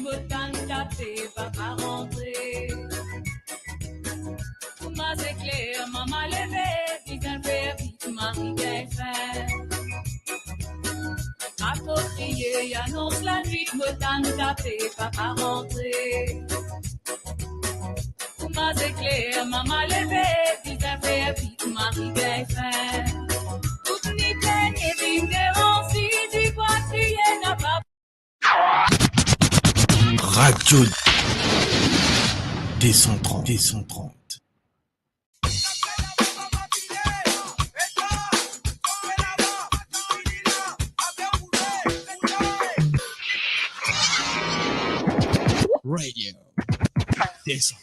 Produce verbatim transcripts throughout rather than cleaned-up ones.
Mo tann tape, papa rantre. Kouma zekler, mama leve, bizin fer vit, mari gagn fin. Apropriye, anons lanwit, mo tann tape, papa rantre. Kouma zekler, mama leve, bizin fer vit, mari gagn fin. Tout ni tenn e vinn devan, si ti krwa kriye napa. Radio deux cent trente, deux cent trente. Radio deux cent trente.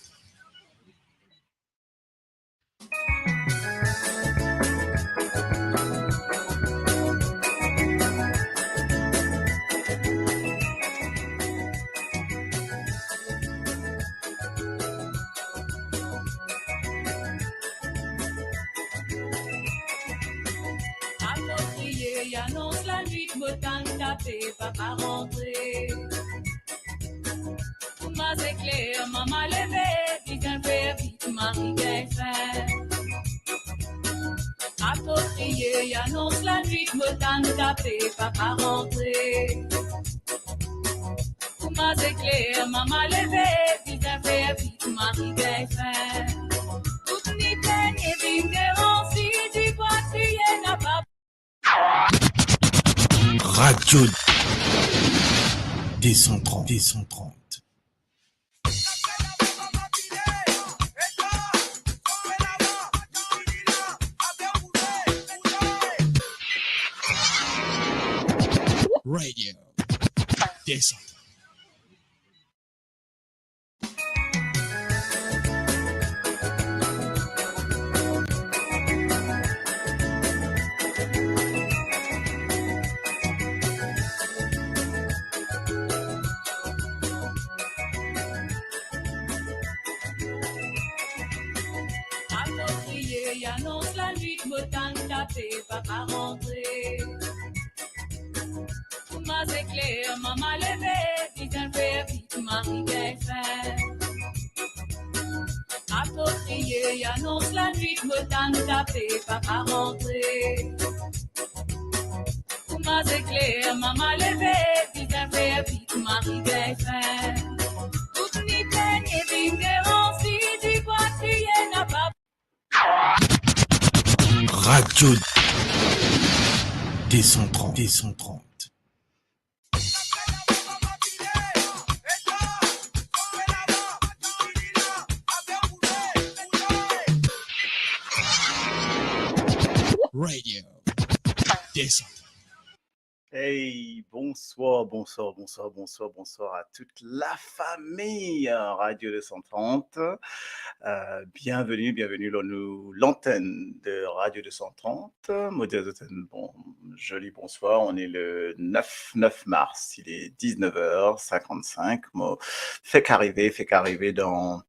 Apropriye, anons lanwit, mo tann tape, papa rantre. Kouma zekler, mama leve, bizin fer vit, mari gagn fin. Apropriye, anons lanwit, mo tann tape, papa rantre. Kouma zekler, mama leve, bizin fer vit, mari gagn fin. Tout ni tenn e vinn devan, si ti krwa kriye napa. Radio deux cent trente, deux cent trente. Radio deux cent trente. Apropriye, anons lanwit, mo tann tape, papa rantre. Kouma zekler, mama leve, bizin fer vit, mari gagn fin. Apropriye, anons lanwit, mo tann tape, papa rantre. Kouma zekler, mama leve, bizin fer vit, mari gagn fin. Tout ni tenn e vinn devan, si ti krwa kriye napa. Radio deux cent trente, deux cent trente. Radio deux cent trente. Hey, bonsoir, bonsoir, bonsoir, bonsoir, bonsoir à toute la famille, euh, Radio deux cent trente. Euh, bienvenue, bienvenue dans nous, l'antenne de Radio deux cent trente. Mo dir zot enn bon, zoli bonsoir. On est le neuf, neuf mars, il est dix-neuf heures cinquante-cinq. Mo fek arive, fek arive dan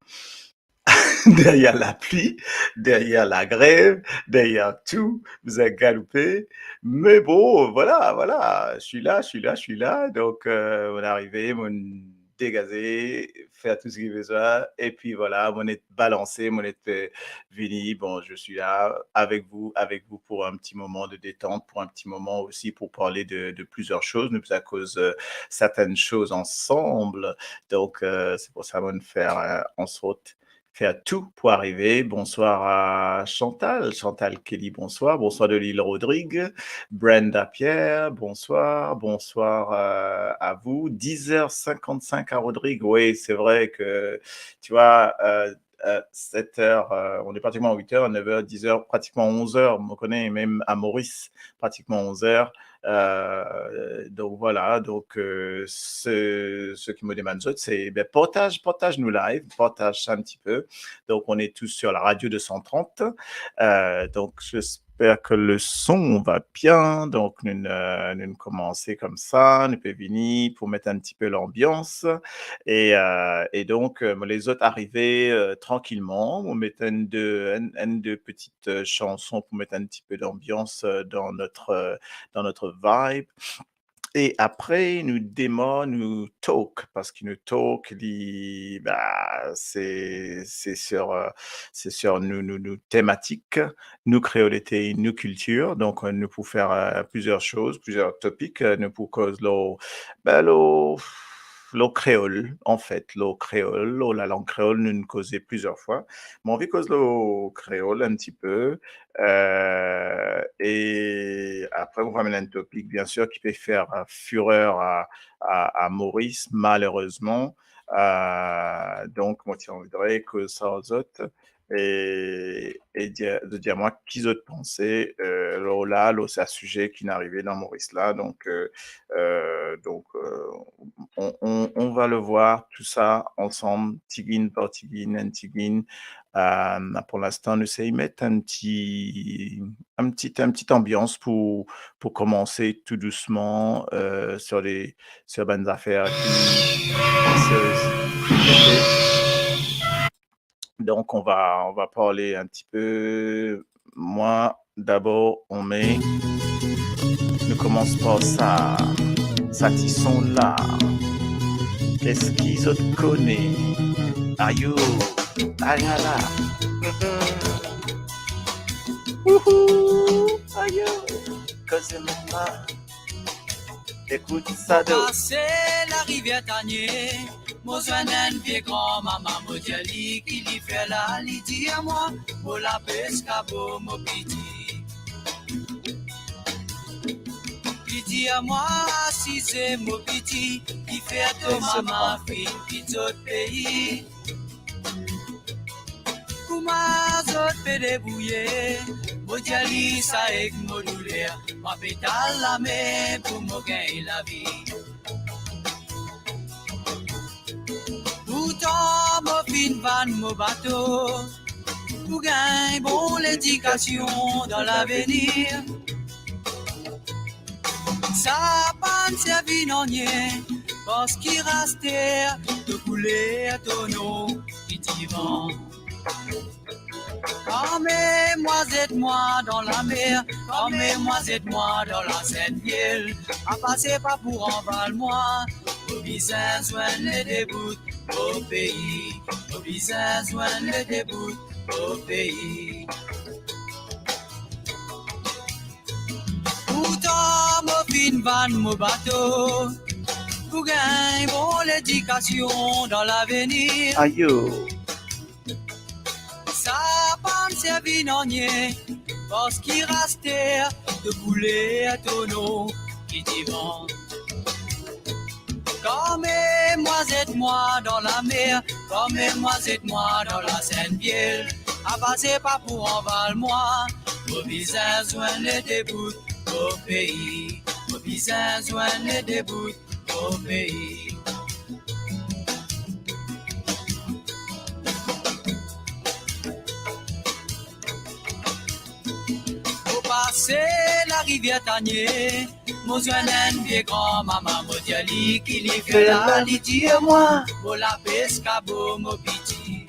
derrière la pluie, derrière la grève, derrière tout, bizin galoupe. Mais bon, voilà, voilà, je suis là, je suis là, je suis là. Donc, euh, mo arive, mo degaze, fer tou seki bizin. Et puis voilà, mo net balanse, mo net, euh, vini. Bon, je suis là avec vous, avec vous pour un petit moment de détente, pour un petit moment aussi pour parler de, de plusieurs choses. Nou pou koz, euh, certaines choses ensemble. Donc, euh, c'est pour ça, mo fer, euh, en sorte, fer tou pou arive. Bonsoir à Chantal, Chantal Kelly, bonsoir. Bonsoir de l'île Rodrigue, Brenda Pierre, bonsoir. Bonsoir, euh, à vous. Dix heures cinquante-cinq à Rodrigue. Oui, c'est vrai que, tu vois, euh, euh, sept heures, euh, on est pratiquement à huit heures, neuf heures, dix heures, pratiquement onze heures. Mo kone mem à Maurice, pratiquement onze heures. Euh, donc voilà, donc, euh, ce, ce qui me demande, c'est, ben, partage, partage nou live, partage ça un petit peu. Donc, on est tous sur la Radio deux cent trente. Euh, donc, j'espère que le son va bien. Donc, nou, euh, nou koumans koumsa, nou pe vini pou met un petit peu l'ambiance. Et, euh, et donc, euh, les autres arrivent, euh, tranquillement. Mo met enn de, enn, enn de petite, euh, chanson pour mettre un petit peu d'ambiance, euh, dans notre, euh, dans notre vibe. E apre, nou demar, nou talk, parski nou talk, li, ba, se, se sir, euh, se sir nou, nou, nou tematik, nou kreolite, nou kiltir. Donk, euh, nou pou fer, euh, plizier soz, plizier topik, euh, nou pou koz lor, ba, lor, lor kreol, anfet, lor kreol, lor lalang kreol, nou, nou koze plizier fwa. Mo anvi koz lor kreol enn tipe, euh, e apre, mo pou amenn enn topik, biensir, ki pe fer, euh, firer a, a, a Moris, malerezman. Euh, donk, mo ti anvi koz sa ar zot, e, e dir, dir mwa ki zot panse, euh, lor la, lor sa size ki'nn arive dan Moris la. Donk, euh, euh, donk, euh, on, on, on va le voir tout ça ensemble, tiginn par tiginn, enn tiginn. Euh, pou linstan, nou sey met enn ti, enn ti, enn ti anbians pou, pou komanse tou dousman, euh, sir le, sir bann zafer ki, sir, sir, donk, on va, on va parle un petit peu. Moi, d'abord, on met, nou koumans par sa, sa ti son la. Eski zot kone? Ayo, ayala. Mm-mm. Wouhou, ayo. Koze mama. Ekout sa do. Mo pase larivier Tanie, mo zwenn enn vie granmama, mo dir li ki li fer la, li dir mwa, mo lapes kabo, mo piti. Li dir mwa, asize, mo piti, ki fer to mama finn kit zot pei. Kouma zot pe debrouye, mo dir li sa ek mo douler, mo pe al lamer pou mo gagn lavi. Pourtan mo finn vann mo bato pou gagn bon ledikasion dan lavenir. Sa pa'nn servi nanye, parski aster to kouler, to nom ki divan. Kan mem mwa zet mwa dan lamer, kan mem mwa zet mwa dan Lasenn Viel, a pase pa pou anval mwa, mo bizin zwenn lede bout mo pei, mo bizin zwenn lede bout mo pei. Pourtan mo finn vann mo bato pou gagn bon ledikasion dan lavenir. Ayo. Sa pa'nn servi nanye, parski aster to kouler, to nom ki divan. Kan mem mwa zet mwa dan lamer, kan mem mwa zet mwa dan Lasenn Viel, a pase pa pou anval mwa, mo bizin zwenn lede bout mo pei, mo bizin zwenn lede bout mo pei. Mo pase larivier Tanie, mo zwenn enn vie granmama, mo dir li ki li fer la, li dir mwa, mo lapes kabo, mo piti.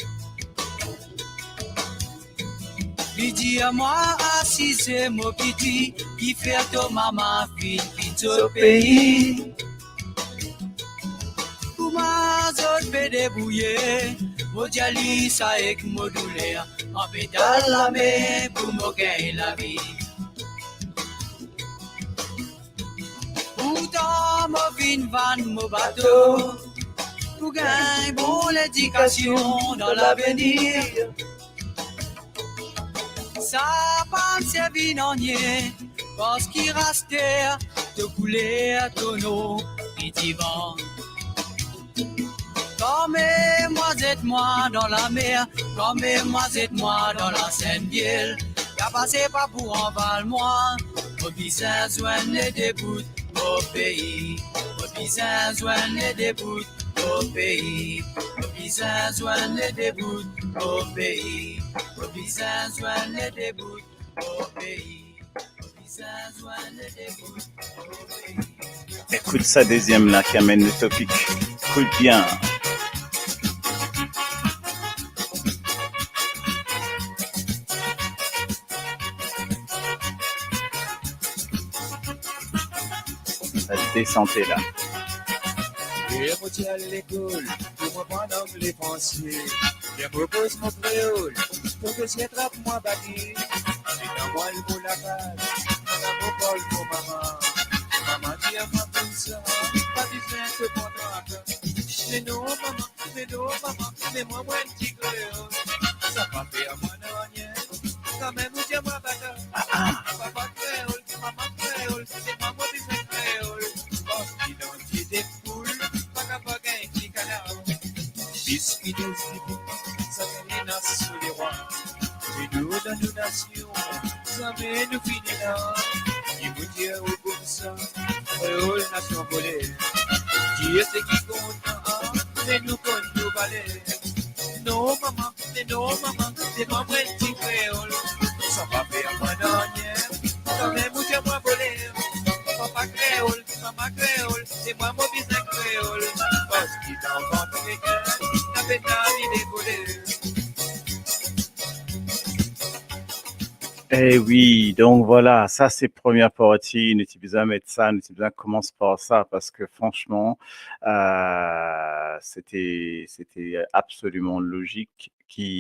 Li dir mwa, asize mo piti, ki fer to mama finn kit zot pei. Kouma zot pe debrouye, mo dir li sa ek mo douler, mo pe al lamer pou mo gagn lavi. Pourtan mo finn vann mo bato pou gagn bon ledikasion dan lavenir. Sa pa'nn servi nanye, parski aster to kouler, to nom ki divan. Kan mem mwa zet mwa dan lamer, kan mem mwa zet mwa dan Lasenn Viel, a pase pa pou anval mwa, mo bizin zwenn lede bout mo pei, mo bizin zwenn lede bout mo pei, mo bizin zwenn lede bout mo pei, mo bizin zwenn lede bout mo pei. Ekout sa deziem la ki amenn le topik. Ekout bien. de sante la. Ler mo ti al lekol, pou mo pran lang lefranse. Ler mo koz mo kreol, profeser trap mwa bake. Letan mo al mo lakaz, mo parl mo mama. Mama dir mwa koumsa, pa bizin to pran trakaz. Me non mama, me non mama, me mwa mo enn ti kreol. Sa pa fer mwa nanye, kanmem ou dir mwa baka. Papa kreol, mama kreol, se mwa mo bizin kreol. Bon, didon ti depoul, pa kapav gagn ti kanar. Biski douz dibi, sa gagn nas sou lerwa. Me nou dan nou nasion, zame nou fini la. Ki mo dir ou koumsa, kreol nasion vole. Dir seki kontan, me nou konn nou valer. Non mama, me non mama, se mwa mo enn ti kreol. Sa pa fer mwa nanye, kanmem ou dir mwa vole. Papa kreol, mama kreol, se mwa mo bizin kreol. Parski dan vant mama, na pena li lekole. Eh wi, donk vwala, sa se premie parti, nou ti bizin met sa, nou ti bizin koumans par sa, parski fransman, eh, sete, sete absoliman lozik ki,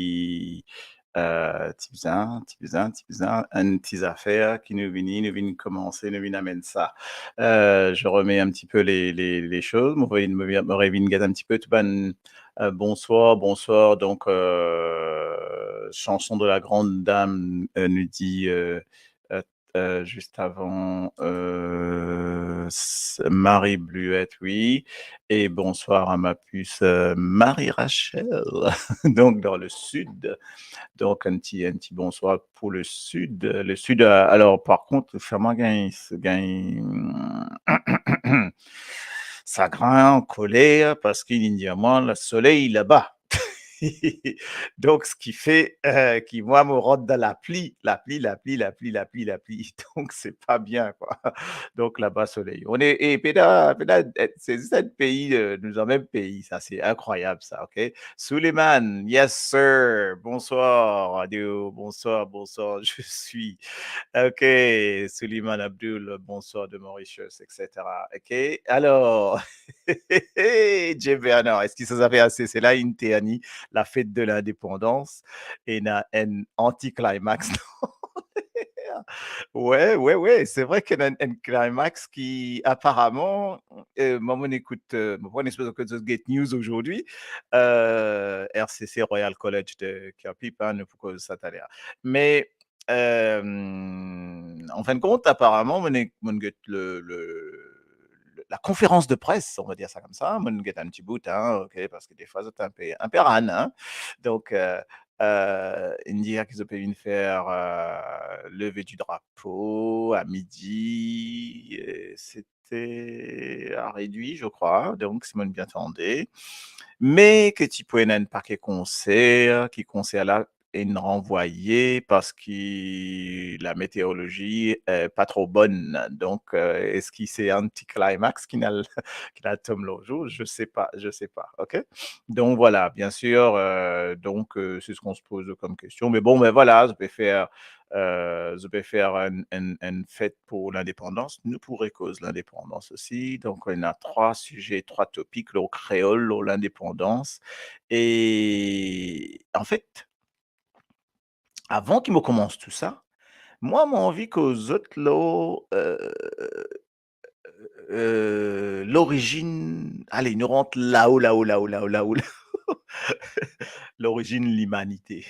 eh, ti bizin, ti bizin, ti bizin, enn ti zafer ki nou vini, nou vinn koumanse, nou vinn amenn sa. Eh, je remets un petit peu les, les, les choses. Mo revinn, mo revinn get un petit peu tou bann Euh, bonsoir, bonsoir. Donc, euh, chanson de la grande dame, euh, nous dit, euh, euh, euh, juste avant, euh, s-, Marie Bluette, oui. Et bonsoir à ma puce, euh, Marie-Rachel, donc dans le sud. Donc, un petit, un petit bonsoir pour le sud. Le sud, euh, alors, par contre, fer mwa gagn, gagn sagrin, koler, parski li dir mwa, le soleil laba. Donc, ce qui fait, euh, ki mwa mo rant dan lapli, lapli, lapli, lapli, lapli, lapli. Donc, c'est pas bien, quoi. Donc, laba soley. On est, et pena, pena, eh, c'est juste un pays, euh, nous avons même pays, ça, c'est incroyable, ça, ok? Suleiman, yes sir, bonsoir, adieu, bonsoir, bonsoir, je suis, ok, Suleiman Abdul, bonsoir de Mauritius, et cetera. Ok, alors, Jay Bernard, eski sa, sa fer ase? Se la inn terni la fête de l'indépendance, ena enn anticlimax, non? Ouais, ouais, ouais, c'est vrai qu'il y a un, un climax qui, apparemment, euh, mwa, mo'nn ekout, euh, mo pa konn si zot get news aujourd'hui, euh, R C C Royal College de Kirkpipe, hein, nou pou koz sa taler. Mais, euh, en fin de compte, apparemment, mo'nn, mo'nn get le, le, la conférence de presse, on va dire ça comme ça, mo'nn get un petit bout, hein, ok, parce que des fois, c'est un peu, un peu rane, hein. Donc, euh, euh, inn dir ki zot pe vinn fer, euh, leve di drapo a midi, euh, c'était à Réduit, je crois, donc si mo'nn bien tande. Me ki ti pou ena enn pake konser, ki konser la inn ranvwaye parski la météorologie, euh, pa tro bonn. Donc, euh, eski se anticlimax ki inn al, ki inn al tom lor zot? Je sais pas, je sais pas, ok? Donc voilà, bien sûr, euh, donc, euh, c'est ce qu'on se pose comme question. Mais bon, ben voilà, zot pe fer, euh, zot pe fer enn, enn, enn fet pou lindepandans. Nou pou rekoz lindepandans osi. Donc, on a trois sujets, trois topics, le créole, l'indépendance. Et en fait, avan ki mo koumans tou sa, mwa, mo anvi koz zot lor, euh, euh, lorizinn, ale, nou rant lao, lao, lao, lao, lao, lao. Lorizinn limanite.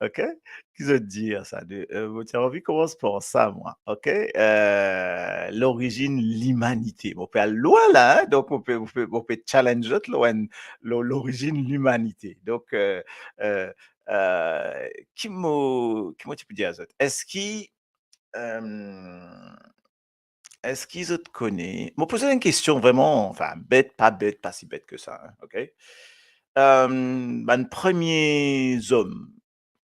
Ok? Ki zot dir sa de, euh, mo ti anvi koumans par sa, mwa. Ok? Euh, lorizinn limanite. Mo pe al lwin la, hein? Donc, mo pe, mo pe, mo pe challenge zot lor enn, lor lorizinn limanite. Donc, euh, euh, euh, ki mo, ki mo ti pou dir zot? Eski, euh, eski zot kone, mo poz enn kestion vreman, anfin, bet, pa bet, pa si bet ki sa, hein, ok? Euh, bann premie zom,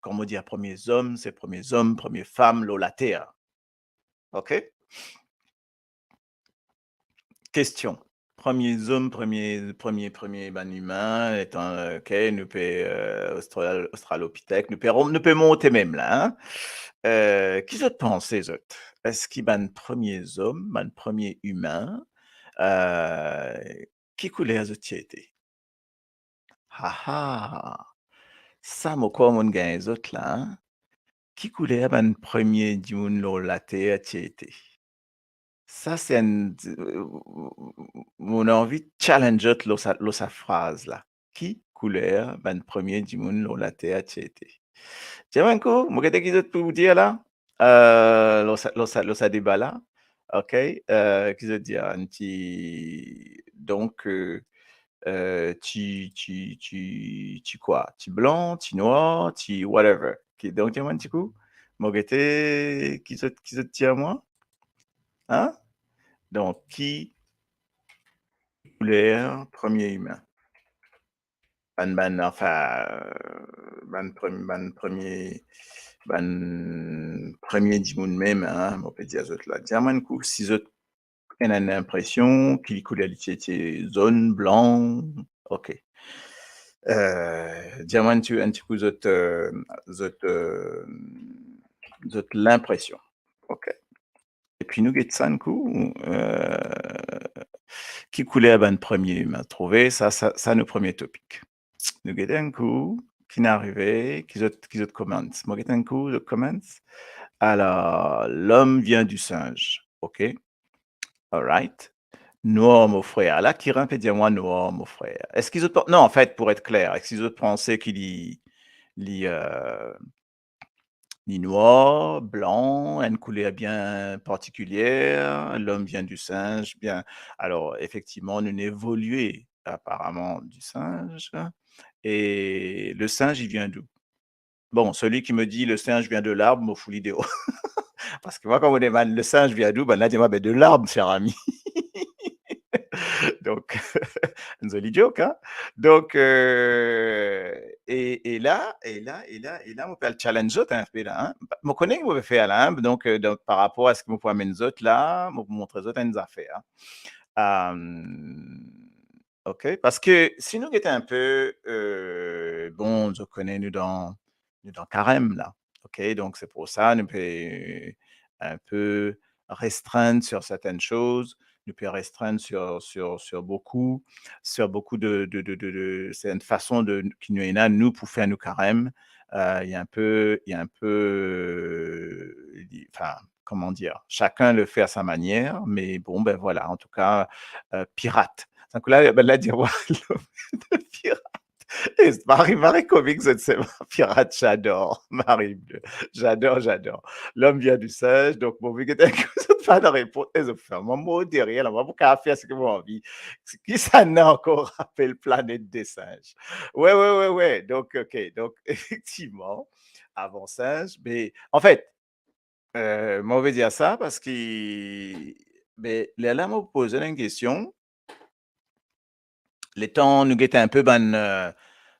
kan mo dir premie zom, se premie zom, premie fam lor later. Ok? Kestion. Premie zom, premie, premie, premie bann imin, letan, ok, nou pe, eh, Austral-, Australopithèque, nou pe rom-, nou pe monte mem la, hein. Eh, ki zot panse, zot? Eski bann premie zom, bann premie imin, eh, ki kouler zot ti ete? Ha, ha! Sa mo krwar monn gagn zot la, hein. Ki kouler bann premie dimoun lor later ti ete? Sa se enn, monn anvi challenge zot lor sa, lor sa fraz la. Ki kouler bann premie dimoun lor later ti ete? Dir mwa enn kou, mo gete ki zot pou dir la, eh, lor sa, lor sa, lor sa deba la. Ok, eh, ki zot dir, enn ti, donk, eh, eh, ti, ti, ti, ti kwa? Ti blan, ti nwar, ti whatever. Ki, donk, dir mwa enn ti kou, mo gete ki zot, ki zot dir mwa. Hein? Donk, ki kouler premie imin? Bann, bann, anfin, bann prem-, bann premie, bann premie dimoun mem, hein, mo pe dir zot la. Dir mwa enn kou si zot ena enn linpresion ki kouler li ti ete, zone, blan, ok. Eh, dir mwa enn ti, enn ti kou zot, eh, zot, eh, zot linpresion. Ok. Epi nou get sa enn kou, eh, ki kouler bann premie imin trouve, sa, sa, sa nou premie topik. Nou get enn kou ki inn arive, ki zot, ki zot comments. Mo get enn kou zot comments. Alors, l'homme vient du singe. Ok. Alright. Nwar, mo frer. La, kikenn pe dir mwa nwar, mo frer. Eski zot pa-, non, anfet, pou et kler, eski zot panse ki li, li, eh, li nwar, blan, enn kouler bien partikilier, l'homme vient du singe, bien. Alors, effectivement, nou inn evolie aparaman du singe. Et le singe, il vient d'où? Bon, celui qui me dit le singe vient de l'arbre, mo fout li deor. Parski mwa, kan mo demann le singe vient d'où, bann la dir mwa, ben, de l'arbre, cher ami. Donk, enn zoli joke, hein? Donk, eh, e, e la, e la, e la, e la, mo pe al challenge zot, hein, enpe la, hein? Mo kone ki mo pe fer la, hein? Donk, eh, donk, par rapor a seki mo pou amenn zot la, mo pou montre zot enn zafer, hein? Am, ok, parski si nou get enpe, eh, bon, zot kone nou dan, nou dan karem la, ok? Donk, se pou sa nou pe enpe restrenn sur certaines choses, nou pe restrenn sur, sur, sur beaucoup, sur beaucoup de, de, de, de, de, c'est une façon de, ki nou ena, nou, pou fer nou karem. Eh, il y a un peu, il y a un peu, enfin, comment dire, chacun le fait à sa manière, mais bon, ben voilà, en tout cas, eh, pirate. Donk la, ben la, dir, pirate. E mari, mari komik, zot sema, pirate, j'adore, mari, j'adore, j'adore. L'homme vient du singe, donk, bon, vi ki zot pa dan repons, e zot fer mwa mor de rir la, mwa pou kapav fer seki mo anvi. Kisannla ankor rapel Planète des singes? Ouais, ouais, ouais, ouais. Donk, ok, donk, efektivman, avan singe, me, anfet, eh, mo ve dir sa parski, be, lerla mo poz enn kestion, letan nou get enpe bann, eh,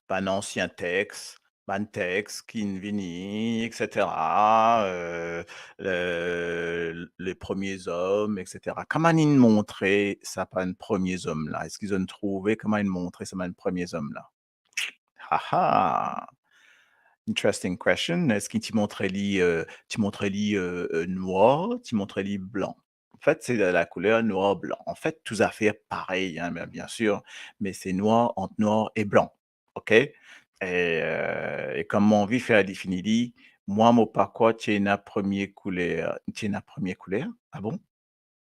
bann ansien text, bann text ki'nn vini, et cetera, eh, le, le premiers hommes, et cetera. Kouma inn montre sa bann premiers hommes la? Eski zot inn trouve kouma inn montre sa bann premiers hommes la? Ha, ha! Interesting question. Eski ti montre li, eh, ti montre li, eh, eh, nwar, ti montre li blan? Anfet, se la, la kouler nwar, blan. Anfet, tou zafer parey, hein, bien, bien sir, me se nwar ant nwar e blan. Ok? E, eh, e kouma mo anvi fer difini li, mwa, mo pa krwar ti ena premie kouler. Ti ena premie kouler? Ah bon?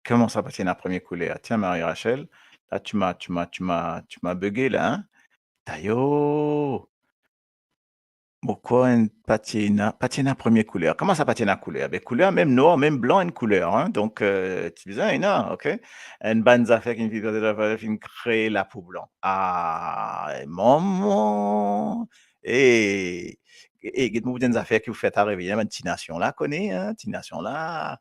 Kouma sa, pa ti ena premie kouler? Tiens, Marie-Rachel, là, tu m'as, tu m'as, tu m'as, tu m'as buggé, là, hein? Tayo! Mo krwar enn, pa ti ena, pa ti ena premie kouler. Kouma sa, pa ti ena kouler? Be, kouler, mem nwar, mem blan, enn kouler, hein? Donk, eh, ti bizin ena, ok? Enn bann zafer ki finn kre lapou blan. Ah, momon! E, e, get mo pou dir enn zafer ki pou fer twa reve, hein, bann Ti Nasion la, kone, hein, Ti Nasion la,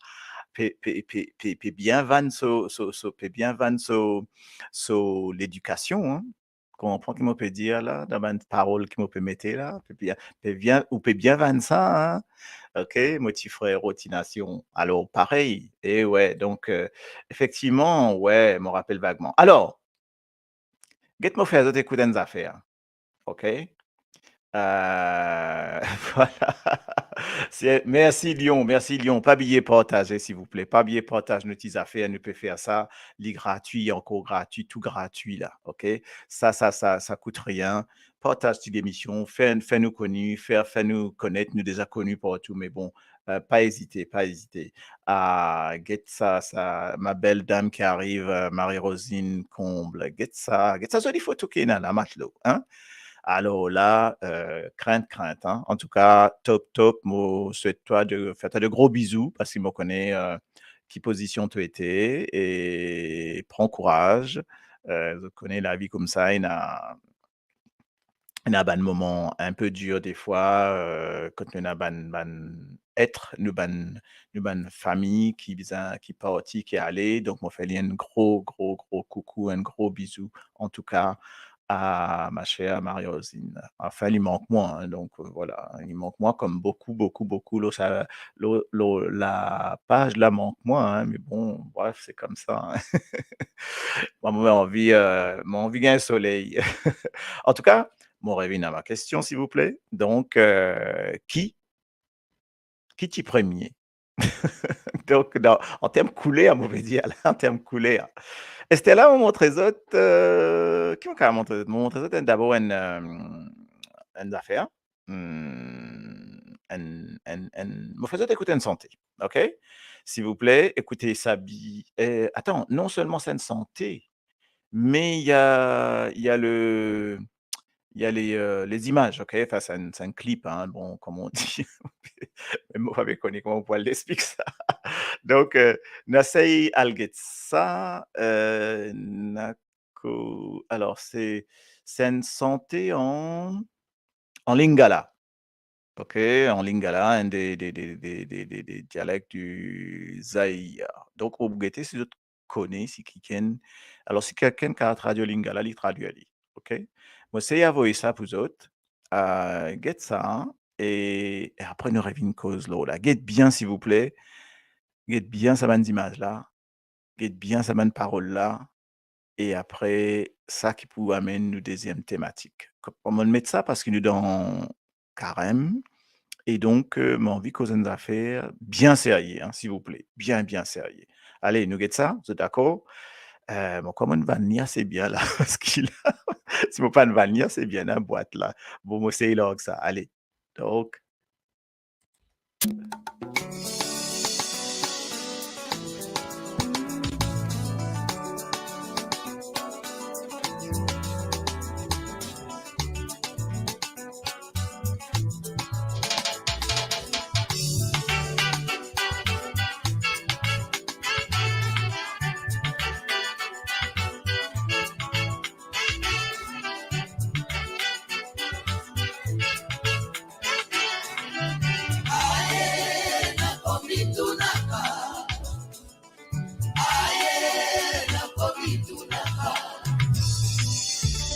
pe, pe, pe, pe, pe bien vann so, so, so, pe bien vann so, so ledikasion, hein. konpran ki mo pe dir la, dan bann parol ki mo pe mete la, pe bien, pe bien, ou pe bien vann sa, hein? Ok, mo ti frer, ti nasion. Alor, parey, e we, donk, euh, efektivman, we, mo rapel vagman. Alor, get mo fer zot ekout enn zafer, ok? Euh, voilà. Se, mersi Lyon, mersi Lyon. Pa bliye partaze, silvouple. Pa bliye partaz nou ti zafer, nou pe fer sa. Li gratwi, ankor gratwi, tou gratwi la, ok? Sa, sa, sa, sa kout rien. Partaz ti lemision, fer, fer nou koni, fer, fer nou konet, nou deza koni partou, me bon, euh, pa ezite, pa ezite. Ah, get sa, sa, ma belle dame qui arrive, euh, Marie-Rosine Comble. Get sa, get sa zoli foto ki ena la, matlo, hein? Alor la, euh, krint, krint, hein? Antouka, top, top. Mo swet twa de, fer twa de gro bizou, parski mo kone, euh, ki pozision to ete, e pran kouraz. Euh, zot kone lavi koumsa, ena, ena bann moman inpe dir defwa, euh, kot nou ena bann, bann et, nou bann, nou bann fami ki bizin, ki parti, ki ale. Donk, mo fer li enn gro, gro, gro koukou, enn gro bizou, antouka, a ma chere Marie-Rosine. Anfin, li mank mwa, hein, donk, euh, voilà, li mank mwa kom boukou, boukou, boukou lor sa, lor, lor lapaz la mank mwa, hein, me bon, bref, se koumsa, hein. Mwa, mo anvi, euh, mo anvi gagn soley. Antouka, mo revinn a ma kestion, silvouple. Donk, euh, ki, ki ti premie? Donk, dan, an term kouler, mo pe dir la, an term kouler. Ester la, mo montre zot, euh, ki mo kapav montre zot? Mo montre zot enn, dabor enn, euh, enn zafer. Hmm, enn, enn, enn, mo fer zot ekout enn sante, ok? Silvouple, ekoute sa bi-, eh, atann, non selman se enn sante, me il y a, il y a le, il y a les, euh, les images, ok? Enfin, c'est un, c'est un clip, hein, bon, comme on dit. Me mo pa pe kone kouma mo pou al explik sa. Donk, euh, nou esey al get sa, euh, nou ko-, alor, se, se enn sante an, an Lingala. Ok, an Lingala, enn de, de, de dialek di Zair. Donk, ou gete si zot kone, si kikenn, alor, si kikenn kapav tradwir Lingala, li tradwir li. Ok? Mo esey avoy sa pou zot. Ah, get sa, e, e apre nou revinn koz lor la. Get bien, silvouple. Get bien sa bann zimaz la. Get bien sa bann parol la. E apre, sa ki pou amenn nou deziem tematik. Kom, mo met sa parski nou dan karem, e donk, euh, mo anvi koz enn zafer bien serye, hein, silvouple. Bien, bien serye. Ale, nou get sa, zot dakor? Euh, mo krwar mo'nn vann li ase bien la, parski la, si mo pa'nn vann li ase bien, hein, bwat la. Bon, mo sey larg sa. Ale. Donk,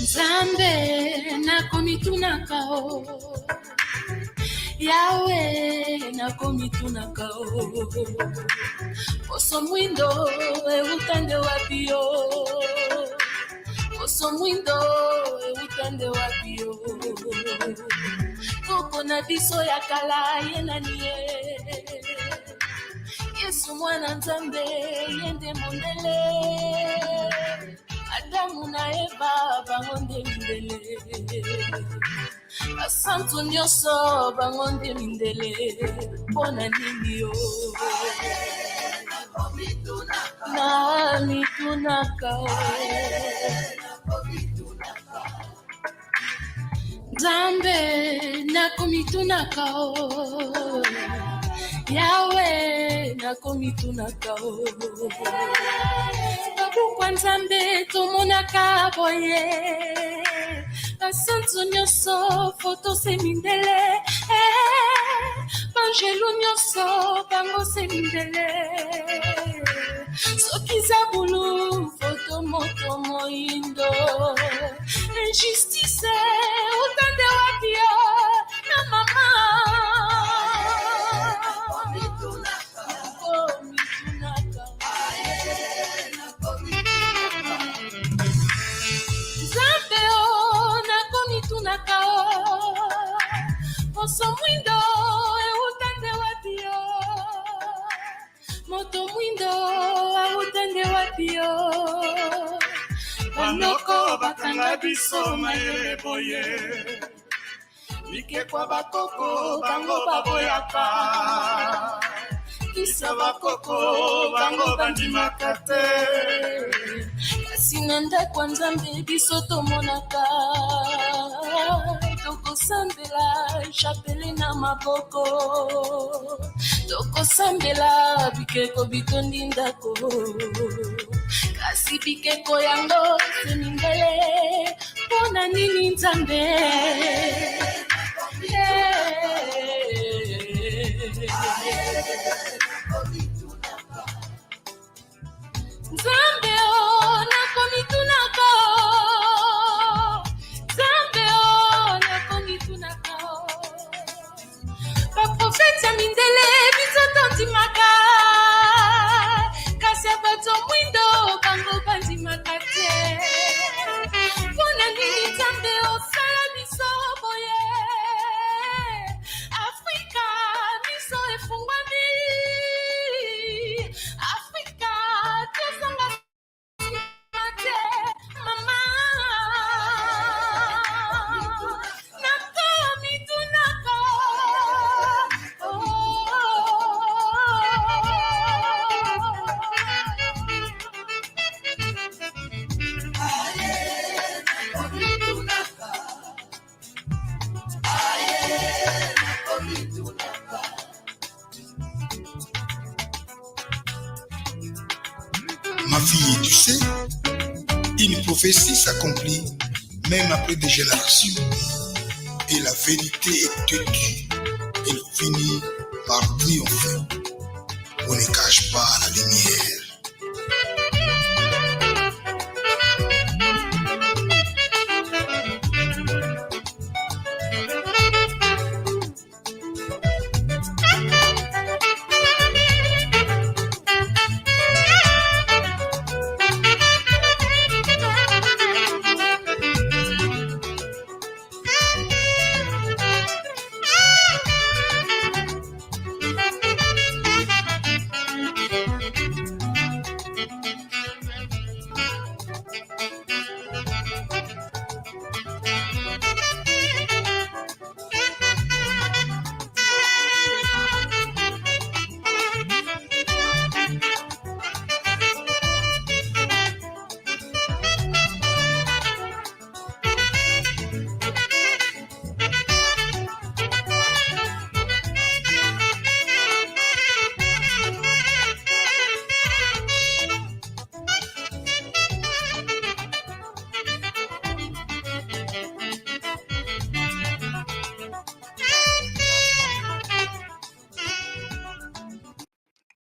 Nzambe, nakomitunaka o. Yawe, nakomitunaka o. Poso mwindo euta nde wapi o? Poso mwindo euta nde wapi o? Koko na biso ya kala, ye nani ye? Yesu mwana Nzambe, ye nde mondele. Adamu na Eva, bango nde mindele. Basantu nyonso, bango nde mindele. Mpo na nini yo? Na mitunaka o. Nzambe, nakomitunaka o. Yawe, nakomitunaka o. Babuku ya Nzambe tomonaka boye. Basantu nyonso foto se mindele. Eh, banzelu nyonso bango se mindele. Soki zabulu, foto moto moindo. Eh, Justice, ou tande wapi yo, na mama? Nakomi tunaka. Nzambe o, nakomi tunaka o. Poso mwindo, ou tande wapi yo? Moto mwindo, ou tande wapi yo? Banoko bakanga biso mayele boye. Bikeko ya bakoko, bango baboyaka. Kisi ya bakoko, bango bandimaka te. Kasi na ndako ya Nzambe biso tomonaka. Tokosambela, chapele na maboko. Tokosambela, bikeko bitondi ndako. Kasi bikeko yango se mindele. Mpo na nini, Nzambe? Nzambe o, nakomi tunaka. Nzambe o, nakomi tunaka. Baprofeti ya mindele biso tondimaka, kasi ya bato mwindo bango bandimaka te. Mpo na nini Nzambe osala biso boye? Afrika, miso efungwami. Afrika, tozonga Ma fille, tu sais, une prophétie s'accomplit même après des générations. Et la vérité est têtue, elle finit par triompher. On ne cache pas la lumière.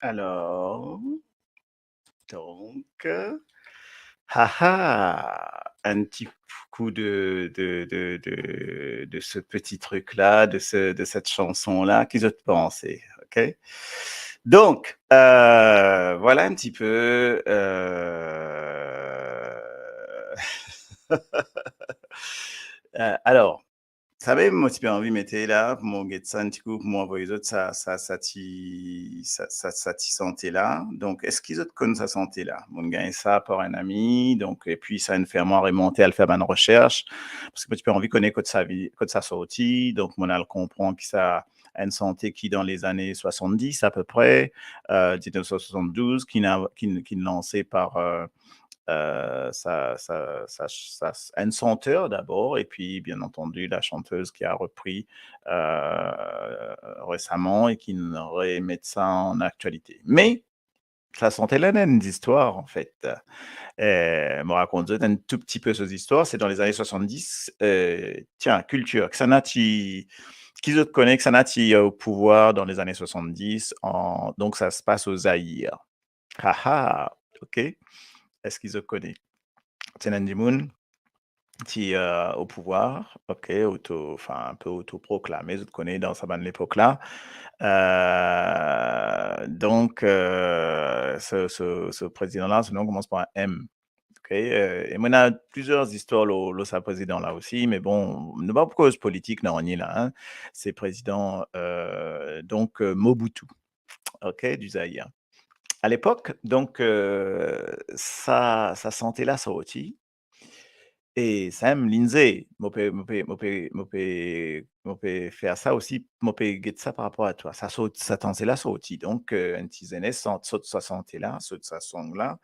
Alors, donc, euh, haha, un petit coup de, de, de, de, de ce petit truc-là, de ce, de cette chanson-là, qu'est-ce que vous pensez, ok? Donc, euh, voilà un petit peu, euh, euh, alors, samem mo ti pe anvi mete la, pou mo get sa enn ti kou, pou mo avoy zot sa, sa, sa ti, sa, sa, sa ti sante la. Donk, eski zot konn sa sante la? Mo'nn gagn sa par enn ami, donk, epi sa inn fer mwa remonte al fer bann resers, parski mo ti pe anvi kone kot sa vi-, kot sa sorti, donk mo'nn al konpran ki sa enn sante ki dan lezane swasanndis apepre, euh, diznef san swasann-douz, ki na-, ki, ki'nn lanse par, euh, euh, sa, sa, sa, sa, un chanteur d'abord, et puis, bien entendu, la chanteuse qui a repris, euh, récemment et qui n-, remet sa en actualité. Me sa sante la ena enn zistwar, anfet. Euh, mo rakont zot enn tou pti pe so zistwar. Se dan lezane swasanndis, euh, tiens, kiltir, kisannla ti, ki zot kone, kisannla ti, euh, o pouvwar dan lezane swasanndis, an, donk sa se pas o Zair. Haha, ok. Eski zot kone? Ti ena dimoun? ti, euh, o pouvwar, ok, oto, anfin, inpe otoproklame, zot kone dan sa bann lepok la. Euh, donk, euh, se, se, se prezidan la, so nom koumans par M. Ok, euh, e mo ena plizier zistwar lor, lor sa prezidan la osi, me bon, nou pa pou koz politik nanye la, hein. Se prezidan, euh, donk, euh, Mobutu, ok, du Zaïre. A lepok, donk, euh, sa, sa sante la sorti, e sa mem, Lindsay, mo pe, mo pe, mo pe, mo pe, mo pe fer sa osi, mo pe get sa par rapor a twa. Sa sort, sa sante la sorti, donk, euh, enn ti zenes sort, sort sa sante la, sort sa song la,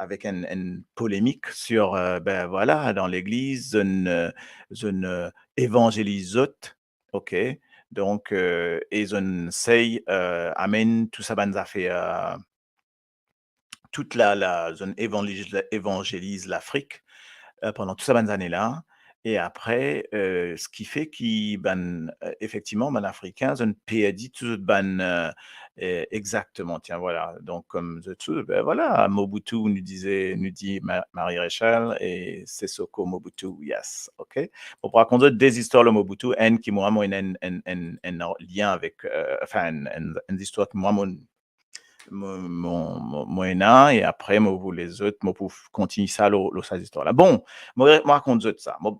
avek enn, enn polemik sur, euh, ben, vwala, dan legliz, zot, euh, zot, euh, evanzeliz zot, ok? Donk, euh, e zot sey, euh, amenn tou sa bann zafer, euh, tout la, la, zot evanzeliz, evanzeliz Lafrik, euh, pandan tou sa bann zane la. E apre, euh, seki fer ki bann, euh, efektivman, bann Afrikin, zot perdi tou zot bann, euh, euh, exakteman, tiens, vwala. Donk, kouma zot tou, ben, vwala, Mobutu, nou dize, nou dir Ma-, Marie Rachel, e Sissoco Mobutu, yes, ok? Mo pou rakont zot de zistwar lor Mobutu, enn ki mwa, mo ena enn, enn, enn, enn lien avek, euh, anfin, enn, enn, enn zistwar ki mwa, mo, mo, mo, mo, mo ena, e apre, mo pou lezot, mo pou f-, kontign sa lor, lor sa zistwar la. Bon, mo, mo rakont zot sa. Mo,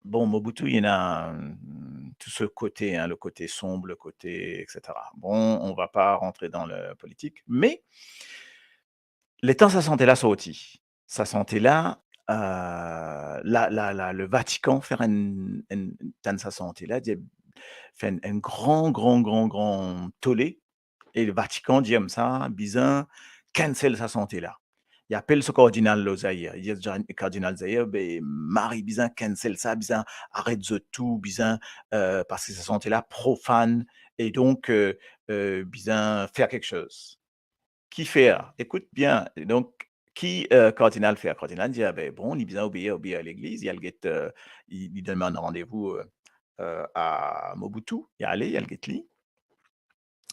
bon, Mobutu, li ena, mm, tou se kote, hein, le kote sonb, le kote, et cetera. Bon, on va pas rentrer dans le politique, mais letan sa sante la sorti, sa sante la, euh, la, la, la, le Vatican fer enn, enn, tann sa sante la, dir, fer enn, enn gran, gran, gran, gran tole, e le Vatican dir koumsa, bizin cancel sa sante la. Li apel so kardinal lor Zair, li dir, Kardinal Zair, be, mari, bizin cancel sa, bizin aret zot tou, bizin, euh, parski sa sante la profan, e donk, euh, euh, bizin fer kiksoz. Ki fer? Ekout bien. Donk, ki, euh, kardinal fer? Kardinal dir, ah ben, bon, li bizin obeir, obeir legliz, li al get, euh, li, li donn bann randevou, euh, euh, a Mobutu, li ale, li al get li.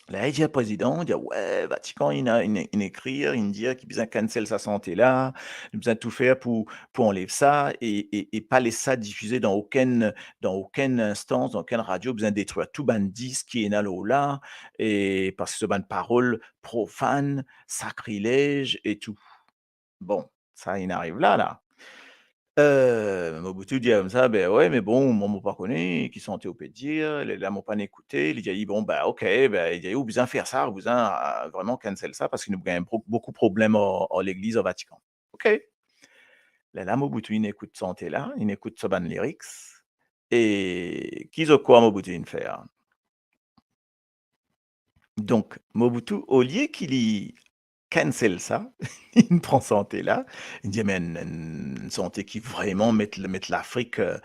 La, li dir prezidan, li dir, we, Vatican, inn, inn, inn ekrir, inn dir ki bizin cancel sa sante la, nou bizin tou fer pou, pou anlev sa, e, e, e pa les sa difize dan okenn, dan okenn instans, dan okenn radio, bizin detrir tou bann disk ki ena lor la, e parski so bann parol profan, sakrilez e tou. Bon, sa inn ariv la, la. Euh, Mobutu dir koumsa, be we, me bon, mwa, mo pa kone ki sante ou pe dir, lerla mo pa'nn ekoute, li dir, bon, be, ok, be, li dir, ou bizin fer sa, ou bizin, euh, vreman cancel sa, parski nou gagn bro-, boukou problem ar, ar legliz, ar Vatican. Ok. Lerla Mobutu inn ekout sante la, inn ekout so bann lyrics, e ki zot krwar Mobutu inn fer? Donk, Mobutu, olie ki li cancel sa, li pran sante la, li dir, me enn, enn sante ki vreman met, met Lafrik, euh,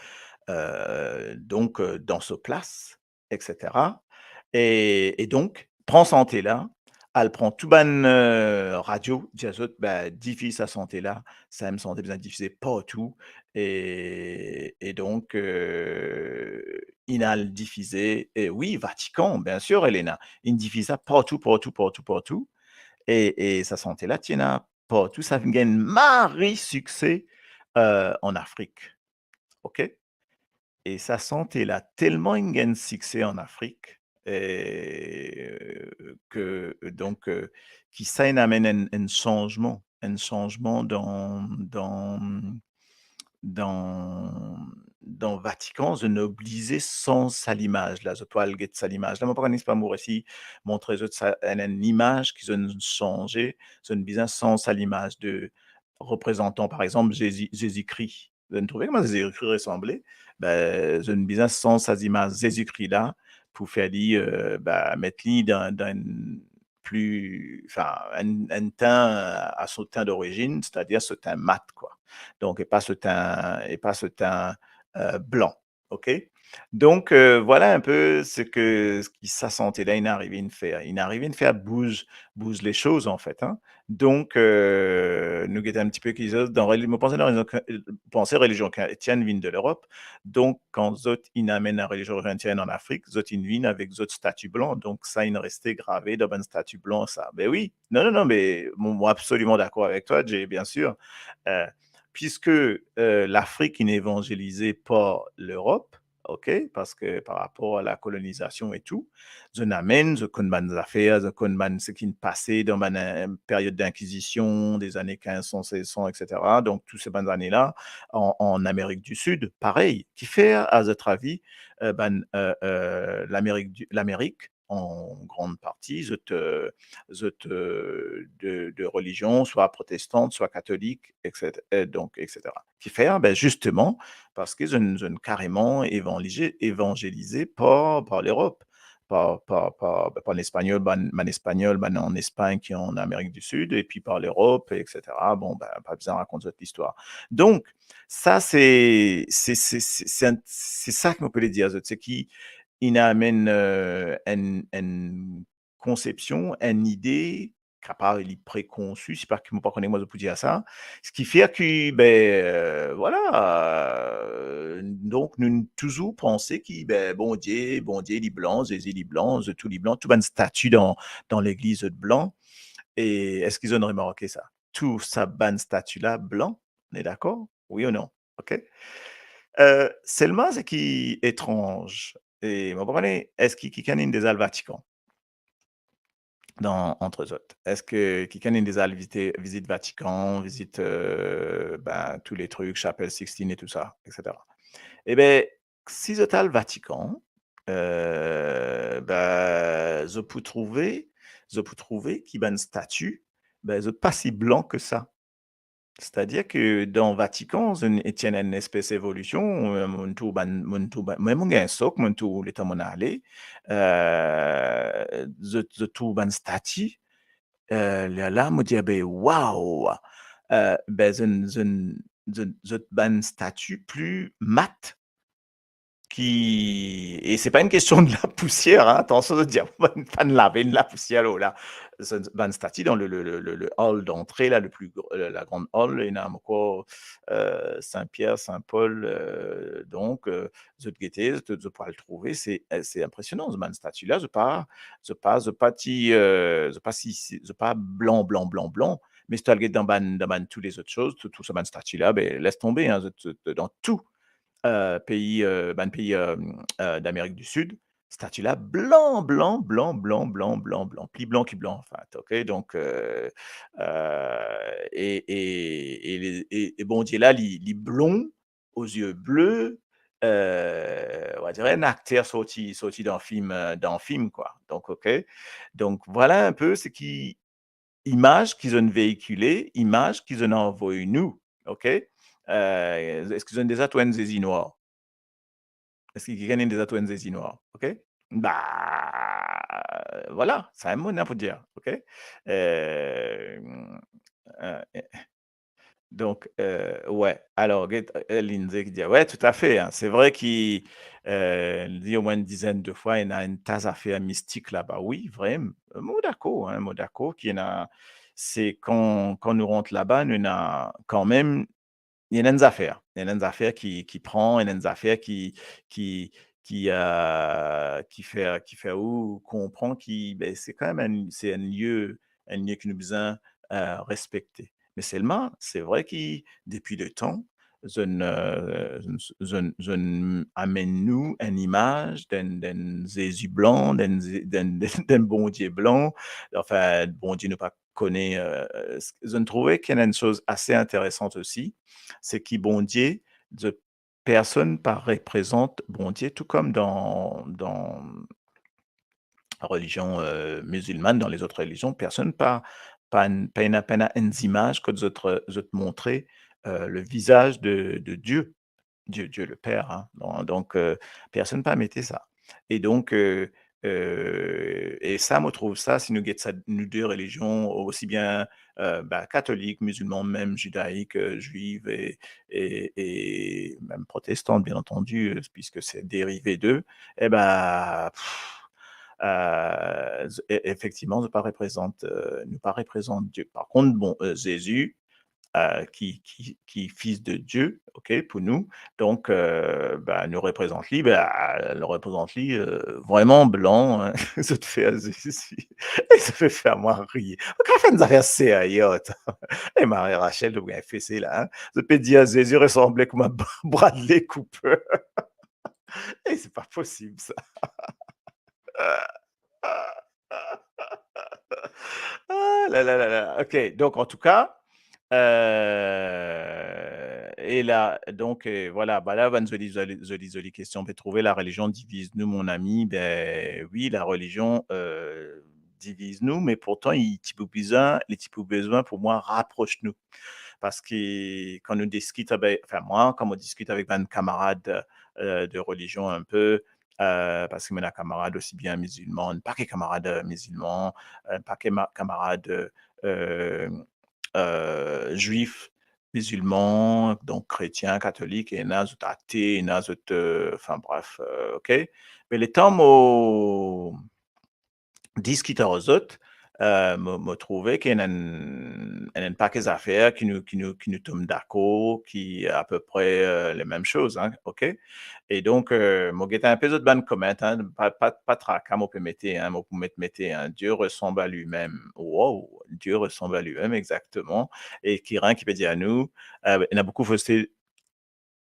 euh, donk, euh, dan so plas, et cetera. E, e donk, pran sante la, al pran tou bann, euh, radio, dir zot, be, difiz sa sante la, sa mem sante bizin difize partou, e, e donk, euh, inn al difize, e wi, Vatican, bien sir, Elena, inn difiz sa partou, partou, partou, partou, e, e sa sante la ti ena partou, sa finn gagn mari sikse, euh, an Afrik. Ok? E sa sante la telman inn gagn sikse an Afrik, e, ke, donk, euh, ki sa inn amenn enn, enn sanzman, enn sanzman dan, dan, dan, dan Vatican, zot inn oblize sanz sa limaz la. Zot pou al get sa limaz la. Mo pa kone si pa mo resi montre zot sa, enn, enn imaz ki zot inn sanze, zot inn bizin sanz sa limaz de reprezantan, par exanp, Zezi, Zezi Kri. Zot inn trouve kouma Zezi Kri resanble, be, zot inn bizin sanz sa zimaz Zezi Kri la pou fer li, euh, be, met li dan, dan enn pli, anfin, enn, enn tin a so tin dorizinn, setadir so tin mat, kwa. Donk, e pa so tin, e pa so tin, euh, blan. Ok? Donk, euh, vwala enpe seki, seki sa sante la inn arive inn fer. Inn arive inn fer bouz, bouz lesoz, anfet, hein. Donk, euh, nou get enn tipe ki zot, dan reli-, mo panse dan relizion, panse relizion kretienn vinn de Lerop. Donk, kan zot inn amenn larelizion kretienn an Afrik, zot inn vinn avek zot stati blan. Donk, sa inn reste grave dan bann stati blan, sa. Be wi. Non, non, non, me mo, mo absoliman dakor avek twa, Jay, bien sir. Euh, piske, euh, Lafrik inn evanzelize par Lerop, ok, paske par rapor a la kolonizasion e tou, zot amenn, zot konn bann zafer, zot konn bann seki inn pase dan bann, euh, period dinkizision, dezane kinz san, sez san, et cetera. Donk, tou se bann zane la, an, an Amerik di Sid, parey. Kifer, a zot avi, euh, bann, euh, euh, Lamerik di, Lamerik, an gran parti, zot, euh, zot, euh, de, de relizion, swa protestan, swa katolik, et cetera, euh, donk, et cetera. Kifer? Ben, zisteman, paske zot inn, zot inn kareman evanlize-, evanzelize par, par Lerop, par, par, par, par Lespanyol, bann, bann Espanyol, bann an Espagn ki an Amerik di Sid, epi par Lerop, et cetera. Bon, ben, pa bizin rakont zot listwar. Donk, sa, se, se, se, se, se enn, se sa ki mo pe le dir zot, se ki inn amenn, euh, enn, enn konsepsion, enn ide, kapav li prekonsi, se pa ki mo pa kone kouma zot pou dir sa, seki fer ki, ben, euh, vwala, euh, donk nou touzour panse ki, ben, Bondie, Bondie li blan, Zezi li blan, zot tou li blan, tou bann stati dan, dan legliz zot blan. E eski zot inn remarke sa? Tou sa bann stati la blan, on est d'accord? Wi ou non? Ok? Euh, selman seki etranz, e mo pa kone, eski kikenn inn deza al Vatikan? Dan, antre zot. Eski kikenn inn deza al vizit, vizit Vatikan, vizit, euh, ben, tou le trik, Chapel Sixtine e tou sa, et cetera. E ben, si zot al Vatikan, euh, ben, zot pou trouve, zot pou trouve ki bann stati, ben, zot pa si blan ki sa. Setadir ki dan Vatikan, zot inn, ti ena enn espes evolision, euh, mo'nn trouv bann, mo'nn trouv bann, mwa mo'nn gagn sok, mo'nn trouv letan mo'nn ale, euh, zot, zot trouv bann stati, euh, lerla mo dir, be, waw! Euh, be, zot inn, zot inn, zot inn, zot bann stati pli mat ki, e se pa enn kestion de lapousier, hein, atansion, zot dir, pa'nn lave enn lapousier lor la. Zot, bann stati dan le, le, le, le, le hall d'entrée la, le pli gr-, euh, la gran hall, ena ankor, euh, Sin Pier, Sin Pol, euh, donk, euh, zot gete, zot, zot pou al trouve, se, euh, se inpresionan, bann stati la, zot pa, zot pa, zot pa ti, euh, zot pa si, si, zot pa blan, blan, blan, blan, me si to al get dan bann, dan bann tou lezot soz, tou, tou sa bann stati la, be, les tonbe, hein, zot, zot, dan tou, euh, pei, euh, bann pei, euh, euh, d'Amerik di Sid, stati la blan, blan, blan, pli blan ki blan, anfin, ok? Donk, euh, euh, e, e, e le, e, e Bondie la, li, li blon, aux yeux bleus, euh, on va dire enn akter sorti, sorti dan fim, euh, dan fim, kwa. Donk, ok? Donk, vwala enn pe seki imaz ki zot inn veikile, imaz ki zot inn anvoy nou, ok? Euh, eski zot inn deza trouv enn zezi nwar? Eski kikenn inn deza trouv enn zezi nwar? Ok? Ba, vwala, sa mem mo ena pou dir, ok? Euh, euh, donk, euh, we, alor, get, euh, Lindsay ki dir, we, toutafe, hein, se vre ki, euh, li dir omwin enn dizenn de fwa, ena enn ta zafer mistik laba, wi, vre, mo dakor, hein, mo dakor ki ena, se kan, kan nou rant laba, nou ena kanmem, ena enn zafer, ena enn zafer ki, ki pran, ena enn zafer ki, ki, ki, euh, ki fer, ki fer ou konpran ki, be, se kanmem enn, se enn lie, enn lie ki nou bizin, euh, respekte. Me selman, se vre ki depi letan, zot inn, euh, zot inn, zot inn, zot inn amenn nou enn imaz d'enn, d'enn Zezi blan, d'enn Ze-, d'enn, d'enn Bondie blan, anfin, Bondie nou pa kone, euh, s-, zot inn trouve ki ena enn soz ase interesan osi, se ki Bondie, zot, personn pa reprezant Bondie, tou kom dan, dan relizion, euh, mizilmann, dan lezot relizion, personn pa, pa, pa ena, pa ena enn zimaz kot zot, zot montre, euh, le vizaz de, de Dieu. Dieu, Dieu le Père, hein. Don-, donk, euh, personn pa mete sa. E donk, euh, euh, e sa, mo trouv sa, si nou get sa, nou de relizion, osi bien, euh, ba, katolik, mizilman, mem zidaik, euh, zwif e, e, e mem protestan, bien antandi, euh, piske se derive de, e ba, pff, euh, z-, e-, efektivman, zot pa reprezant, euh, nou pa reprezant Dieu. Par kont, bon, euh, Zezi, euh, ki, ki, ki Fils de Dieu, ok, pou nou. Donk, euh, ben, nou reprezant li, ben, nou reprezant li, euh, vreman blan, hein. Zot fer Zezi. E sa pe fer mwa rir. Ou kapav fer enn zafer serye, atann. E Marie Rachel, ou gagn fese la, hein. Zot pe dir Zezi resanble kouma Bradley Cooper. E se pa posib, sa. Ah la la la la. Ok, donk, an tou ka, euh, e la, donk, euh, vwala, ba la, bann zoli, zoli, zoli, zoli kestion. Pe trouve la religion diviz nou, mon ami. Ben wi, la religion, euh, diviz nou, me pourtan, li ti pou bizin, li ti pou bizin pou mwa rapros nou. Parski kan nou diskit avek, anfin, mwa, kan mo diskit avek bann kamarad, euh, de religion inpe, euh, parski mo ena kamarad osi bien mizilman, enn pake kamarad, euh, mizilman, enn pake ma-, kamarad, euh, euh, zwif, mizilman, donk kretien, katolik, ena zot ate, ena zot, euh, anfin bref, euh, ok. Me letan mo diskit ar zot, euh, mo, mo trouve ki ena enn, ena enn pake zafer ki nou, ki nou, ki nou tom dakor, ki apepre, euh, lemem soz, hein, ok? E donk, euh, mo get inpe zot bann comment, hein, pa, pa, pa traka, mo pe mete, hein, mo pou met, mete, hein, Dieu ressemble à lui-même. Wow, Dieu ressemble à lui-même, exactement. E ki enn ki pe dir nou, euh, ena boukou foste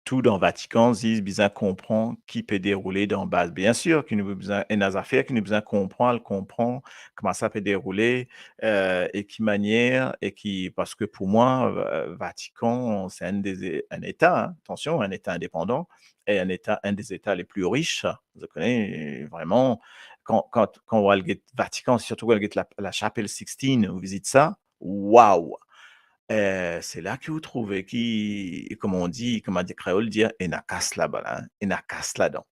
tou dan Vatikan, zis bizin konpran ki pe deroule dan baz. Bien sir ki nou bizin, ena zafer ki nou bizin konpran, al konpran kouma sa pe deroule, euh, e ki manier, e ki, parski pou mwa, euh, Vatikan, se enn de, enn eta, hein, atansion, enn eta indepandan, e enn eta, enn de eta le pli ris. Zot kone, vreman, kan, kan, kan ou al get Vatikan, sirtou kan ou al get la, la Chapelle Sixtine, ou vizit sa, waw! Eh, se la ki ou trouve ki, kouma on di, kouma di kreol dir, ena kas laba la, hein, ena kas ladan.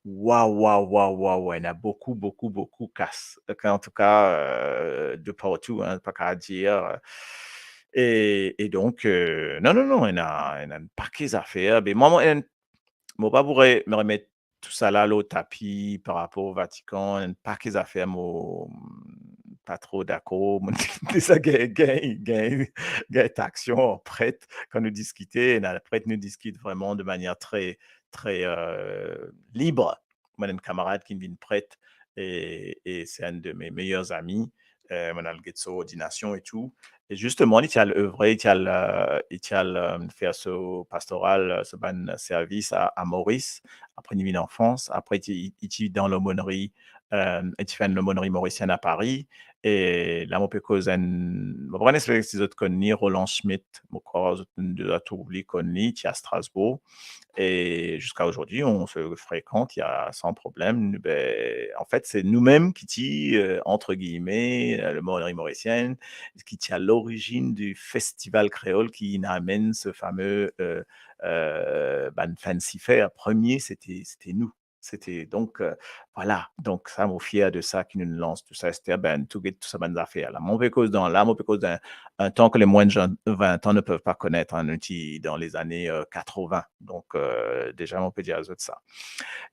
Waw, waw, waw, waw, waw, ena boukou, boukou, boukou kas. Ok, an tou ka, euh, de partou, hein, pa kapav dir, euh, e, e donk, euh, non, non, non, ena, ena enn pake zafer. Me mwa, mwa, enn, mo pa pou re-, mo remet tousala lor tapi par rapor Vatikan, enn pake zafer mo pa tro dakor, mo deza gagn, gagn, gagn, gagn taksion ar pret kan nou diskite, ena pret nou diskit vreman de manier tre, tre, euh, lib. Mo ena enn kamarad ki vinn pret e, e se enn de me meyer ami. Eh, mo al get so ordinasion e tou. E zisteman, li ti al evre, li ti al, euh, li ti al, euh, fer so pastoral, euh, so bann servis a, a Moris. Apre, li vinn an Frans. Apre, li ti, li ti dan lomonri, euh, li ti fer enn lomonri morisienn a Pari. E la, mo pe koz enn, mo pa konn si zot konn li, Roland Schmitt. Mo krwar zot deza trouv li, konn li, ti a Strasbourg. E ziska zordi, on se frekant, ya, san problem. Be, anfet, se noumem ki ti, euh, entre guillemets, euh, lomonri morisienn, ki ti a lorizinn di festival kreol ki inn amenn se fame, euh, euh, bann fancy fair. Premie, sete, sete nou. Sete, donk, euh, vwala. Donk sa, mo fier de sa, ki nou lans tou sa, et cetera. Be, tou get tou sa bann zafer la. Mo pe koz dan la, mo pe koz dan enn tan ke les moins de vingt ans ne peuvent pas connaître, hein, nou ti dan lezane, euh, katrevin. Donk, euh, deza, mo pe dir zot sa.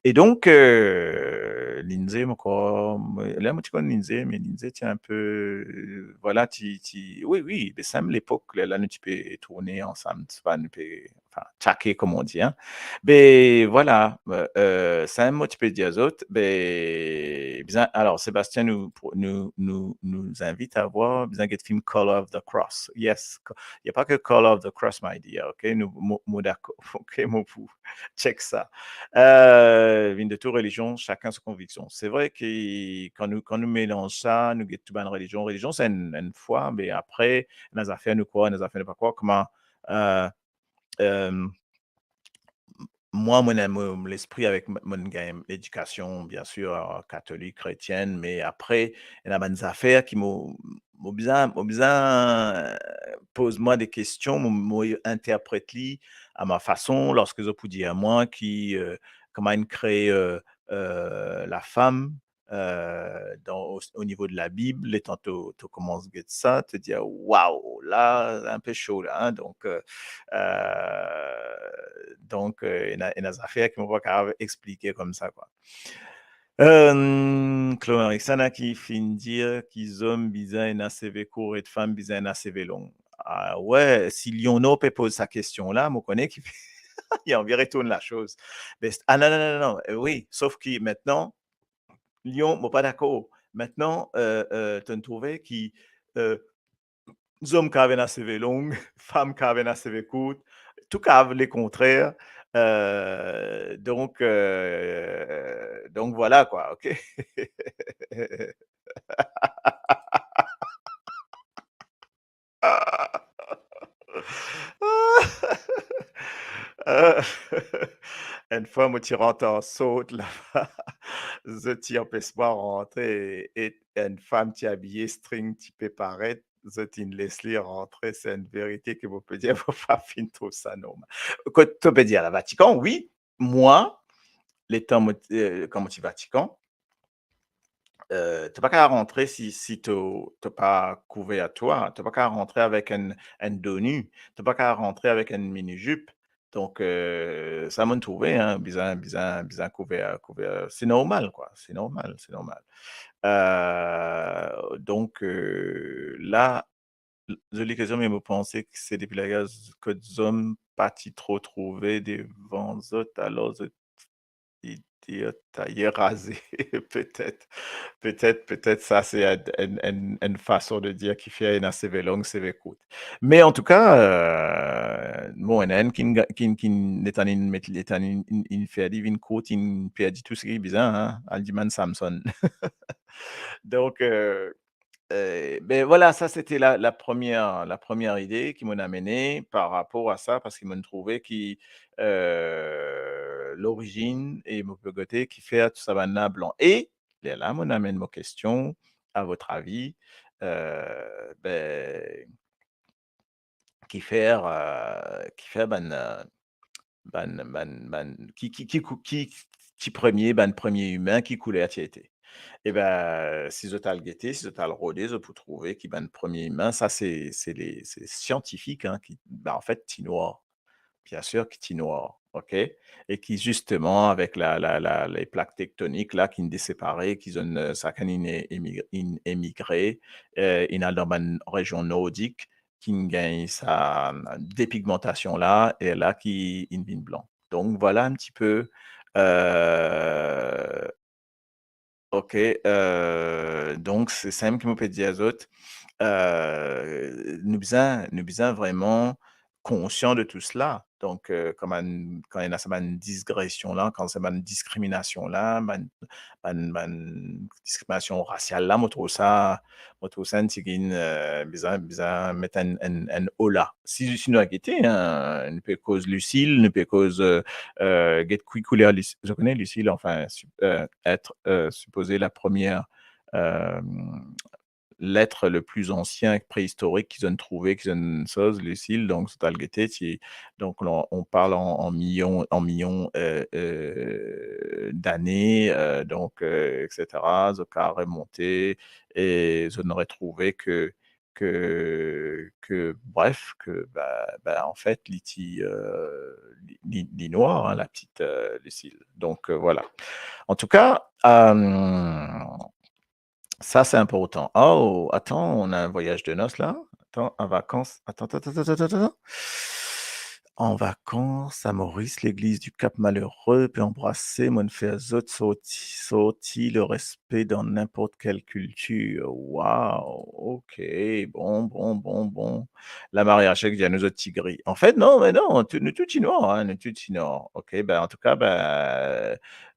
E donk, euh, Lindsay, mo krwar, mo, la, mo ti konn Lindsay, me Lindsay ti inpe, euh, vwala, ti, ti, wi, wi, be, sa mem lepok, la, la, nou ti pe tourne ansam, se pa, nou pe, anfin, tchake, kouma on di, hein. Be, vwala, euh, euh, sa mem mo ti pe dir zot, be, bizin, alor, Sébastien nous, nous, nous, nous invite à voir, bizin get fim Color of the Cross. Yes, co-, y a pas que Color of the Cross, my dear, ok? Nou, mo, mo dakor, ok, mo pou check sa. Euh, vinn de tou relizion, sakenn so konviksion. Se vre ki kan nou, kan nou melanz sa, nou get tou bann relizion. Relizion, se enn, enn fwa, me apre, ena zafer nou krwar, ena zafer nou pa krwar. Kouma, euh, euh, mwa, mo ena mo, lespri avek mo, mo gagn ledikasion, bien sir, euh, katolik, kretienn, me apre, ena bann zafer ki mo, mo bizin, mo bizin, euh, poz mwa de kestion, mo, mo interpret li a ma fason, lorske zot pou dir mwa ki, euh, kouma inn kree, euh, euh, lafam, euh, dan, o, o nivo de Labib, letan to, to koumans get sa, to dir, "Waw, la, inpe so la, hein." Donk, euh, euh, donk, euh, ena, ena zafer ki mo pa kapav explike koumsa, kwa. Euh, Chloé Erickson, hein, ki finn dir ki zom bizin ena seve kour e fam bizin ena seve long. Ah, we, si Lyon Nord pe poz sa kestion la, mo kone ki li anvi retourn lasoz. Be, ah, non, non, non, non, eh, wi, sof ki mintnan, Lyon, mo pa dakor. Mintnan, eh, eh, to'nn trouve ki, eh, zom kav ena seve long, fam kav ena seve kourt, tou kav lekontrer. Eh, donk, eh, donk vwala kwa, ok? Enn fwa mo ti rant an sort laba, zot ti anpes mwa rantre e enn fam ti abiye string ti pe paret, zot inn les li rantre. Se enn verite ki mo pe dir, mo pa finn trouv sa normal. Kot to pe dir la, Vatikan, wi, mwa, letan mo, eh, kan mo ti Vatikan, eh, to pa kav rantre si, si to, to pa kouver twa, to pa kav rantre avek enn, enn dos nu, to pa kav rantre avek enn mini zip. Donk, eh, sa mo'nn trouve, hein, bizin, bizin, bizin kouver, kouver, se normal, kwa, se normal, se normal. Eh, donk, eh, la, zoli kestion, me mo panse ki se depi lager kot zom pa ti tro trouve devan zot, alor zot idir taye raze. Petet, petet, petet sa se enn, enn, enn, enn fason de dir kifer ena seve long, seve kourt. Me antouka, eh, bon, ena enn ki, ki, ki letan inn met, letan inn, inn, inn fer li vinn kourt, inn perdi tou seki bizin, hein, al dimann Samson. Donk, eh, eh, be vwala, sa sete la, la première, la première idée ki mo'nn amene par rapor a sa, parski mo'nn trouve ki, eh, lorizinn e mo pe gote kifer tou sa bann la blan. E lerla mo'nn amenn mo kestion, à votre avis, eh, be, kifer, eh, kifer bann, eh, bann, bann, bann, ki, ki, ki kou-, ki ti premie, bann premie imin, ki kouler ti ete? E be, si zot al gete, si zot al rode, zot pou trouve ki bann premie imin, sa se, se le, se siantifik, hein, ki, be, anfet, ti nwar. Biensir ki ti nwar, ok? E ki zisteman avek la, la, la, le plak tektonik la ki'nn desepare, ki zot, eh, sakenn inn e-, emig-, inn emigre, eh, inn al dan bann rezion nordik, ki'nn gagn sa depigmantasion la, e la ki inn vinn blan. Donk vwala enn tipe, eh, ok, eh, donk se sa mem ki mo pe dir zot, eh, nou bizin, nou bizin vreman konsian de tou sela. Donk, eh, kan bann, kan ena sa bann digresion la, kan sa bann diskriminasion la, bann, bann, bann diskriminasion rasial la, mo trouv sa, mo trouv sa enn tigit, eh, bizin, bizin met enn, enn, enn ola. Si, si nou al gete, hein, nou pe koz Lucile, nou pe koz, eh, eh, get ki kouler Luc-, zot kone Lucile, anfin, si-, eh, etre, eh, sipoze la première, eh, l'être le plus ancien préhistorique ki zot trouve, ki zot soz, Lucile, donk zot al gete, ti, donk on, on parle en, en millions, en millions, eh, eh, d'années, eh, donk, eh, et cetera, zot kav remonte e zot inn retrouve ke, ke, ke, bref, ke, be, be, anfet, li ti, eh, li, li, li nwar, hein, la petite, eh, Lucile. Donk, eh, vwala. Antouka, eh, sa, se inportan. Oh, attends, on a un voyage de noces là. Attends, en vacances. Attends, attends, attends, attends, attends. En vacances à Maurice, l'église du Cap Malheureux, pe anbrase, mo'nn fer zot sorti, sorti le respect dans n'importe quelle culture. Wow, ok, bon, bon, bon, bon. La Maria Chek dir nou zot ti gri. Anfet, non, me non, tou, nou tou ti nwar, hein, nou tou ti nwar. Ok, be, antouka, be,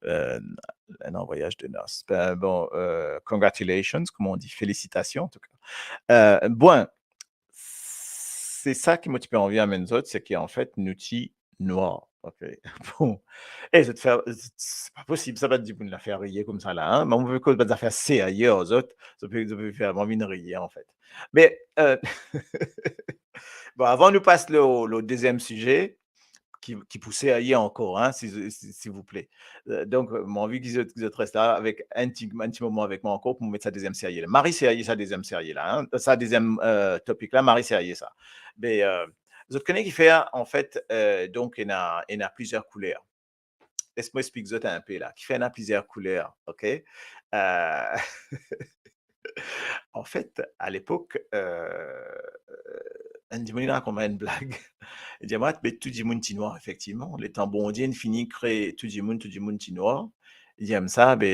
eh, un voyage de noces. Be, bon, eh, congratulations, kouma on di, felisitasion, antouka. Eh, bon, se sa ki mo ti pe anvi amenn zot, se ki anfet, nou ti nwar, ok? Bon. E zot fer, se pa posib, sa bann dimoun la fer riye koumsa la, hein? Mo pe koz bann zafer serye ar zot, zot pe, zot pe fer mwa vinn riye, anfet. Me, eh, bon, avan nou pas lo, lo deziem size, ki, ki pou serye ankor, hein, si, si, silvouple. Eh, donk, mo anvi ki zot, ki zot res la avek enn ti, enn ti moman avek mwa ankor pou mo met sa deziem serie la. Mari serye sa deziem serie la, hein. Sa deziem, eh, topik la, mari serye sa. Me, eh, zot kone kifer, anfet, eh, donk, ena, ena plizier kouler. Les mo explik zot inpe la. Kifer ena plizier kouler, ok? Eh, anfet, a lepok, eh, enn dimoun inn rakont mwa enn blag. Li dir mwa, be tou dimoun ti nwar, efektivman. Letan Bondie inn fini kre tou dimoun, tou dimoun ti nwar. Li dir mwa sa, be,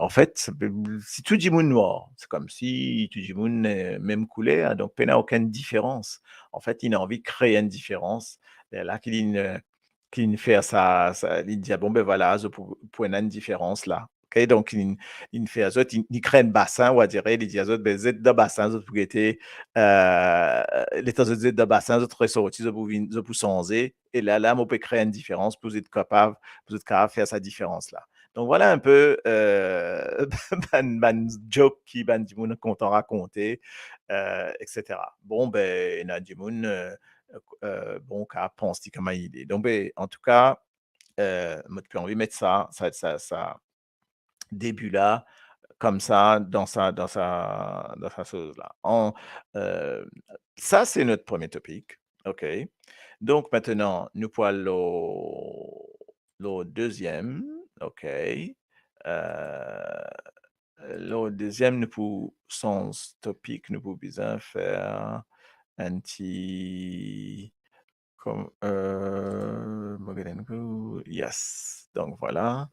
anfet, be, si tou dimoun nwar, se koumsi tou dimoun, eh, mem kouler, donk pena okenn diferans. Anfet, li ena anvi kre enn diferans. Lerla ki linn, eh, ki linn fer sa, sa, li dir, bon, be vwala, zot pou, pou ena enn diferans la. Ok, donk, li, li fer zot, li, li kre enn basin, on va dire, li dir zot, be, zot dan basin, zot pou gete, eh, letan zot, zot dan basin, zot resorti, zot pou vinn, zot pou sanze, e la, la, mo pe kre enn diferans pou zot kapav, pou zot kapav fer sa diferans la. Donk, vwala enn pe, eh, bann, bann joke ki bann dimoun kontan rakonte, eh, et cetera. Bon, be, ena dimoun, eh, eh, bon, kapav pans li kouma li le. Donk, be, antouka, eh, mo ti pe anvi met sa, sa, sa, sa debi la, koumsa, dan sa, dan sa, dan sa soz la. An, eh, sa, se nou premie topik, ok? Donk, aster, nou pou al lor, lor deziem, ok? Eh, lor deziem, nou pou sanz topik, nou pou bizin fer enn ti, kom, eh, mo gagn enn kou, yes. Donk, vwala.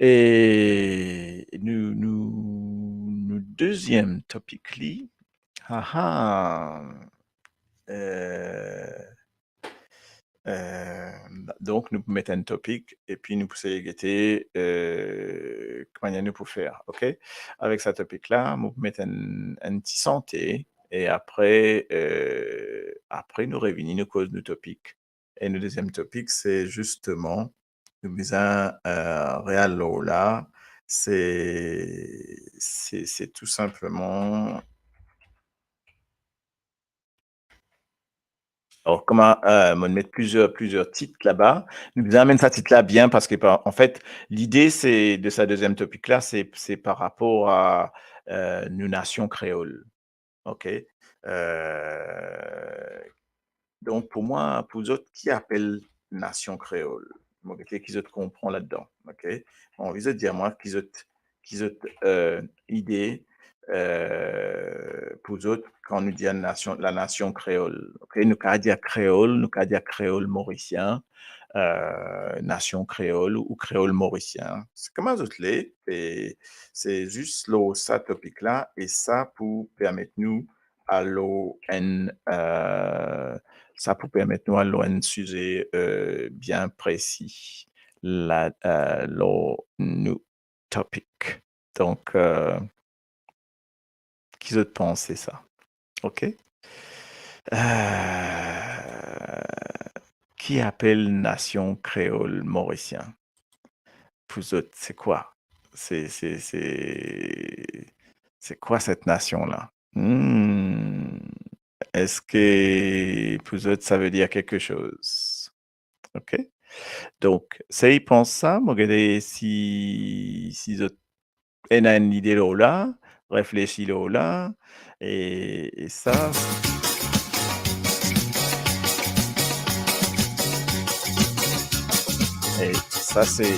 E nou, nou, nou deziem topik li, ah, ah, eh, eh, donk, nou pou met enn topik, epi nou pou seye gete, eh, ki manier nou pou fer, ok? Avek sa topik la, mo pou met enn, enn ti sante, e apre, eh, apre nou revini, nou koz nou topik. E nou deziem topik, se zisteman, nou bizin, eh, real lor la, se, se, se tou sinpleman, alor, kouma, eh, mo met plizier, plizier tit laba, nou bizin amenn sa tit la bien, parski, par, anfet, lide, se, de sa deziem topik la, se, se par rapor a, eh, nou nasion kreol. Ok? Eh, donk, pou mwa, pou zot, ki apel nasion kreol? Mo gete ki zot konpran ladan, ok? Mo anvi zot dir mwa ki zot, ki zot, eh, ide, eh, pou zot, kan nou dir nasion, la nasion kreol, ok? Nou kapav dir kreol, nou kapav dir kreol morisien, eh, nasion kreol ou kreol morisien. Se kouma zot le, e se zis lor sa topik la, e sa pou permet nou al lor enn, eh, sa pou permet nou al lor enn size, eh, bien presi la, eh, lor nou topik. Donk, eh, ki zot panse sa? Ok? Eh, ki apel nasion kreol morisien? Pou zot, se kwa? Se, se, se, se kwa set nasion la? Hmm. Eski pou zot, sa ve dir kiksoz? Ok. Donk, sey pans sa, mo gete si, si zot ena enn lide lor la, reflesi lor la, e, e sa, e sa, se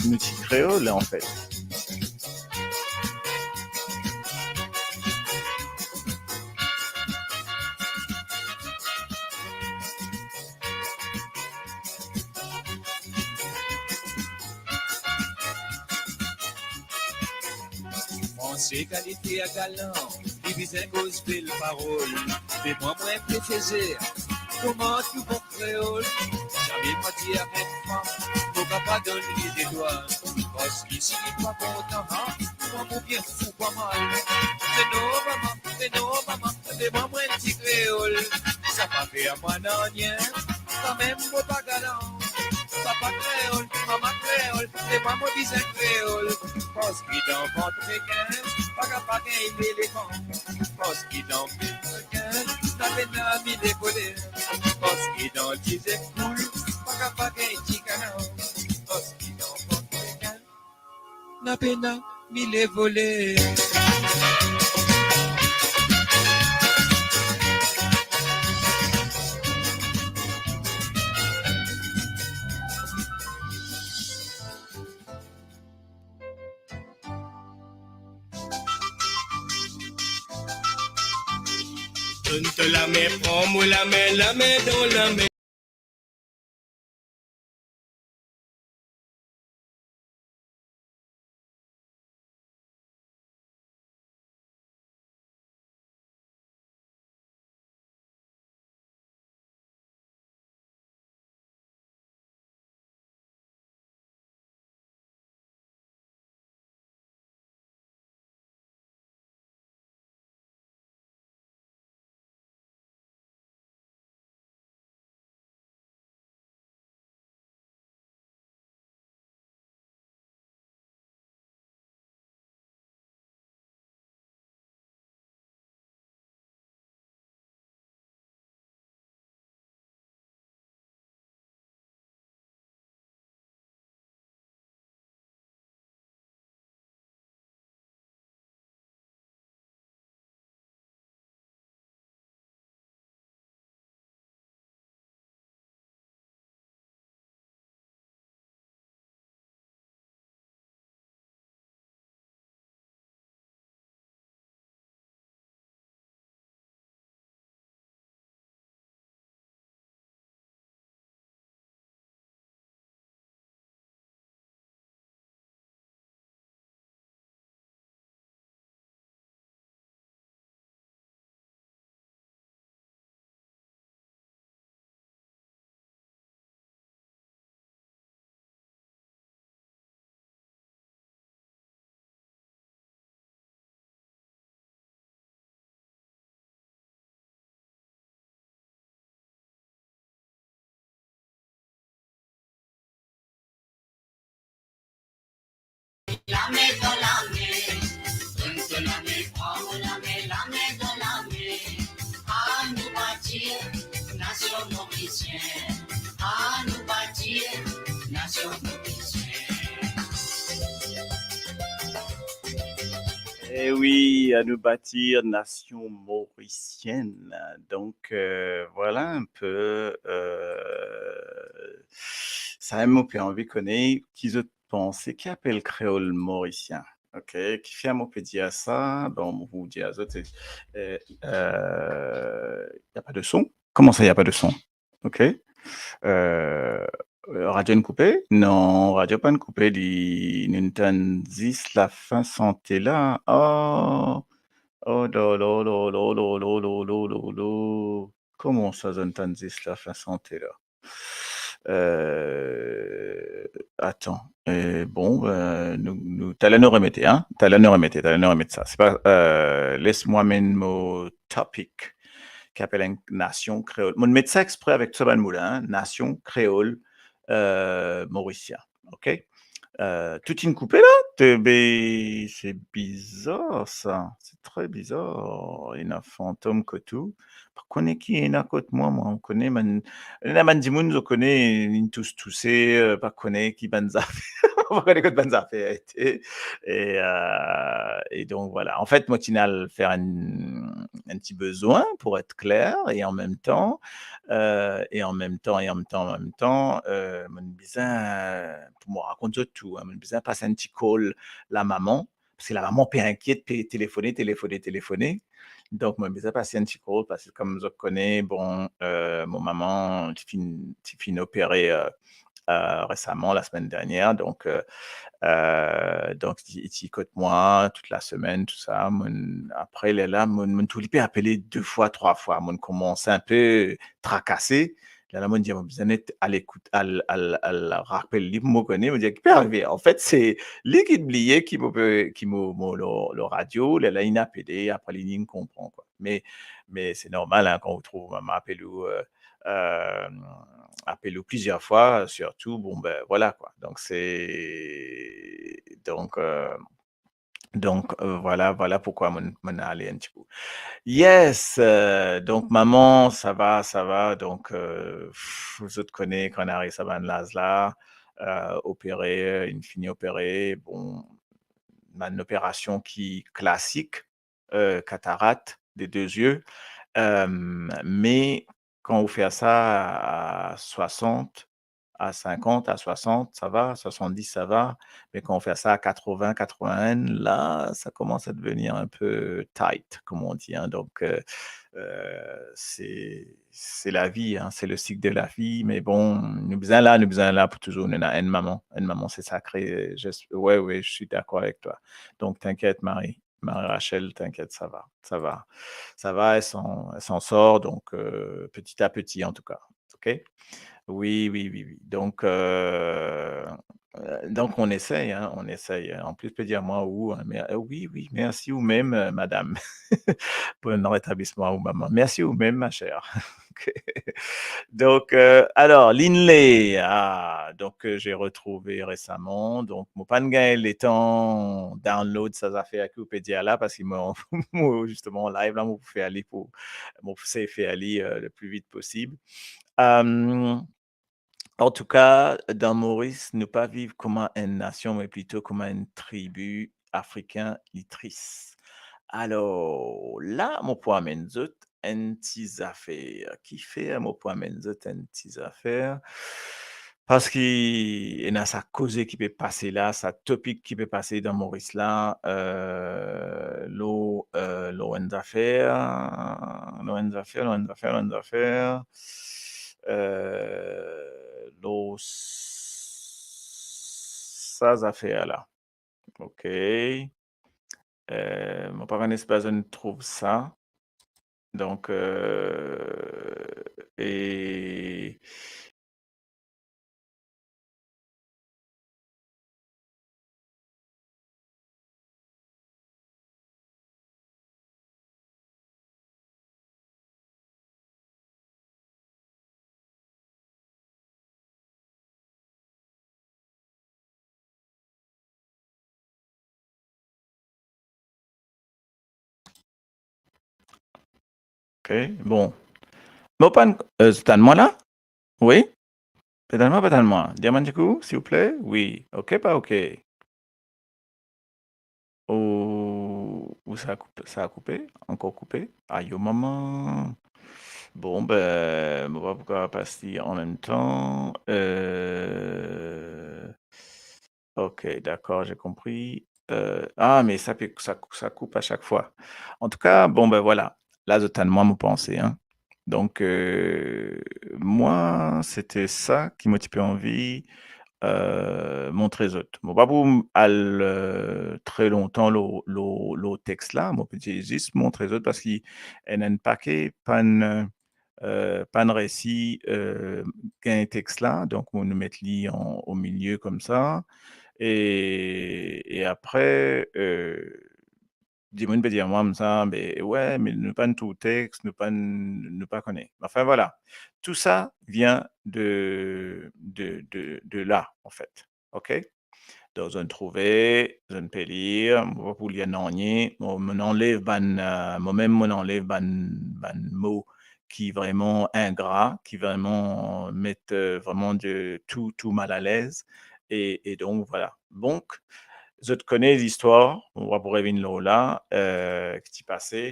nou ti kreol, anfet. Pran se kalite a galan, li bizin koz bel parol. Be mwa, mwa pe feze, kouma tou bon kreol, zame pa dir enn fam, mo kapav donn li de dwa. Parski si li pa kontan, ha, mwa mo bien fou pa mal. Me non mama, me non mama, be mwa, mwa enn ti kreol, sa pa fer mwa nanye, kanmem mo pa galan. Papa kreol, mama kreol, be mwa mo bizin kreol. Parski dan vant rekin, pa kapav gagn lelefan. Parski dan vant rekin, na pena mile vole. Parski dan dizef poul, pa kapav gagn ti kanan. Parski dan vant rekin, na pena mile vole. Donn to lame, pran mo lame, lame dan lame. Lame dan lame, donn to lame, pran mo lame, lame dan lame. Anou batir nasion morisien, anou batir nasion morisien. Eh wi, anou batir nasion morisienn. Donk, euh, vwala enn pe, euh, samem mo pe anvi kone ki zot panse ki apel kreol morisien. Ok, kifer mo pe dir sa? Bon, mo pou dir zot, euh, euh, y a pas de son. Koman sa, y a pas de son? Ok. Euh, radio inn koupe? Non, radio pa'nn koupe, li, nou tann zis lafin sante la. Oh, oh la la la la. Koman sa, zot tann zis lafin sante la? Euh, atan. Euh, bon, euh, nou, nou, taler nou remete, hein? Taler nou remete, taler nou remet sa. Se pa, euh, les mwa amenn mo topic ki apel enn nasion kreol. Mo'nn met sa expre avek tou sa bann mo la, hein, nasion kreol, euh, morisien. Ok? Euh, tou inn koupe la, te, be, se bizar sa, se tre bizar. Ena fantom kot ou, pa kone ki ena kot mwa, mwa, mo kone bann, ena bann dimoun, zot kone, inn tous touse, euh, pa kone ki bann zafer, pa kone kot bann zafer ete. E, euh, e donk, vwala. Anfet, mo ti inn al fer enn, enn ti bezwin, pou et kler, e an mem tan, euh, e an mem tan, e an mem tan, an mem tan, euh, mo'nn bizin, pou mo rakont zot tou, hein, mo'nn bizin pas enn ti call lamama, parski lamama pe inkiet, pe telefone, telefone, telefone. Donk, mo'nn bizin pas enn ti call, parski kom zot kone, bon, euh, mo mama ti finn, ti finn opere, euh, euh, resaman, lasemenn dernier. Donk, euh, euh, donk, li ti kot mwa tout lasemenn, tou sa. Mo'nn, apre, lerla, mo'nn, mo'nn trouv li pe apele de fwa, trwa fwa. Mo'nn koumans enn pe trakase. Lerla, mo'nn dir, mo bizin net al ekout, al, al, al rapel li pou mo kone. Mo dir, ki pe arive? Anfet, se li ki bliye ki mo pe, ki mo, mo lor, lor radio. Lerla, inn apele, apre li, li'nn konpran, kwa. Me, me se normal, hein, kan ou trouv mama apel ou, euh, euh, apel ou plizier fwa, sirtou, bon, be, vwala, kwa. Donk, se, donk, euh, donk, euh, vwala, vwala poukwa mo'nn, mo'nn ale enn ti kou. Yes, euh, donk, mama, sava, sava, donk, euh, pff, zot kone, kan ariv sa bann laz la, euh, opere, inn fini opere, bon, bann operasion ki klasik, euh, katarat de de zie. Euh, me kan ou fer sa a swasant, À cinquante, à soixante, ça va, soixante-dix, ça va, mais quand on fait ça à quatre-vingts, quatre-vingt-un, là, ça commence à devenir un peu tight, comme on dit, hein. Donc, euh, euh, c'est, c'est la vie, hein, c'est le cycle de la vie, mais bon, nou bizin la, nou bizin la pou touzour, nou ena enn mama, enn mama, c'est sacré, je, ouais, ouais, je suis d'accord avec toi. Donc, t'inquiète, Marie. Marie-Rachel, t'inquiète, ça va, ça va. Ça va, elle s'en, elle s'en sort, donc, euh, petit à petit, en tout cas. OK ? Oui, oui, oui, oui. Donc, euh, euh, donc, on essaye, hein, on essaye. En plus, peut dire moi ou, hein, mais, euh, oui, oui, merci ou même, euh, madame. Bon rétablissement ou maman. Merci ou même, ma chère. OK. Donc, euh, alors, Linley, ah, donc, euh, j'ai retrouvé récemment. Donc, mo pa'nn gagn letan download sa zafer ki ou pe dir la, parski mo, mo, justement, live la, mo pou fer li pou, mo pou sey fer li, euh, le plus vite possible. Euh, antouka, dan Moris, nou pa viv kouma enn nasion, me plito kouma enn tribi afrikin li tris. Alor, la, mo pou amenn zot enn ti zafer. Kifer mo pou amenn zot enn ti zafer? Parski ena sa koze ki pe pase la, sa topik ki pe pase dan Moris la, euh, lor, euh, lor enn zafer, lor enn zafer, lor enn zafer, lor enn zafer, euh, lor s-, sa zafer la. OK. Euh, mo pa kone si zot trouv sa. Donc, euh, et OK, bon. Mo pa'nn, euh, tann mwa la? Oui? Pe tann mwa, pe tann mwa. Dir mwa enn ti kou, silvouple? Oui. OK, pa OK? Ou, ou sa koupe, sa koupe, ankor koupe. Ayo mama. Bon, ben, mo pa pou kapav pas li an mem tan. Euh, OK, d'accord, j'ai compris. Euh, ah, mais ça peut, ça, ça coupe à chaque fois. En tout cas, bon, ben voilà. La, zot tann mwa, mo panse, hein. Donc, euh, mwa, se te sa ki mo ti pe anvi, euh, montre zot. Mo pa pou al, euh, tre lontan lor, lor, lor text la. Mo pe zis montre zot parski ena enn pake pa'nn, euh, pa'nn resi, euh, gagn text la. Donc, nou met li an, au milieu comme ça. Et, et après, euh, dimoun pe dir mwa koumsa, "Be, we, me nou pa'nn trouv text, nou pa'nn, nou pa kone." Enfin, voilà. Tout ça vient de, de, de, de là, en fait. OK? Donc, zot trouve, zot pe lir, mo pa pou lir nanye, mo, mo anlev bann, euh, mo mem mo anlev bann, bann mo ki vreman ingra, ki vreman met, euh, vreman de, tou, tou mal alez. Et, et donc, voilà. Donc, zot kone listwar, mo pa pou revinn lor la, euh, ki ti pase.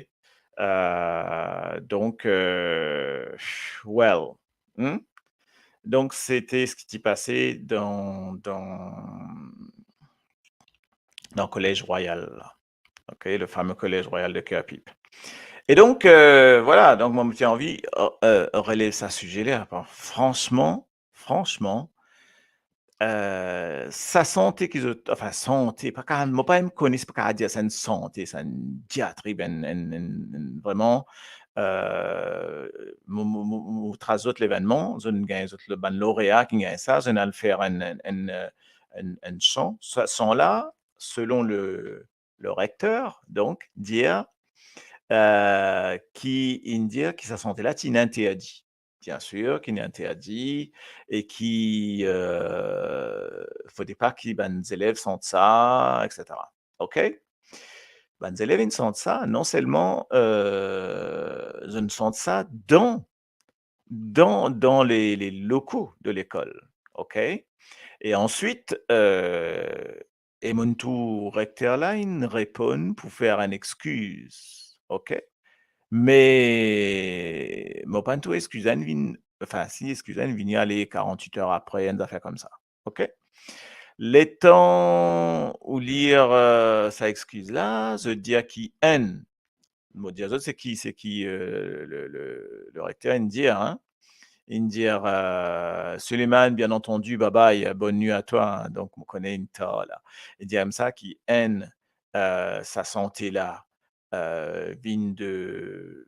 Euh, donc, euh, well, hmm? Donc, se te seki ti pase dan, dan, dan Collège Royal la. OK, le fameux Collège Royal de Curepipe. Et donc, euh, voilà, donc, mo ti anvi, euh, euh, relev sa size la. Fransman, fransman, euh, sa sante ki zot, enfin, sante, pa kapav, mo pa mem kone, se pa kapav dir sa enn sante, sa enn diatrib, enn, enn, enn, enn, vreman, euh, mo, mo, mo, mo tras zot levennman, zot gagn zot le, bann lorea ki gagn sa, zot al fer enn, enn, enn, euh, enn, enn san. Sa san la, selon le, le recteur, donc, dir, euh, ki inn dir ki sa sante la ti interdi. Bien sûr, ki interdi et ki, euh, fode pa ki bann zelev sant sa, et cetera. OK? Bann zelev inn sant sa, non selman, euh, zot inn sant sa dan, dan, dan les, les locaux de lekol. OK? Et ensuite, euh, e monn trouv rekter la inn reponn pou fer enn exkiz. OK? Me mo pa'nn trouv exkiz la inn vinn, anfin, si, eskiz, enn vini ale karant-wit er apre, enn zafer koumsa. Ok? Letan ou lir, eh, sa eskiz la, zot dir ki enn, mo dir zot se ki, se ki, eh, le, le, le rekter inn dir, hein. Inn dir, eh, Suleiman, bien antandi, bye bye, bonne nuit à toi, hein. Donk, mo kone inn tar la. Inn dir koumsa ki enn, eh, sa sante la, eh, vinn de,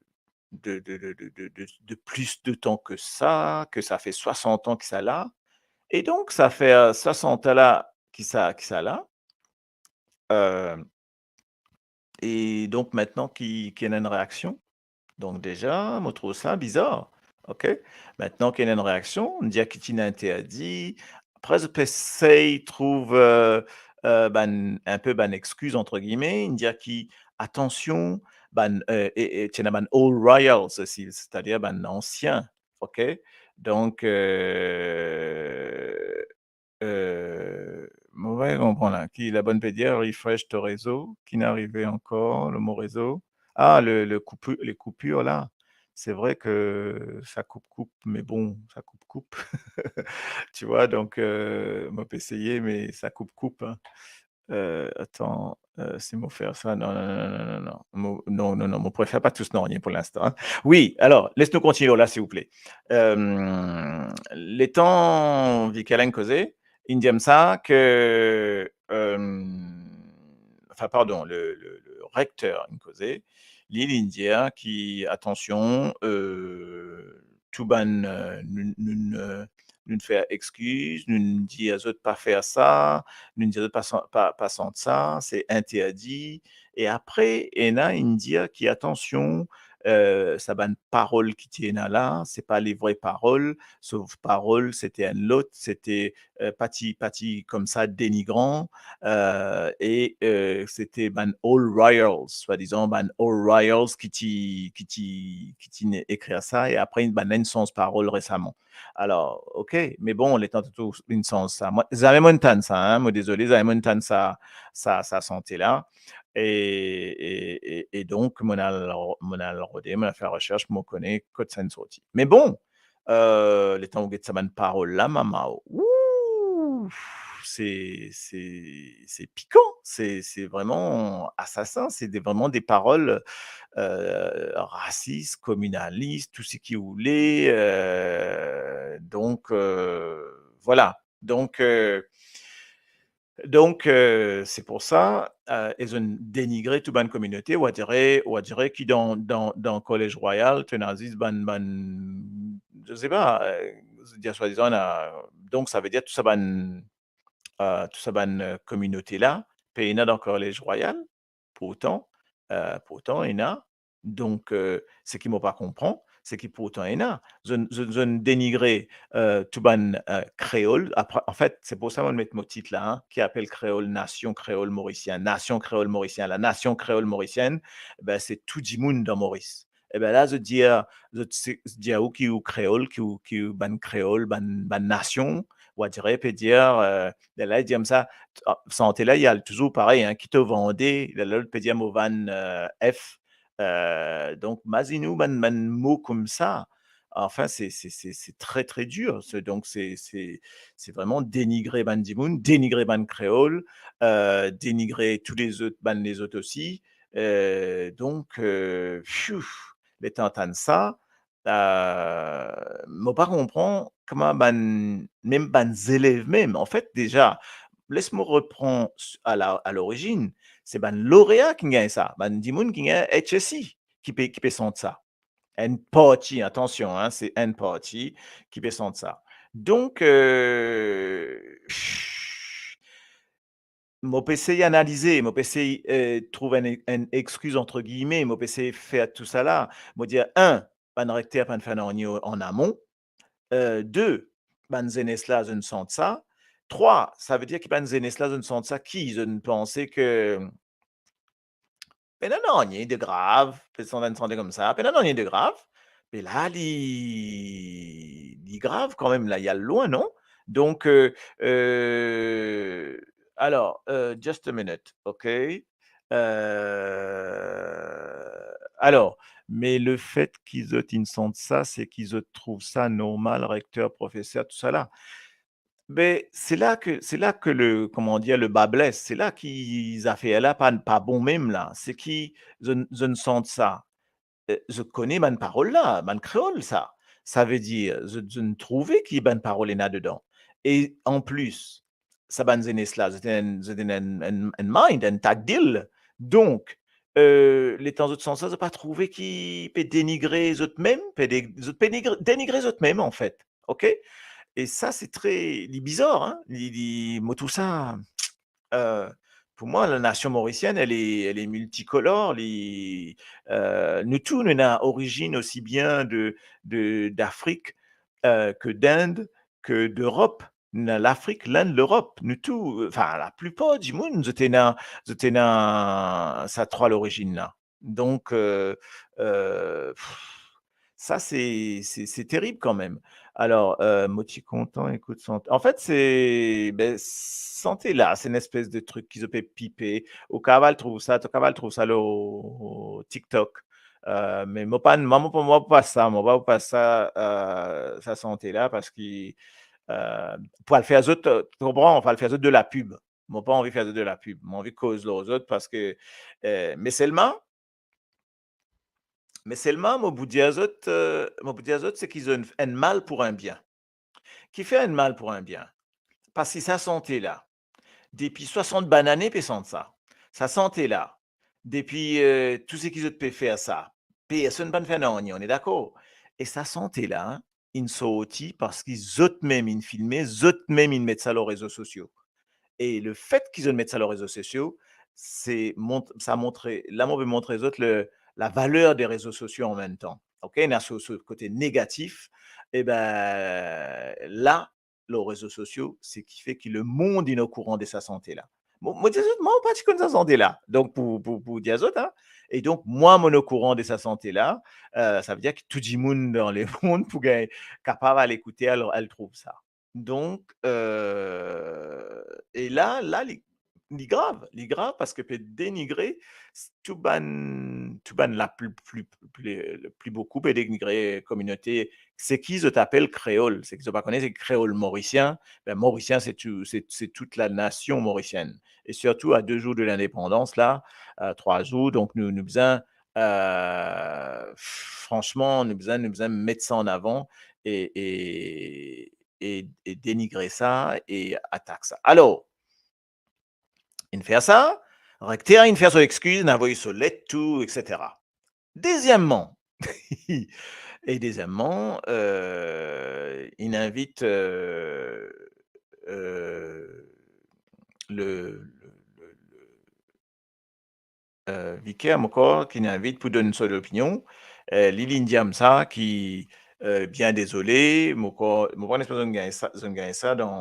de, de, de, de, de, de, de plis de tan ke sa, ke sa fer swasant an ki sa la. E donk, sa fer swasant an la ki sa, ki sa la. Eh, e donk, mintnan ki, ki ena enn reaksion. Donk, deza, mo trouv sa bizar. Ok? Mintnan ki ena enn reaksion, dir ki ti inn interdi. Apre, zot pe esey trouv, eh, eh, bann, inpe bann eskiz, antre gilme, inn dir ki, atansion, bann, eh, e, e, ti ena bann old royals osi, setadir bann ansien, ok? Donk, eh, eh, mo pa konpran la, ki la bann pe dir, refresh to rezo, ki'nn arive ankor, le mo rezo. Ah, le, le coupu-, les coupures la. Se vre ke sa koup, koup, me bon, sa koup, koup. Tu vois, donk, eh, mo pe eseye, me sa koup, koup, hein. Eh, atann, eh, si mo fer sa, non, non, non. Mo, non, non, non, mo prefer pa tous nanye pou linstan, hein. Wi, alor, les nou kontigne la, silvouple. Eh, letan Vicaire la inn koze, inn dir koumsa ke, eh, anfin, pardon, le, le, le rekter inn koze, li, li'nn dir ki, atansion, eh, tou bann, eh, nou, nou, eh, nou fer eskiz, nou dir zot pa fer sa, nou dir zot pa san-, pa, pa sant sa, se interdi. E apre, ena inn dir ki, atansion, eh, sa bann parol ki ti ena la, se pa le vre parol, so parol, se ti enn lot, se ti, eh, pa ti, pa ti koumsa denigran, eh, e, eh, se ti bann old royals, swadizan bann old royals ki ti, ki ti, ki ti inn ekrir sa, e apre, bann la inn sanz parol resaman. Alor, ok, me bon, letan tou inn sanz sa. Mwa, zame mo'nn tann sa, hein, mo dezole, zame mo'nn tann sa, sa, sa sante la. E, e, e, e donk, mo'nn al, mo'nn al rode, mo'nn al fer resers, mo kone kot sa inn sorti. Me bon, eh, letan ou get sa bann parol la, mama, ou, se, se, se pikan, se, se vreman asasin, se de, vreman de parol, eh, rasis, kominalis, tou seki ou le, eh, donk, eh, vwala. Donk, eh, donk, eh, se pou sa, eh, e zot inn denigre tou bann kominote, ou a dire, ou a dire ki dan, dan, dan Kolez Rwayal, to ena zis bann, bann, je sais pas, eh, dir swadizan, ena, donk sa ve dir tou sa bann, eh, tou sa bann, eh, kominote la, pena dan Kolez Rwayal, pourtan, eh, pourtan ena. Donk, eh, seki mo pa konpran, seki pourtan ena. Zot, zot, zot inn denigre, eh, tou bann, eh, kreol. Apre, anfet, se pou sa mo met mo tit la, hein, ki apel Kreol, Nasion Kreol Morisien. Nasion Kreol Morisien, la Nasion Kreol Morisienn, be, se tou dimoun dan Moris. Ebe la, zot dir, zot se, dir ou ki ou kreol, ki ou, ki ou bann kreol, bann, bann nasion, ou a dire, pe dir, eh, lerla li dir koumsa, ah, sante la, li al touzour parey, hein, ki to vande, lerla lot pe dir mo vann, eh, F, eh, donk, mazinn ou bann, bann mo koumsa, anfin, se, se, se, se tre, tre dir. Se, donk, se, se, se vreman denigre bann dimoun, denigre bann kreol, eh, denigre tou lezot, bann lezot osi. Eh, donk, eh, fiou, letan tann sa, eh, mo pa konpran kouma bann, mem bann zelev mem, anfet, deza, les mo repran s-, a la, a lorizinn, se bann lorea ki gagn sa, bann dimoun ki gagn H S C ki pe, ki pe sant sa. Enn parti, atansion, hein, se enn parti ki pe sant sa. Donk, eh, mo pe esey analize, mo pe esey, eh, trouv enn, enn eskiz antre gilme, mo pe esey fer tou sa la. Mo dir, enn, bann rekter pa'nn fer nanye an amon. Eh, de, bann zenes la, zot inn sant sa. Trwa, sa ve dir ki bann zenes la, zot inn sant sa, ki zot inn panse ke pena nanye de grav, pe sant enn sante koumsa, pena nanye de grav. Me la, li, li grav kanmem la, li al lwin, non? Donk, eh, eh, alor, eh, just a minute, ok? Eh, Alor, me lefet ki zot inn sant sa, se ki zot trouv sa normal, rekter, profeser, tousala. Be, se la ke, se la ke le, koman dir, le ba bles, se la ki zafer la pa, pa bon mem la, se ki zot, zot inn sant sa. Eh, zot kone bann parol la, bann kreol sa. Savedir, zot, zot inn trouve ki bann parol ena dedan. E anplis, sa bann zenes la, zot ena enn, zot ena enn, enn, enn mind, enn tagdil. Donk, eh, letan zot sant sa, zot pa trouve ki pe denigre zot mem, pe de-, zot pe nigre-, denigre zot mem, anfet. Ok? E sa, se tre, li bizar, hein? Li, li, mo trouv sa, eh, pou mwa, la nasion morisienn, elle est, elle est multicolore, li, eh, nou tou, nou ena orizinn osi bien de, de, d'Afrik, eh, ke d'Inde, ke d'Erop. Nou ena Lafrik, Lind, Lerop, nou tou, anfin, laplipar dimoun, zot ena, zot ena sa trwa lorizinn la. Donk, eh, eh, pff, sa se, se, se terib kanmem. Alor, eh, mo ti kontan ekout sante. Anfet, se, be, sante la, se enn espes de trik ki zot pe pipe. Ou kapav al trouv sa, to kapav al trouv sa lor TikTok. Eh, me mo pa, mo, mo, mo pa pou pas sa, mo pa pou pas sa, eh, sa sante la, parski, eh, pou al fer zot, eh, to konpran, pou al fer zot de lapib. Mo pa anvi fer zot de lapib. Mo anvi koz lor zot parski, eh, me selman, me selman, mo pou dir zot, eh, mo pou dir zot, se ki zot inn mal pou enn bien. Kifer enn mal pou enn bien? Parski sa sante la, depi swasant bann ane pe sant sa. Sa sante la, depi, eh, tou seki zot pe fer sa, personn pa'nn fer nanye, on est d'accord? E sa sante la, inn sorti parski zot mem inn filme, zot mem inn met sa lor rezo sosio. E lefet ki zot met sa lor rezo sosio, se mont-, sa montre, la mo pe montre zot le, la valer de rezo sosio an mem tan. Ok, ena so, so kote negatif, e be, la, lor rezo sosio, se ki fer ki lemond inn okouran de sa sante la. Mo, mo dir zot, mwa, mo pa ti konn sa sante la. Donk, pou, pou, pou dir zot, hein, e donk, mwa, mo okouran de sa sante la, eh, savedir ki tou dimoun dan lemond pou gagn, kapav al ekoute, al, al trouv sa. Donk, eh, e la, la, li, li grav, li grav parski pe denigre s-, tou bann, tou bann la pli, pli, pli, pli boukou pe denigre kominote, seki zot apel kreol, seki zot pa kone, se kreol morisien. Be, morisien, se tou, se, se tout la nasion morisienn. E sirtou a de zour de lindepandans la, eh, trwa zour, donk nou, nou bizin, eh, fransman, nou bizin, nou bizin met sa an avan e, e, e, e denigre sa e atak sa. Alor, inn fer sa, rekter inn fer so exkiz, inn avoy so let tou, et cetera. Dezieman, e dezieman, eh, inn invit, eh, eh, le, le, le, le, eh, viker, mo krwar, ki inn invit pou donn so lopinion. Eh, li, li inn dir sa ki, eh, bien dezole, mo krwar, mo pa kone si zot gagn sa, zot gagn sa dan,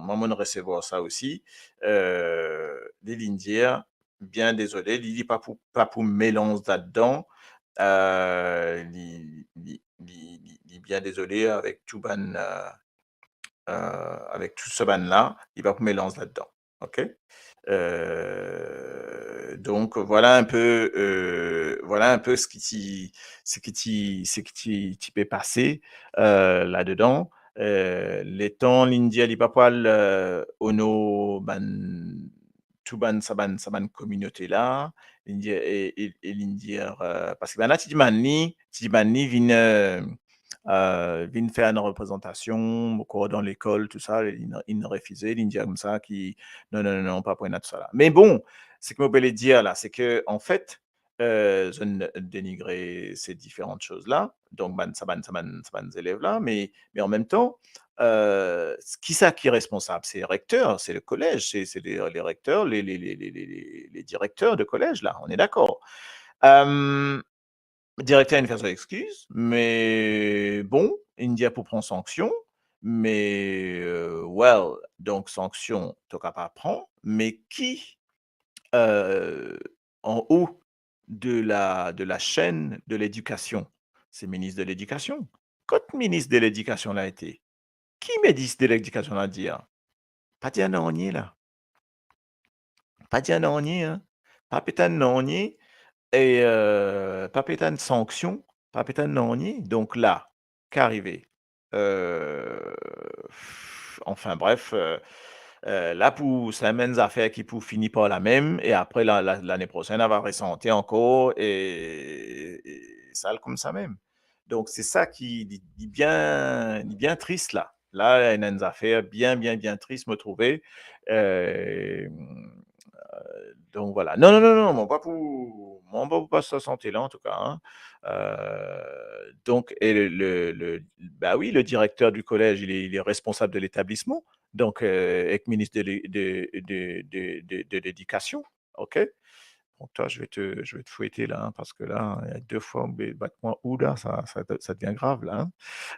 mwa, mo'nn resevwar sa osi. Eh, li, li inn dir, bien dezole, li, li pa pou, pa pou melanz ladan. Eh, li, li, li, li, li bien dezole avek tou bann, eh, eh, avek tou sa bann la, li pa pou melanz ladan. Ok? Eh, donk, vwala enpe, eh, vwala enpe seki ti, seki ti, seki ti, ti pe pase, eh, ladedan. Eh, letan li'nn dir li pa pou al, eh, onor bann, tou bann, sa bann, sa bann kominote la, li'nn dir, e, e, e li'nn dir, eh, parski bann la ti dimann li, ti dimann li vinn, eh, eh, vinn fer enn reprezantasion, mo krwar dan lekol, tou sa, li'nn, li'nn refize, li'nn dir koumsa ki, non, non, non, non, pa pou ena tou sa la. Me bon, seki mo pe le dir la, se ke, anfet, eh, zot inn denigre se diferan soz la, donk bann, sa bann, sa bann, sa bann zelev la, me, me an mem tan, eh, kisa ki responsab? Se rekter, se le kolez, se, se le, le rekter, le, le direkter de kolez la, on est d'accord. Eh, direkter inn fer so exkiz, me bon, inn dir pou pran sanksion, me, eh, well, donk sanksion, to kapav pran, me ki, eh, anlor de la, de la chaîne de l'éducation? Se minis de ledikasion. Kot minis de ledikasion la ete? Ki minis de ledikasion la dir? Pa dir nanye la. Pa dir nanye, hein. Pa pe tann nanye, e, euh, pa pe tann sanksion, pa pe tann nanye. Donk la, ki arive? Euh, anfin bref, euh, euh, la pou sa enn zafer ki pou fini par la mem, e apre la, la, lane prosenn, ava resante ankor, e, e sa al koumsa mem. Donk se sa ki, li, li bien, li bien tris la. La, ena enn zafer bien, bien, bien tris, mo trouve. Euh, euh, donk vwala. Non, non, non, non, mo pa pou, mo pa pou pas sa sante la, antouka, hein. Euh, donk, e le, le, le, ba wi, le directeur du collège, il est, il est responsable de l'établissement, donk, euh, ek minis de l'é-, de, de, de, de, de l'éducation, ok? Bon, toi, je vais te, je vais te fouetter là, hein, parce que là, il y a deux fois, ou bat mwa, ou la, ça, ça, ça devient grave là, hein.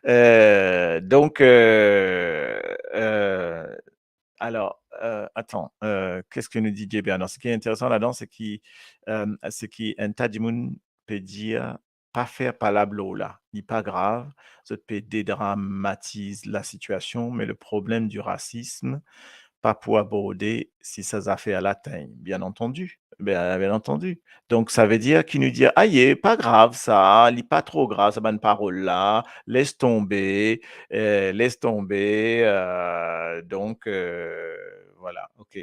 Euh, donk, euh, euh, alors, euh, attends, euh, qu'est-ce que nous dit J B? Alors, ce qui est intéressant là-dedans, c'est ki, euh, c'est ki enn ta dimoun pe dir, pa fer palab lor la, li pa grav, zot pe dedramatiz lasitiasion, me le problem di rasism pa pou aborde si sa zafer la tegn, bien antandi. Bien, bien antandi. Donk, savedir ki nou dir, aye, pa grav sa, li pa tro grav, sa bann parol la, les tonbe, euh, les tonbe, euh, donk, euh, vwala, ok.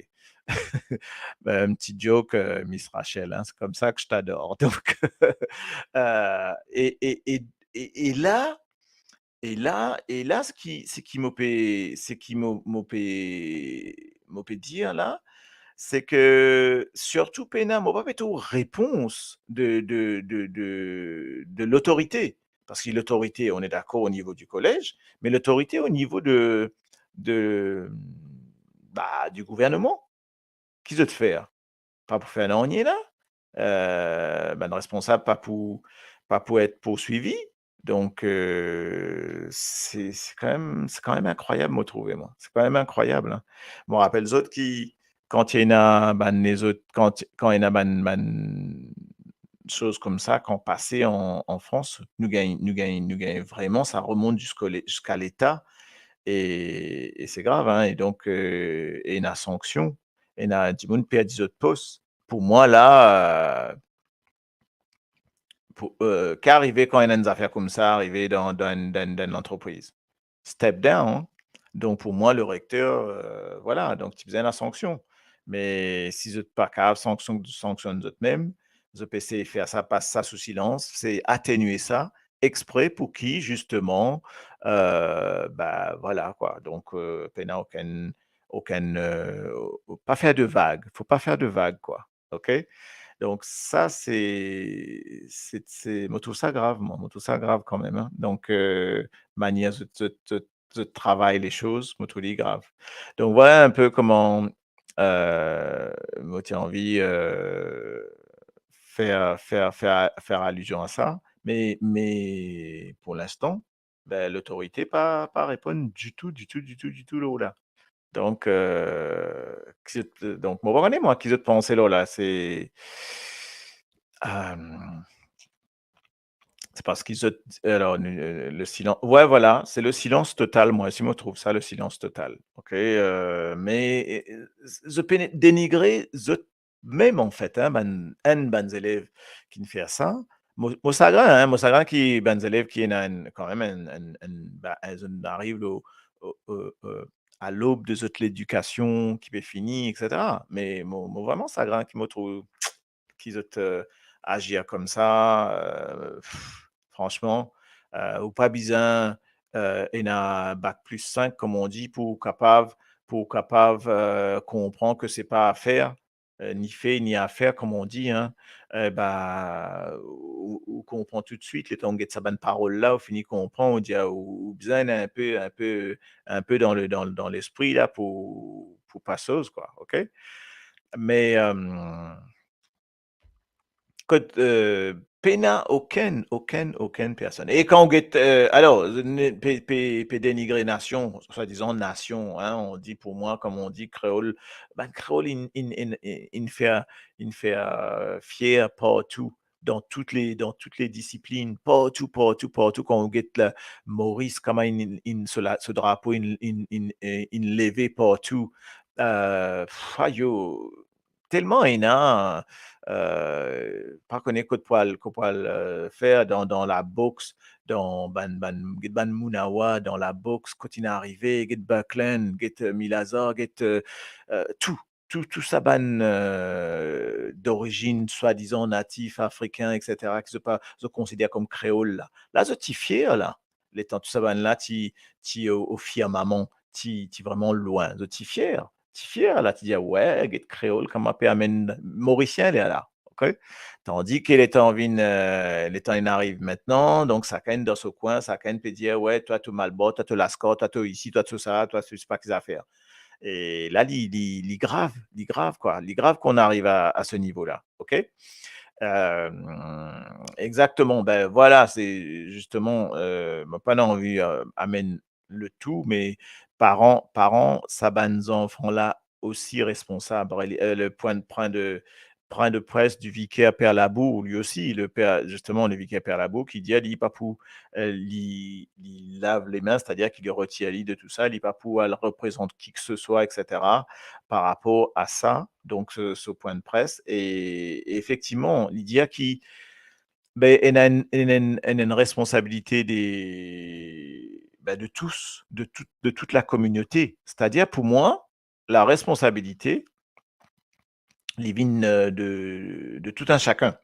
Enn ti joke, euh, Miss Rachel, hein, c'est comme ça que je t'adore. Donk, euh, e, e, e, e, e la, e la, e la, seki, seki mo pe, seki mo, mo pe, mo pe dir la, se ke sirtou pena, mo pa pe trouv repons de, de, de, de, de lotorite. Parski lotorite, on est d'accord au niveau du collège, me lotorite o nivo de, de, ba, di gouvernman. Ki zot fer? Pa pou fer nanye la. Euh, bann responsab pa pou, pa pou et pourswivi. Donk, euh, se, se kanmem, se kanmem inkrwayab, mo trouve, mwa. Se kanmem inkrwayab, hein. Mo rapel zot ki, kan ti ena bann lezot, kan ti, kan ena bann, bann soz koumsa, kan pase an, an Frans, nou gagn, nou gagn, nou gagn vreman, sa remont ziska le-, ziska Leta, e, e se grav, hein. E donk, euh, ena sanksion, ena dimoun perdi zot pos. Pou mwa, la, euh, pou, euh, ki arive kan ena enn zafer koumsa arive dan, dan, dan, dan lantrepriz? Step down. Donk, pou mwa, le rekter, euh, vwala, donk, ti bizin lasanksion. Me si zot pa kapav sanksion-, sanksionn zot mem, zot pe esey fer sa, pas sa sou silans, se atenue sa, expre pou ki, zisteman, euh, ba, vwala, kwa. Donk, euh, pena okenn, okenn, euh, pa fer de vag. Fo pa fer de vag, kwa. Ok? Donk sa, se, se, se, mo trouv sa grav, mwa. Mo trouv sa grav kanmem, hein. Donk, euh, manier zot, zot, zot, zot travay lesoz, mo trouv li grav. Donk, vwala enn pe kouma, euh, mo ti anvi, euh, fer, fer, fer, fer alizion a sa. Me, me pou linstan, be, lotorite pa, pa reponn ditou, ditou, ditou, ditou lor la. Donk, euh, ki zot, donk, mo pa kone, mwa, ki zot panse lor la, se, euh, se parski zot, alor, nou, euh, le silans, we, vwala, se le silans total, mwa osi mo trouv sa, le silans total. Ok, euh, me, euh, zot pe denigre zot mem, anfet, hein, bann, enn bann zelev ki'nn fer sa. Mo, mo sagrin, hein, mo sagrin ki bann zelev ki ena enn, kanmem enn, enn, enn, ba, enn, zot ariv o, o, o, o, a lob de zot ledikasion ki pe fini, et cetera. Me mo, mo vreman sagrin ki mo trouv ki zot, euh, azir koumsa, euh, pff, fransman, euh, ou pa bizin, euh, ena bac plus cinq, comme on dit, pou kapav, pou kapav, euh, konpran ke se pa afer, euh, ni fe, ni afer, comme on dit, hein. Eh ba, ou, ou konpran toutswit, letan ou get sa bann parol la, ou fini konpran, ou dir, ou, ou bizin enn pe, enn pe, enn pe dan le, dan, dan lespri la pou, pou pas soz, kwa, ok? Me, euh, kot, euh, pena okenn, okenn, okenn personn. E kan ou get, euh, alor, ne, pe, pe, pe denigre nasion, swadizan nasion, hein, on dit pour moi, comme on dit, kreol, bann kreol inn, inn, inn, inn, inn fer, inn fer, euh, fier partou, dan tout le, dan tout le disiplin, partou, partou, partou. Kan ou get la, Moris, kouma inn, inn, inn, so la, so drapo inn, inn, inn, eh, inn leve partou. Euh, pff, ayo, telman ena, euh, pa kone kot pou al, kot pou al, euh, fer dan, dan laboks, dan bann, bann, get bann Mounawa, dan laboks, kot inn arive, get Buckland, get, euh, Milaza, get, euh, euh, tou, tou, tou sa bann, euh, dorizinn swadizan natif afrikin, et cetera, ki zot pa, zot konsider kom kreol la. La, zot ti fier la. Letan tou sa bann la ti, ti o, o firmaman, ti, ti vreman lwin. Zot ti fier. Ti fier la, ti dir, "We, get kreol, kouma pe amenn Morisien lerla." Ok? Tandi ke letan vinn, euh, letan inn ariv aster, donk sakenn dan so kwin, sakenn pe dir, "We, twa to Malbar, twa to Laskar, twa to isi, twa to sa, twa to sa, pa ki zafer." E la, li, li, li grav, li grav, kwa. Li grav ki inn ariv a, a se nivo la, ok? Euh, exactement, ben, vwala, se zisteman, euh, mo pa anvi, euh, amenn le tou, me paran, paran sa bann zanfan la osi responsab. Reli-, euh, le pwin, pwin de, pwin de pres du vicaire Perlabou, li osi, le per, zisteman, le vicaire Perlabou ki dir li pa pou, euh, li, li lav lame, setadir ki li retir li de tou sa, li pa pou al reprezant ki ke se swa, et cetera, par rapor a sa, donk se, se pwin de pres. E, e efektivman, li dir ki, ben, ena enn, ena enn, ena enn responsabilite de, ben, de tous, de tout, de tout la kominote. Setadir, pou mwa, la responsabilite, li vinn, euh, de, de tout un chacun.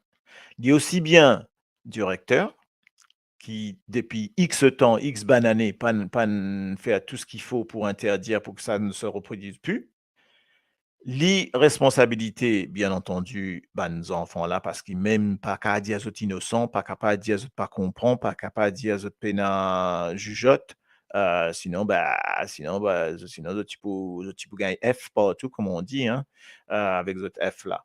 Li osi bien direkter, ki depi X tan, X bann ane, pa'nn, pa'nn fer tou seki fo pou interdir, pou ke sa ne se reproduise plus. Li responsabilite, bien antandi, bann zanfan la, parski mem pa kapav dir zot inosan, pa kapav dir zot pa konpran, pa kapav dir zot pena zizot, euh, sinon, ba, sinon, ba, sinon zot ti pou, zot ti pou gagn F partou, kouma on dir, hein, euh, avek zot F la.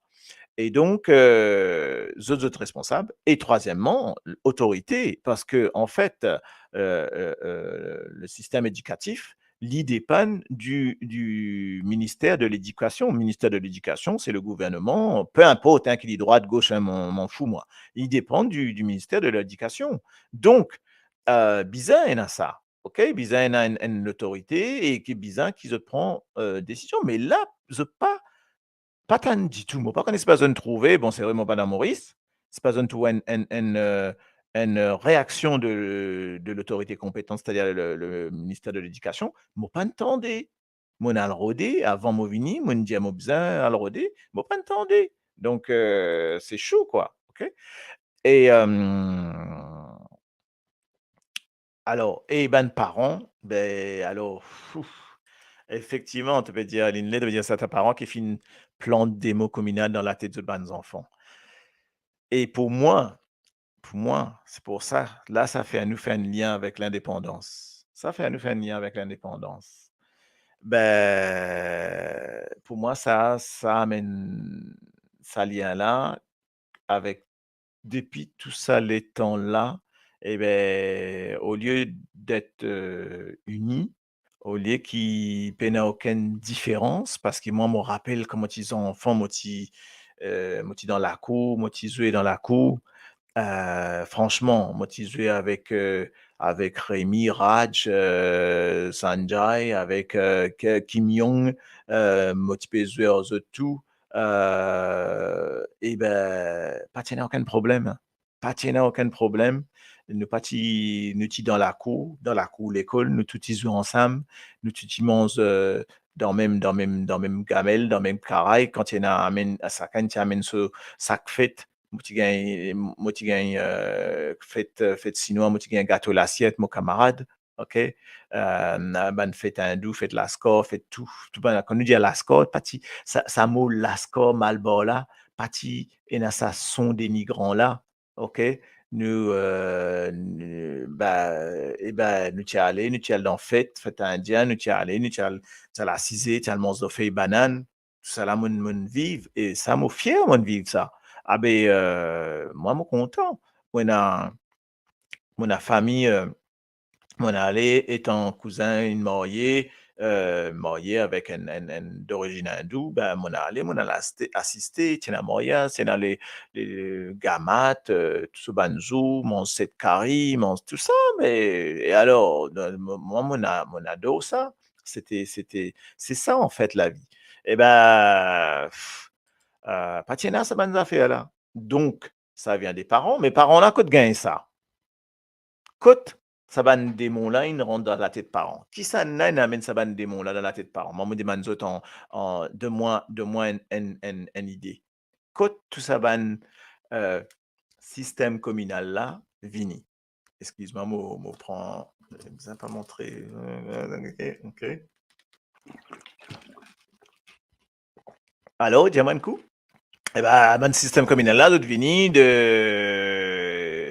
E donk, euh, zot, zot responsab. E trwazieman, otorite, parski, an fet, euh, euh, euh, le sistem edikatif, li depann du, du ministère de l'Éducation. Ministère de l'Éducation, c'est le gouvernement, peu importe, hein, ki li drwat, gos, hein, m'en, m'en fous, moi. Li depann du, du ministère de l'Éducation. Donk, euh, bizin ena sa, ok? Bizin ena enn, enn lotorite e ki bizin ki zot pran, euh, desizion. Me la, zot pa, pa tann ditou. Mo pa kone si pa zot inn trouve, bon, se vre, mo pa dan Moris, si pa zot inn trouve enn, enn, enn, euh, enn, euh, reaksion de, de lotorite konpetan, setadir le, le ministère de l'Éducation, mo pa'nn tande. Mo'nn al rode, avan mo vini, mo'nn dir mo bizin al rode, mo pa'nn tande. Donk, euh, se sou, kwa, ok? E, euh, alor, e bann paran, be, alor, ouf, efektivman, to pe dir, Linley, to pe dir sertin paran ki finn plant demo kominal dan latet zot bann zanfan. E pou mwa, pou mwa, se pou sa, la, sa fer nou fer enn lien avek lindepandans. Sa fer nou fer enn lien avek lindepandans. Be, pou mwa, sa, sa amenn sa lien la avek, depi tou sa letan la, e be, olie d'être, euh, ini, olie ki pena okenn diferans, parski mwa, mo rapel kan mo ti zanfan, mo ti, euh, mo ti dan lakour, mo ti zwe dan lakour. Euh, fransman, mo ti zwe avek, euh, avek Remy, Raj, euh, Sanjay, avek, euh, Ke-, Kim Young, euh, mo ti pe zwe ar zot tou. Euh, e be, pa ti ena okenn problem. Pa ti ena okenn problem. Nou pa ti, nou ti dan lakour, dan lakour lekol, nou tou ti zwe ansam, nou tou ti manz, euh, dan mem, dan mem, dan mem gamel, dan mem karay. Kan ti ena amenn, sakenn ti amenn so sak fet, mo ti gagn, mo ti gagn, euh, fet, fet sinwa, mo ti gagn gato lasiet, mo kamarad, ok? Euh, bann fet indou, fet Laskar, fet tou, tou bann, kan nou dir Laskar, pa ti, sa, sa mo Laskar, Malbar la, pa ti ena sa son de migran la, ok? Nou, euh, nou, ba, e ba, nou ti ale, nou ti al dan fet, fet indien, nou ti ale, nou ti al, ti al asize, ti al manz lor fey banann, tousala mo'nn, mo'nn viv, e sa mo fier mo'nn viv sa. Abe, euh, mwa mo kontan. Mo ena, mo ena fami, euh, mo'nn ale, etan kouzin inn marye, euh, marye avek enn, enn, enn dorizinn indou, be, mo'nn ale, mo'nn al asiste, asiste, ti ena maryaz, ti ena le, le gamat, euh, tou so bann zour, manz set kari, manz tou sa, me, e alor, mwa, mo'nn a-, mo'nn ador sa. Sete, sete, se sa, an fet, lavi. E be, pff, Euh, pa ti ena sa bann zafer la. Donk, sa vinn de paran, me paran la kot gagn sa? Kot sa bann demon la inn rant dan latet paran? Kisannla inn amenn sa bann demon la dan latet paran? Mwa, mo demann zot an, an, donn mwa, donn mwa enn, enn, enn, enn ide. Kot tou sa bann, euh, sistem kominal la vini? Eskiz mwa, mo, mo pran, bizin pa montre, euh, ok, ok. Alor, dir mwa enn kou. E ben, bann sistem kominal la, zot vini de,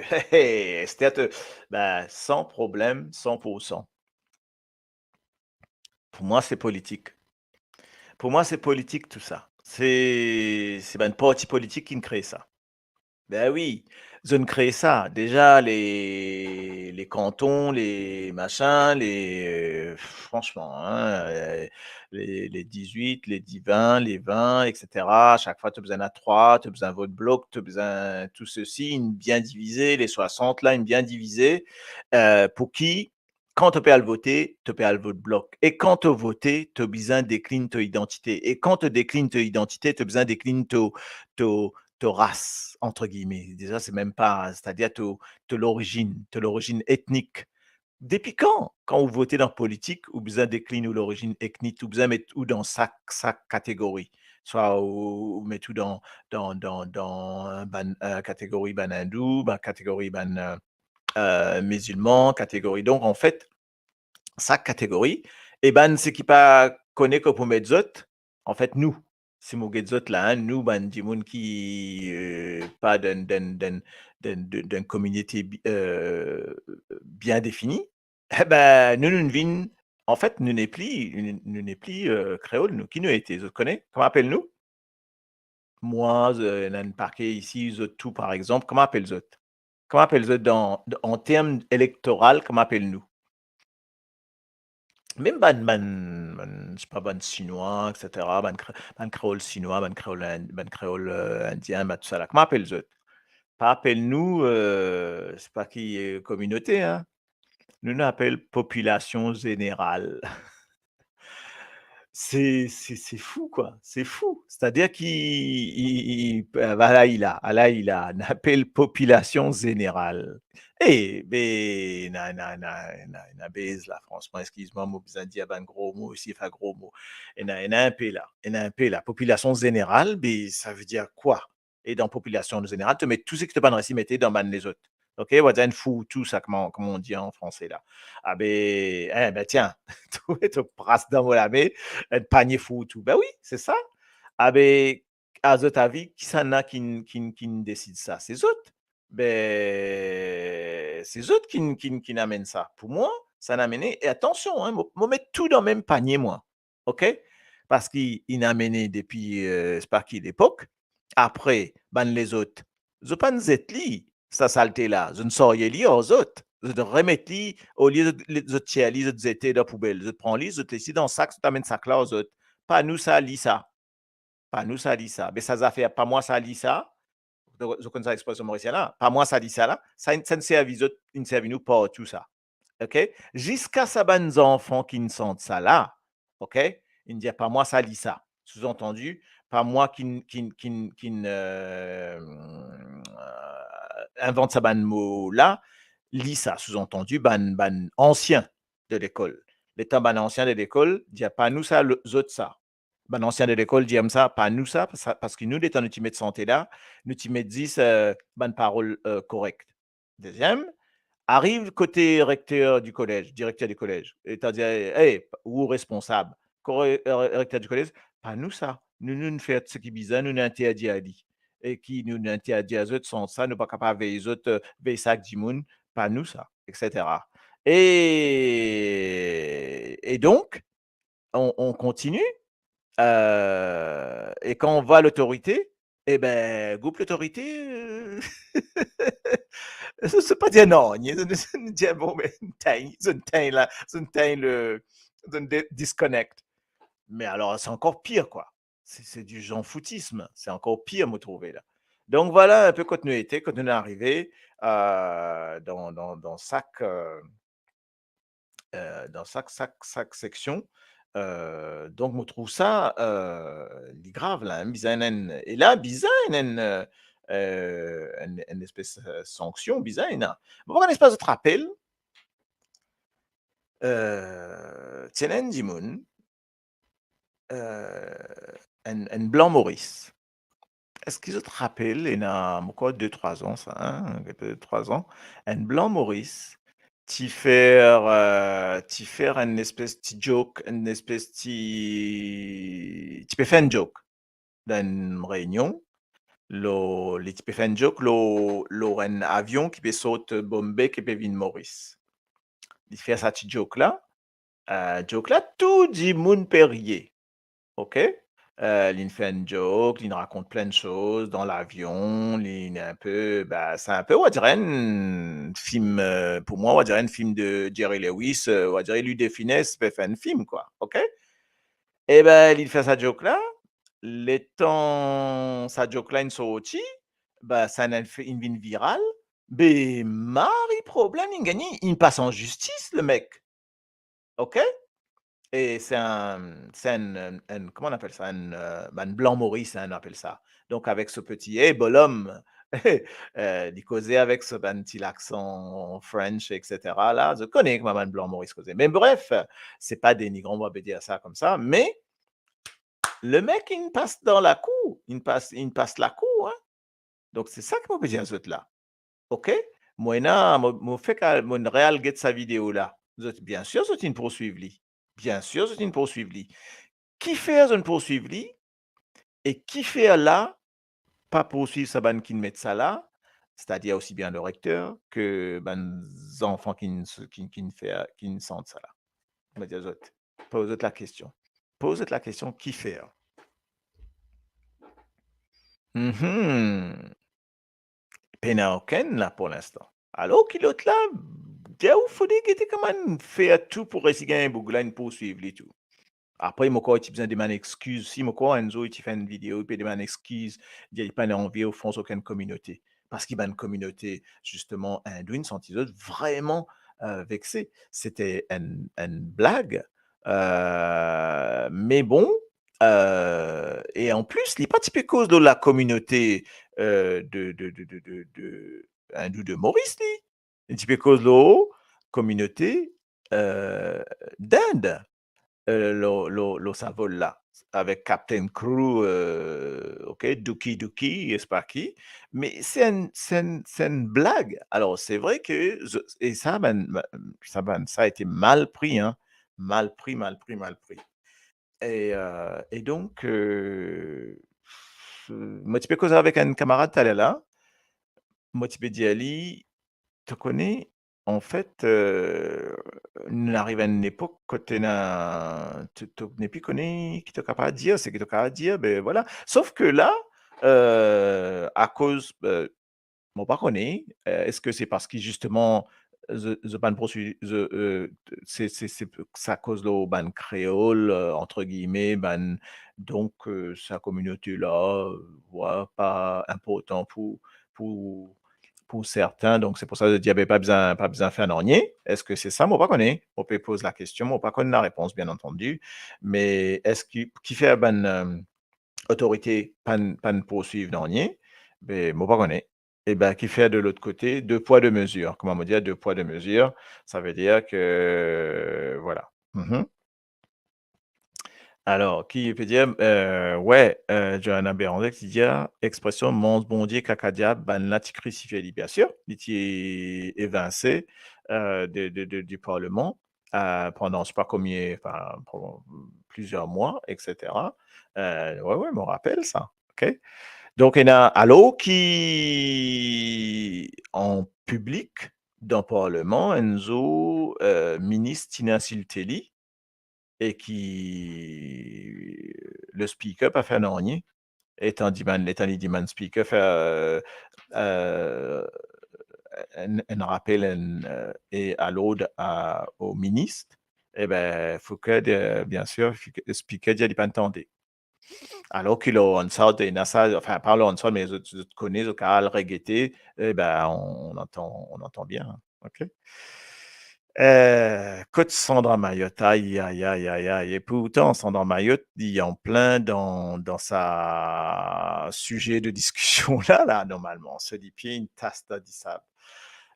he, he, ester to, ben, san problem, san poursan. Pou mwa, se politik. Pou mwa, se politik tou sa. Se, se bann parti politik ki kre sa. Ben wi, zot inn kre sa. Deza, le, le kanton, le masin, le, euh, fransman, hein, euh, le, le dizwit, le divin, le vin, et cetera. Sak fwa, to bizin ena trwa, to bizin vot blok, to bizin tou sesi, inn bien divize, le swasant la, inn bien divize, euh, pou ki, kan to pe al vote, to pe al vot blok. E kan to vote, to bizin deklinn to idantite. E kan to deklinn to idantite, to bizin deklinn to, to, to ras, entre guillemets. Deza, se mem pa, setadir to, to lorizinn, to lorizinn etnik. Depi kan, kan ou vote dan politik, ou bizin deklinn ou lorizinn etnik, ou bizin met ou dan sak, sak kategori. Swa ou, ou met ou dan, dan, dan, dan bann, euh, kategori bann Indou, bann kategori bann, euh, euh, mizilman, kategori. Donk, anfet, sak kategori, e bann seki pa kone kot pou met zot, anfet, nou, si mo get zot la, hein, nou bann dimoun ki, euh, pa dan, dan, dan, dan, dan, dan kominote bi-, euh, bien defini, e ben, nou, nou vinn, anfet, nou nepli, nou, nou nepli, euh, kreol, nou. Ki nou ete, zot kone? Kouma apel nou? Mwa, euh, ena enn pake isi, zot tou, par exanp, kouma apel zot? Kouma apel zot dan, dan, an term elektoral, kouma apel nou? Mem bann, bann, bann, sepa, bann Sinwa, et cetera, bann kre-, bann kreol sinwa, bann kreol ind-, bann kreol, euh, indien, bann tousala, kouma apel zot? Pa apel nou, euh, sepa ki, euh, kominote, hein. Nou, nou apel popilasion zeneral. Se, se, se fou, kwa. Se fou. Setadir ki, i, i, i, ala li la, ala li la, nou apel popilasion zeneral. E, be, ena, ena, ena, ena, ena bez la, fransman, eskiz mwa, mo bizin dir bann gro mo isi, enn gro mo. Ena, ena inpe la, ena inpe la. Popilasion zeneral, be, savedir kwa? E dan popilasion zeneral, to met tou seki to pa'nn resi mete dan bann lezot. Ok, ou a dir enn fourre-tout, sa, kouma, kouma on dir an franse la. A be, e ben, tiens, to, to pras dan mo lame, enn panie fourre-tout. Ben wi, se sa. A be, a zot avi, kisannla ki'nn, ki'nn, ki'nn desid sa? Se zot. Be, se zot ki'nn, ki'nn, ki'nn amenn sa. Pou mwa, sa inn amenn, e atansion, hein, mo, mo met tou dan mem panie, mwa. Ok? Parski inn amene depi, euh, sepa ki lepok. Apre, bann lezot, zot pa'nn zet li, sa salte la, zot inn sarye li ar zot. Zot remet li, olie zot, zot tir li, zot zete dan poubel. Zot pran li, zot les li dan sak, zot amenn sak la ar zot. Pa nou sa, li sa. Pa nou sa, li sa. Be sa zafer, pa mwa sa, li sa. Donk, zot konn sa expresion morisien la, pa mwa sa, li sa la. Sa inn, sa inn servi zot, inn servi nou partou sa. Ok? Ziska sa bann zanfan ki'nn sant sa la, ok? Inn dir, pa mwa sa, li sa. Souzantandi, pa mwa ki'nn, ki'nn, ki'nn, ki'nn, euh, euh, invant sa bann mo la, li sa. Souzantandi, bann, bann ansien de lekol. Letan bann ansien de lekol dir, pa nou sa, lo-, zot sa. Bann ansien de lekol dir sa, pa nou sa, sa, parski nou, letan nou ti met sante la, nou ti met zis, euh, bann parol, euh, korek. Deziem, ariv kote rekter di kolez, direkter di kolez, e ta dir, "Ey, ou responsab." Kore-, euh, rekter di kolez, "Pa nou sa. Nou, nou'nn fer seki bizin, nou'nn interdir li. E ki nou'nn interdir zot, san sa, nou pa kapav vey zot, euh, vey sak dimoun, pa nou sa," et cetera. E, e donk, on, on kontini, euh, e kan on va lotorite, e ben, group lotorite, euh, se, se pa dir non, ni, se, se dir, bon, ben, tegn, zot tegn la, zot tegn le, zot de-, disconnect. Me alor, se ankor pir, kwa. Se, se du j'en foutisme, se ankor pir, mo trouve la. Donk, vwala inpe kot nou ete, kot nou arive, euh, dan, dan, dan sak, euh, euh, dan sak, sak, sak seksion, Euh, donk, mo trouv sa, euh, li grav la, hein, bizin enn, e la, bizin enn, euh, euh, enn, enn espes, euh, sanksion, bizin ena. Mo pa kone si zot rapel, euh, ti ena enn dimoun, euh, enn, enn blan Moris. Eski zot rapel, ena, mo krwar, de trwa an sa, hein, petet trwa an, enn blan Moris ti fer, euh, ti fer enn espes ti joke, enn espes ti, ti pe fer enn joke dan enn reynion, lor, li ti pe fer enn joke lor, lor enn avion ki pe sort Bombay, ki pe vinn Moris. Li fer sa ti joke la, euh, joke la, tou dimoun pe riye. Ok? Euh, linn fer enn joke, linn rakont plin soz dan lavion, linn enpe, ba, se enpe, on dirait enn fim, euh, pou mwa, on dirait enn fim de Jerry Lewis, euh, on dirait Louis de Funès pe fer enn fim, kwa. Ok? E ben, linn fer sa joke la, letan sa joke la inn sorti, ba, sa inn, inn vinn viral, be, mari problem, linn gagne, inn pas an zistis, le mek. Ok? E se enn, se enn, enn, enn, kouma on apel sa? Enn, euh, bann blan Moris, hein, on apel sa. Donk, avek so peti, "Hey, bolom!" Euh, li koze avek so bann ti laksan French, et cetera la. Zot kone kouma bann blan Moris koze. Me bref, se pa denigran, mo pa pe dir sa koumsa, me le mek inn pas dan lakour, inn pas, inn pas lakour, hein. Donk, se sa ki mo pe dir zot la. Ok? Mo ena, mo, mo fek al, mo real get sa video la. Zot, biensir, zot inn poursuiv li. Biensir, zot inn poursuiv li. Kifer zot inn poursuiv li? E kifer la pa poursuiv sa bann ki'nn met sa la, setadir osi bien le rekter ke bann zanfan ki'nn, ki'nn, ki'nn fer, ki'nn sant sa la? Mo dir zot, poz zot lakestion. Poz zot lakestion, kifer? Mhm. Pena okenn la pou linstan. Alor ki lot la, dir ou fode gete kouma fer tou pou resi gagn boug la, inn poursuiv li tou. Apre, mo krwar ti bizin demann exkiz. Si mo krwar enn zour ti fer enn video, li pe demann exkiz, dir li pa'nn anvi ofans okenn kominote. Parski bann kominote, zisteman, indou, inn santi zot vreman, euh, vexe. Sete enn, enn blag. Euh, me bon, euh, e an plis, li pa ti pe koz lor lakominote, euh, de, de, de indou de Moris, li. Li ti pe koz lor kominote, euh, d'Inde, euh, lor, lor, lor sa vol la, avek Captain Crew, euh, ok, Dookie Dookie, e sepa ki. Me se enn, se enn, se enn blag. Alor, se vre ke zo-, e sa, bann, sa, bann, sa été mal pris, hein. Mal pris, mal pris, mal pris. E, euh, e donk, euh, mo ti pe koz avek enn kamarad taler la, mo ti pe dir li, to kone, anfet, euh, nou ariv enn epok kot ena, to, to nepli kone ki to kapav dir, seki to kapav dir, be vwala. Sof ke la, euh, akoz, euh, mo pa kone, euh, eski se parski zisteman, zo-, zot pa'nn poursuiv, zo-, euh, se, se, se, sa koz lor bann kreol, euh, entre guillemets, bann, donk, euh, sa kominote la, euh, vwala, pa inportan pou, pou, pou sertin. Donk, se pou sa zot dir, be, pa bizin, pa bizin fer nanye. Eski se sa? Mo pa kone. Mo pe poz lakestion, mo pa konn larepons, bien antandi. Me eski, kifer bann, euh, otorite pa'nn, pa'nn poursuiv nanye? Be, mo pa kone. E ben, kifer de lot kote, deux poids, deux mesures. Kouma mo dir, deux poids, deux mesures, sa ve dir ke, vwala. Mhm. Alor, ki pe dir, euh, we, euh, Johanna Béranger ki dir, expresion manz Bondie, kaka diab, bann la ti krisifie li, biensir, li ti evinse, euh, de, de, de, di parleman, euh, pandan, sepa konbien, anfin, pandan plizier mwa, et cetera. Euh, we, we, mo rapel sa, ok? Donk, ena, alor ki an piblik, dan parleman, enn zour, euh, minis ti inn insilte li, e ki le speaker pa fer nanye, letan dimann, letan li dimann speaker fer, euh, euh, enn, enn rapel, enn, euh, e a lord a, o minis, e ben, fouke, euh, biensir, fouke, speaker dir li pa'nn tande. Alor ki lor Hansard ena sa, anfin, pa lor Hansard, me zot, zot kone, zot kapav al regete, e ben, on, on antan, on antan bien, ok? Eh, kot Sandra Mayotte? Ay, ay, ay, ay, ay. E pourtan, Sandra Mayotte, li anplin dan, dan sa size de diskision la, la, normalman. So lipie enn tas dan disab.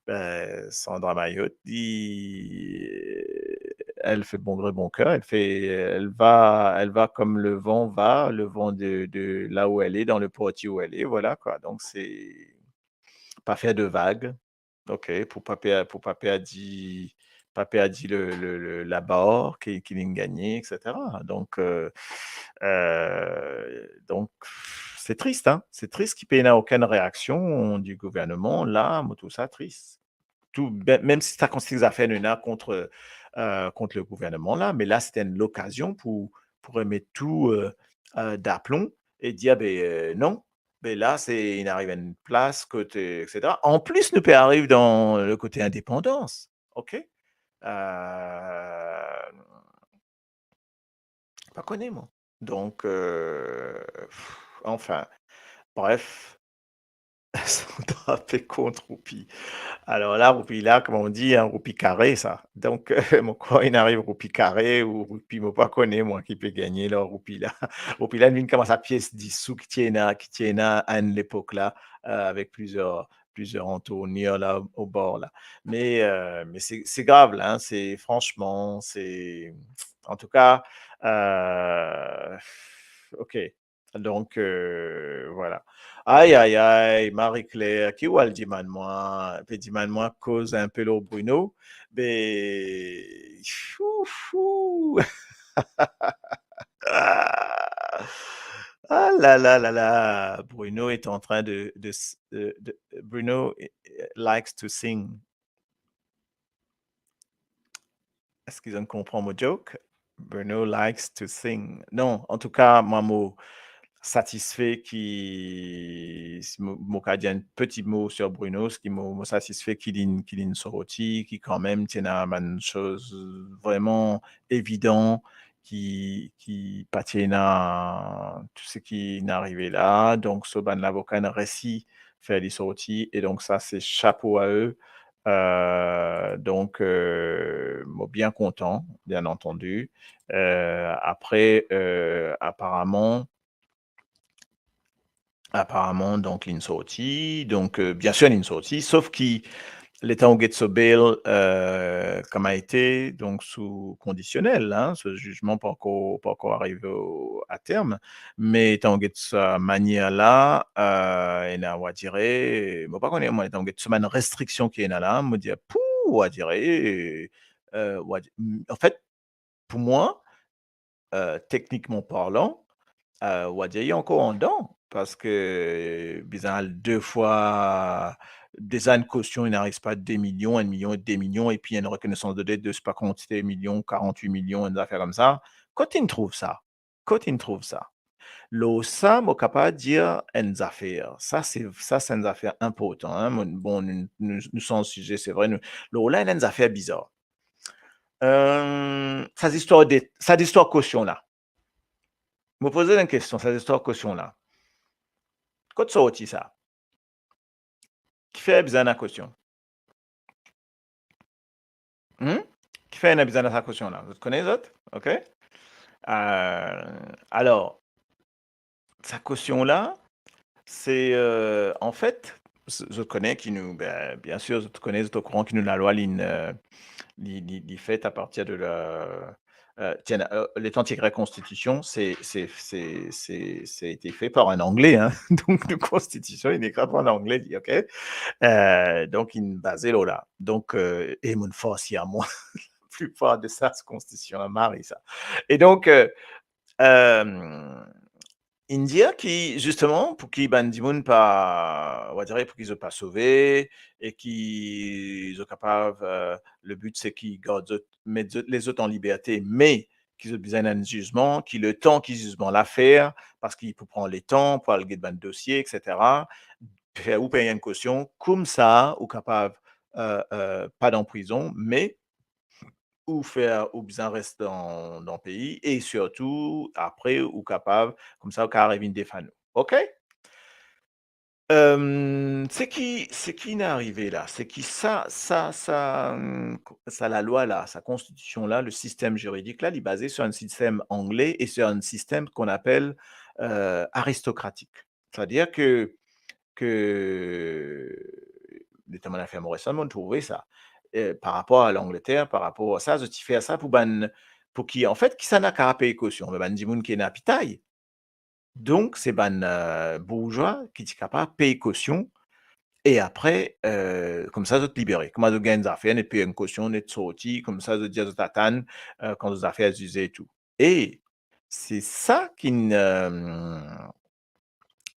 Be, Sandra Mayotte, li, elle fait bon gré bon cœur, elle fait, elle va, elle va comme le vent va, le vent de, de là où elle est, dans le parti où elle est, voilà quoi. Donc c'est pas faire de vagues, ok, pou pa per-, pou pa perdi, pa perdi le, le, le, labar ki, ki linn gagne, et cetera. Donc, euh, euh, donc, c'est triste, hein, c'est triste ki pena okenn reaksion du gouvernement, la, mo trouv sa tris. Tou, be-, mem si sa kontign zafer nou ena kont, euh, kont le gouvernement la, me la, se enn lokazion pou, pou remet tou, euh, euh, daplon e dir, be, euh, non, be la, se, inn ariv enn plas kot, euh, et cetera. Anplis, nou pe ariv dan le kote indepandans, ok? Euh, pa kone, mwa. Donc, euh, anfin, bref, Sandra pe kont Roupi. Alor la, Roupi la, kouma on di, hein, Roupi kare sa. Donc, euh, mo krwar inn ariv Roupi kare ou Roupi, mo pa kone, mwa, ki pe gagne lor Roupi la. Roupi la, li vinn kouma sa pies dis sou ki ti ena, ki ti ena enn lepok la, euh, avek plizier, plizier antournir la, o bor la. Me, euh, me se, se grav la, hein, se, fransman, se, an tou ka, euh, ok. Donc, euh, voilà. Ay, ay, ay, Marie-Claire, ki ou al dimann mwa, pe dimann mwa koz inpe lor Bruno, be, fou, fou. Ah la la la la, Bruno est en train de, de s-, de, de, Bruno, eh, likes to sing. Eski zot konpran mo joke? Bruno likes to sing. Non, an tou ka, mwa, mo satisfe ki, si mo, mo kav dir enn peti mo sur Bruno, se ki mo, mo satisfe ki linn, ki linn sorti, ki kanmem ti ena bann soz vreman evidan, ki, ki pa ti ena tou seki inn arive la. Donc, so bann lavoka inn resi fer li sorti, e donc sa, se chapo a eux. Euh, donc, euh, mo bien kontan, bien antandi. Euh, apre, euh, aparaman, aparaman, donc, linn sorti, donc, euh, biensir, linn sorti, sof ki letan ou get so bail, euh, kouma ete, donc, sou kondisionel, hein, so zizman pa ankor, pa ankor arive o, a term, me letan ou get sa manier la, euh, ena, on va dire, mo pa kone, mwa, letan ou get so bann restriksion ki ena la, mo dir, pou, on va dire, euh, on va di-, an fet, pou mwa, euh, teknikman parlan, euh, on va dire, li ankor andan, parski bizin al de fwa, deza enn kosion, inn ariv pa de milion, enn milion, de milion, epi enn rekonesans de det de, se pa kantite milion, karant-wit milion, enn zafer koumsa. Kot inn trouv sa? Kot inn trouv sa? Lor sa, mo kapav dir enn zafer. Sa, se, sa, se enn zafer inportan, hein. Mo, bon, nou, nou, nou sanz size, se vre, nou, lor la, ena enn zafer bizar. Euh, sa zistwar de, sa zistwar kosion la. Mo poz enn kestion, sa zistwar kosion la. Kot sorti sa? Kifer bizin ena kosion? Hmm? Kifer ena bizin ena sa kosion la? Zot kone zot? Ok? Euh, alor, sa kosion la, se, euh, an fet, z-, zot kone ki nou, be, biensir, zot kone, zot okouran ki nou lalwa linn, euh, li, li, li fet a partir de la, euh, ti ena, euh, letan ti ekrir konstitision, se, se, se, se, se ete fe par enn Angle, hein. Donc, nou konstitision, li ekrir par enn Angle, li, ok? Euh, donc, inn baze lor la. Donc, euh, e mo'nn farsi amwin, laplipar de sa, konstitision la, mari sa. E donc, euh, euh, inn dir ki, zisteman, pou ki bann dimoun pa, on va dire, pou ki zot pa sove, e ki zot kapav, euh, le but, se ki gard zot, met zot, les zot an liberte, me ki zot bizin enn zizman, ki letan ki zizman la fer, parski pou pran letan, pou al get bann dosie, et cetera, fer ou pey enn kosion, koumsa ou kapav, euh, euh, pa dan prizon, me ou fer, ou bizin res dan, dan pei, e sirtou, apre, ou kapav, koumsa, ou kapav revinn defann ou. Ok? Em, seki, seki inn arive la, seki sa, sa, sa, em, ko-, sa lalwa la, sa konstitision la, le sistem ziridik la, li baze sir enn sistem angle e sir enn sistem ki apel, eh, aristokratik. Setadir ke, ke, notaman lafer Moris, mo'nn trouve sa, eh, par rapor a Langleter, par rapor a sa, zot ti fer sa pou bann, pou ki, anfet, ki sa ena kapav pey kosion, me bann dimoun ki ena pitay. Donk, se bann, eh, bourzwa ki ti kapav pey kosion e apre, eh, koumsa zot libere. Kouma zot gagn zafer, net pey enn kosion, net sorti, koumsa zot dir zot atann, eh, kan zot zafer zize e tou. E se sa ki'nn, em,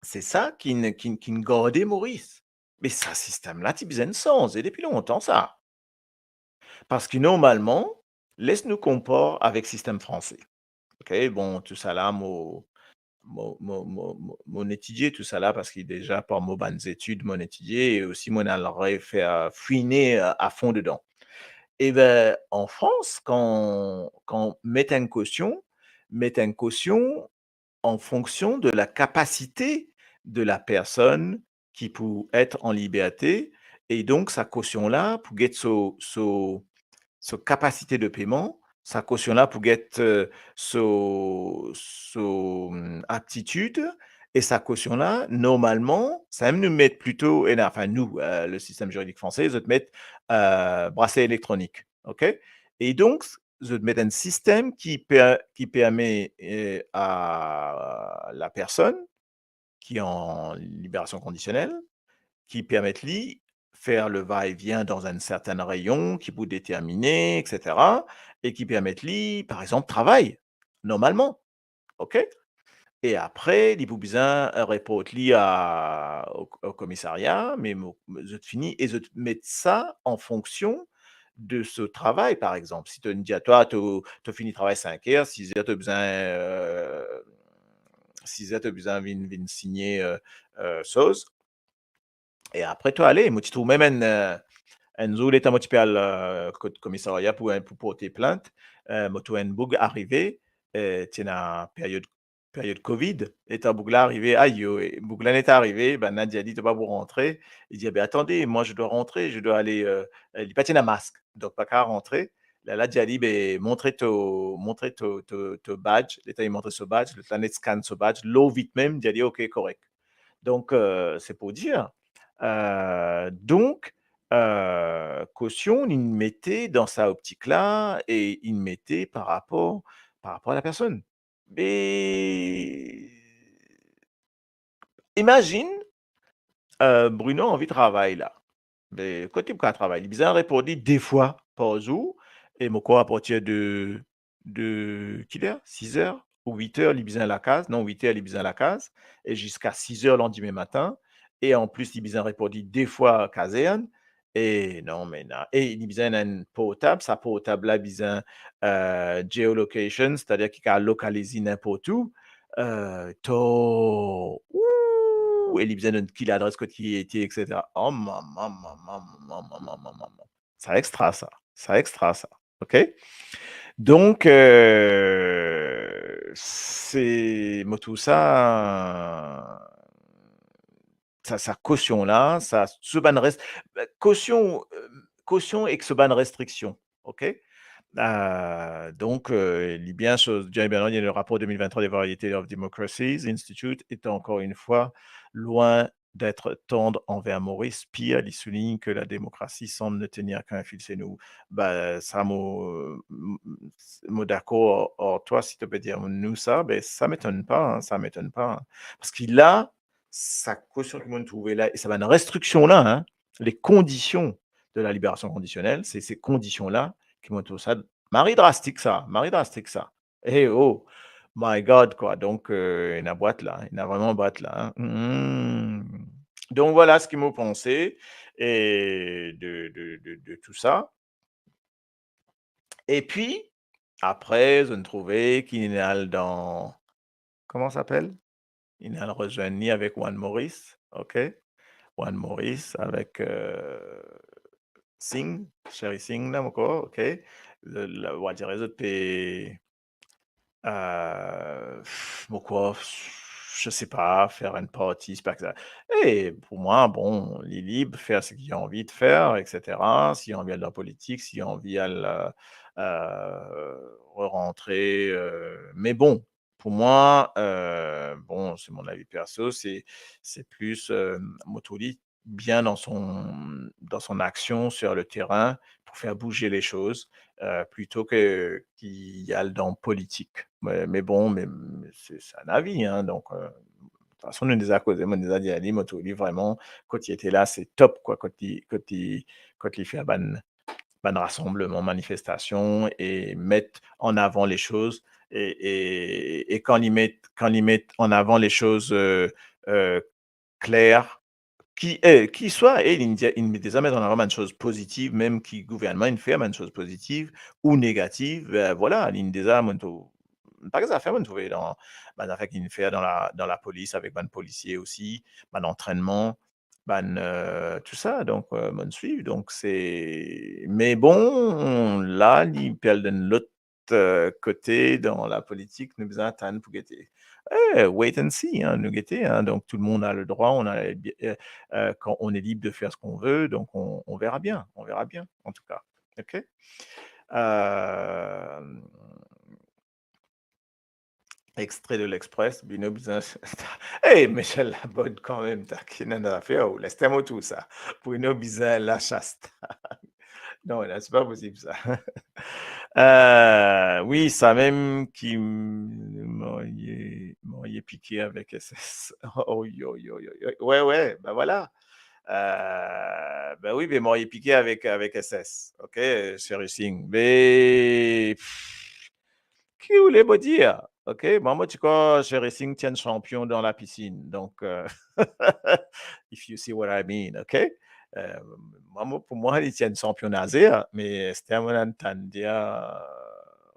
se sa ki'nn, ki'nn, ki'nn garde Moris. Me sa sistem la ti bizin sanze depi lontan sa. Parski normalman, les nou konpar avek sistem franse. Ok, bon, tousala, mo, mo, mo, mo, mo, mo'nn etidie tousala parski deza par mo bann zetid, mo'nn etidie e osi mo'nn al refer fouine, eh, afon dedan. Eben, an Frans, kan, kan met enn kosion, met enn kosion an fonksion de la kapasite de la personn ki pou et an liberte, e donk sa kosion la pou get so, so, so kapasite de peman, sa kosion la pou get, eh, so, so, mm, aptitid, e sa kosion la, normalman, samem nou met plito, e, anfin nou, eh, le sistem ziridik franse, zot met, eh, brasler elektronik, ok? E donk, zot met enn sistem ki per-, ki permet, eh, a la personn ki an liberasion kondisionel, ki permet li fer le va-et-vient dan enn sertenn reyon ki pou determine, et cetera, e ki permet li, par exanp, travay normalman. Ok? E apre, li pou bizin report li a, o, o komisaria, me mo, zot fini, e zot met sa an fonksion de so travay, par exanp. Si to'nn dir twa, to, to fini travay sink er, siz er, to bizin, eh, siz er, to bizin vinn, vinn signe, eh, eh, soz. E apre, to ale. Mo ti trouv mem enn, eh, enn zour, letan mo ti pe al, eh, kot komisaria pou, pou porte plint, eh, mo trouv enn boug arive, eh, ti ena period, period covid, letan boug la arive, ayo, e boug la neta arive, bann la dir li, to pa pou rantre. Li dir, be atande, moi je dois rentrer, je dois aller, eh, eh, li pa ti ena mask, donk pa kapav rantre. Lerla dir li, be montre to, montre to, to, to badge, letan li montre so badge, lot la net scan so badge, lor vit mem, dir li, ok, korek. Donk, eh, se pou dir, eh, donk, eh, kosion, inn mete dan sa optik la e inn mete par rapor, par rapor a la personn. Me imazinn, eh, Bruno anvi travay la. Me kot li pou kapav travay? Li bizin report li de fwa par zour, e mo krwar apartir de, de kiler? Siz er ou wit er, li bizin lakaz. Non, wit er, li bizin lakaz. E ziska siz er landime matin. E anplis, li bizin report li de fwa kazern. E non, me na, e li bizin enn portab, sa portab la bizin, eh, geolocation, setadir ki kapav lokaliz li ninport ou. Eh, to, ou, e li bizin donn ki ladres kot ki li ete, et cetera. Oh, mama, mama, mama, mama, mama, mama. Sa extra, sa. Sa extra, sa. Ok? Donk, eh, se, mo trouv sa, sa, sa kosion la, sa, so bann res-, kosion, eh, kosion ek so bann restriksion, ok? Eh, donk, eh, li bien so, bien, bien, le rapport deux mille vingt-trois des variétés of democracies institute est encore une fois loin d'être tendre envers Maurice. Pire, li souligne que la démocratie semble ne tenir qu'à un fil, c'est nous. Ba, sa mo, m-, m-, mo dakor ar twa si to pe dir nou sa, be, sa m'etonn pa, hein, sa m'etonn pa, hein. Parski la, sa kosion ki mo'nn trouve la, e sa bann restriksion la, hein, les conditions de la libération conditionnelle, se, se kondision la, ki mo'nn trouv sa mari drastik sa, mari drastik sa. Eh oh, my God, kwa. Donk, eh, ena bwat la, ena vreman bwat la, hein. Hmm. Donk, vwala seki mo panse, e de, de, de, de tou sa. Epi, apre, zot inn trouve ki inn al dan, kouma sa apel? Inn al rezwenn li avek Juan Maurice, ok? Juan Maurice avek, eh, Singh, Sherry Singh la, mo krwar, ok? Le, le, on va dire, zot pe, eh, mo krwar, je sais pas, fer enn parti, se pa ki sa. E pou mwa, bon, li lib, fer seki li anvi de fer, et cetera. Si li anvi al dan politik, si li anvi al, euh, euh, re-rantre, euh, me bon, pou mwa, euh, bon, se mon avi perso, se, se plis, euh, mo trouv li bien dan son, dan son aksion sur le terrain pou fer bouze le soz, euh, plito ke ki al dan politik. Me, me bon, me, me se, se enn avi, hein, donk, euh, de tout fason, nou deza koze, mo deza dir li, mo trouv li vreman, kot li ete la, se top, kwa, kot li, kot li, kot li fer bann, bann rasanbleman, manifestasion, e met an avan le soz, e, e, e kan li met, kan li met an avan le soz, euh, euh, kler, ki, eh, ki swa, eh, li, li deza met an avan bann soz pozitiv, mem ki gouvernman inn fer bann soz pozitiv ou negativ, eh, vwala, li deza, mo trouv, pa ki zafer, mo trouve dan, bann zafer ki inn fer dan la, dan lapolis avek bann polisie osi, bann antrennman, bann, euh, tou sa, donk, euh, mo swiv, donk se, me bon, la, li pe al dan lot euh, kote dan lapolitik, nou bizin atann pou gete. Eh, wait and see, hein, nou gete, hein, donk tout le monde a le droit, on a, euh, euh, quand on est libre de faire ce qu'on veut, donc on, on verra bien, on verra bien, en tout cas. Ok ? Euh, extrait de l'Express, Bruno bizin... Hey, Michel Laborde kanmem, ta ki ena zafer, ou les mo trouv sa. Bruno bizin lach hashtag. Non, la, se pa posib sa. Euh, wi, samem ki m-, marye, marye pike avek S S. Oy, oy, oy, oy, oy. Wi, wi, ben vwala. Euh, ben wi, ben marye pike avek, avek S S. Ok, Sherry Singh. Me, pff, ki oule mo dir? Ok, mwa, mo ti krwar Sherry Singh ti enn sanpion dan lapisinn. Donk, euh, if you see what I mean, ok? Euh, mwa, mo, pou mwa, li ti enn sanpion nazer, me aster mo inn tann dir,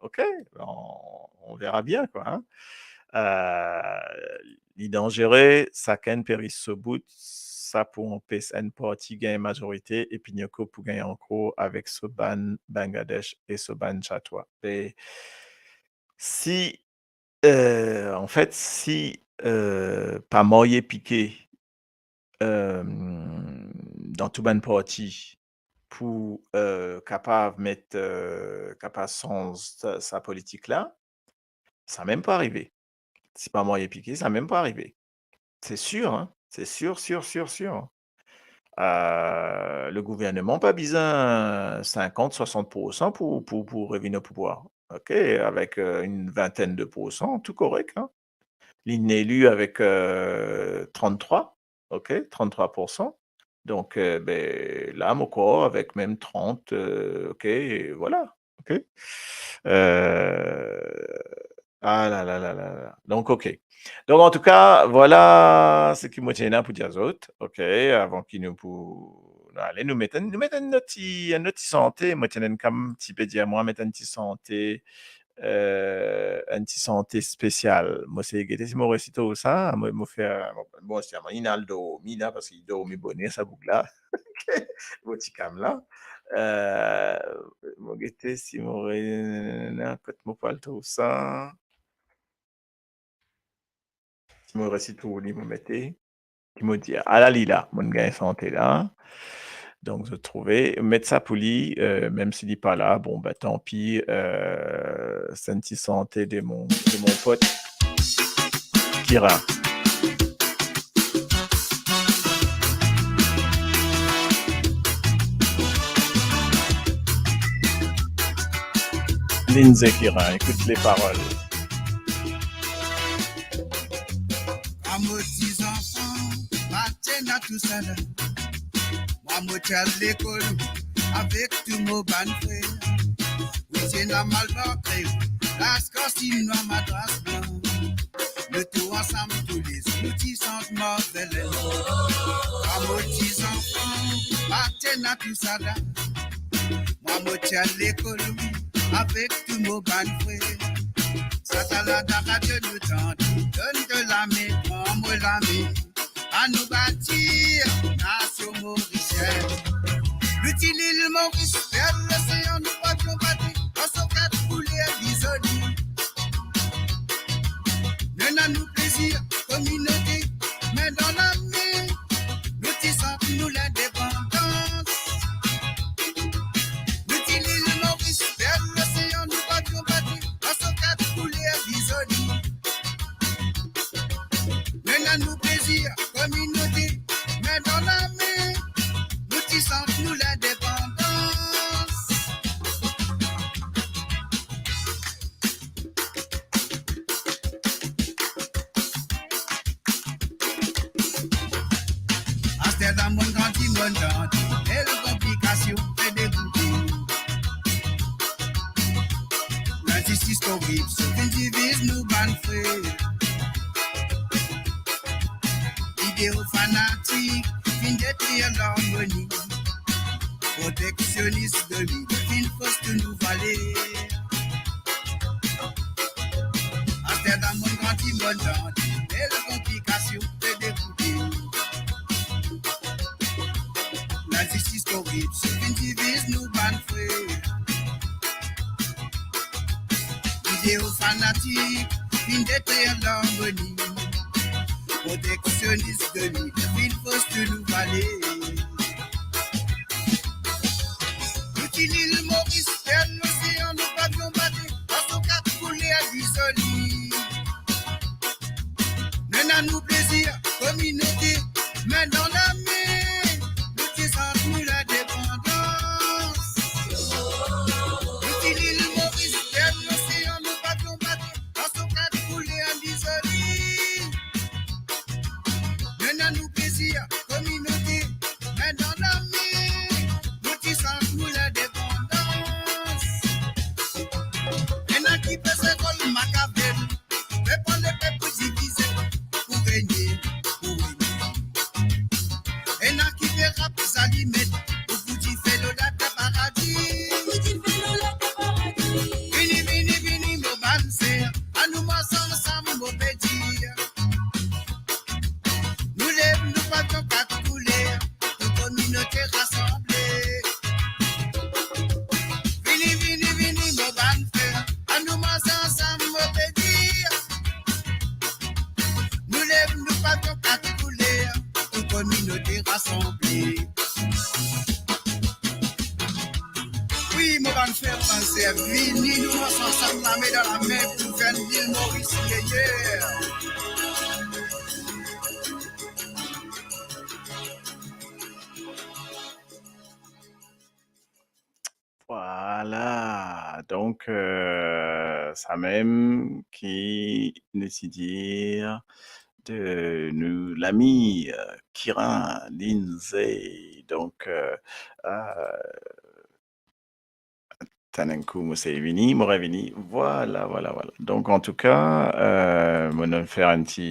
ok, on, on verra bien, kwa, hein. Euh, li danzere, sakenn pe ris so bout, sa pou anpes enn parti gagn mazorite, epi Nyoko pou gagn ankor avek so bann Bangladesh e so bann Chatwa. E si, euh, anfet, si, euh, pa marye pike, euh, dan tou bann parti pou, euh, kapav met, euh, kapav sanz sa, sa politik la, samem pou arive. Si pa marye pike, samem pou arive. Se sir, hein. Se sir, sir, sir, sir. Euh, le gouvernman pa bizin sinkant, swasant poursan pou, pou, pou revinn o pouvwar. Ok, avek, euh, enn vintenn de poursan, tou korek, hein. Li inn eli avek, euh, tranntrwa, ok, tranntrwa poursan. Donk, euh, ben, la, mo krwar avek mem trant, euh, ok, vwala, ok. Euh, ah la la la la la. Donk, ok. Donk, antouka, vwala seki mo ti ena pou dir zot, ok, avan ki nou pou, ale, nou met enn, nou met enn lot ti, enn lot ti sante, mo ti ena enn kam ti pe dir mwa, met enn ti sante, euh, enn ti sante spesial. Mo sey gete si mo resi trouv sa, mo, mo fer, bon, si mo inn al dormi la, parski li dormi boner, sa boug la. Ok, mo ti kam la. Euh, mo gete si mo re-, kot mo pou al trouv sa. Si mo resi trouv li, mo mete, ki mo dir, ala li la, mo gagn sante la. Donk, zot trouve, met sa pou li, euh, mem si li pa la, bon, ben, tanpi, euh, se enn ti sante de mon, de mon pot Kira. Lindsay Kira, écoute les paroles. Mwa mo ti zanfan, pa ti ena tousala. Mwa mo ti al lekol avek tou mo bann frer. Wi, ti ena malbar, kreol, las, kantin, nwa, madras, blan. Nou tou ansam toulezour, nou ti sant Marvelin. Mwa mo ti zanfan, pa ti ena tousala. Mwa mo ti al lekol, wi, avek tou mo bann frer. Sa ta la dan radio nou tande, donn to lame, pran mo lame. Anou batir nasion morisien. Nou ti lil Moris, perl losean, nou pa bizin bate, dan so kat kouler li zoli. Nou ena nou plezir, komi Min dan lame, nou ti sant nou lindepandans. Nou ti Lil Moris, Perl Losean, nou pa ti bati, ar so kat kouler bizoli. Min nou plezir, kominote, min dan lame, nou ti sant nou lindepandans. Aster la monn grandi, monn grandi, bel konplikasion pe degoute. Linzistis, koripsion finn diviz nou bann frer. Ideo fanatik finn detrir larmoni. Proteksionis domine finn fos tou nou valer. Aster la monn grandi, monn grandi, bel konplikasion pe degoute. Linzistis, koripsion finn diviz nou bann frer. Ideo fanatik finn detrir larmoni. Proteksionis domine finn fos tou nou valer. Nou ti Lil Moris, Perl Losean, nou pa ti bati, ar so kat kouler bizoli. Min nou plezir, kominote, min dan lame, nou ti sant nou lindepandans. Nou ti Lil Moris, Perl Losean, nou pa ti bati, ar so kat kouler bizoli. Min nou plezir, kominote, min dan lame, nou ti sant nou lindepandans. Ena ki pe zwe rol Machiavel, pe pran lepep pou divize, pou regne, pou regne. Ena ki pe rap zalimet, pou fout dife lor later paradi. Pou fout dife lor later paradi. Vini, vini, vini, mo bann ser, anou mars ansam, mo pe dir. Nou lev, nou pa ti kat kouler, tou kominote rasanble. Vini, vini, vini, mo bann frer, anou mars ansam, mo pe dir. Nou lev, nou pa ti kat kouler, tou kominote rasanble. Wi, mo bann frer, bann ser, vini nou mars ansam, lame dan lame, pou fer Lil Moris, yeah, yeah. Vwala, donk, euh, samem ki nou ti dir de nou lami, euh, Kiran Lindsay. Donk, euh, euh, tann enn kou, mo sey vini, mo revini. Vwala, vwala, vwala. Donk, antouka, euh, mo donn fer enn ti,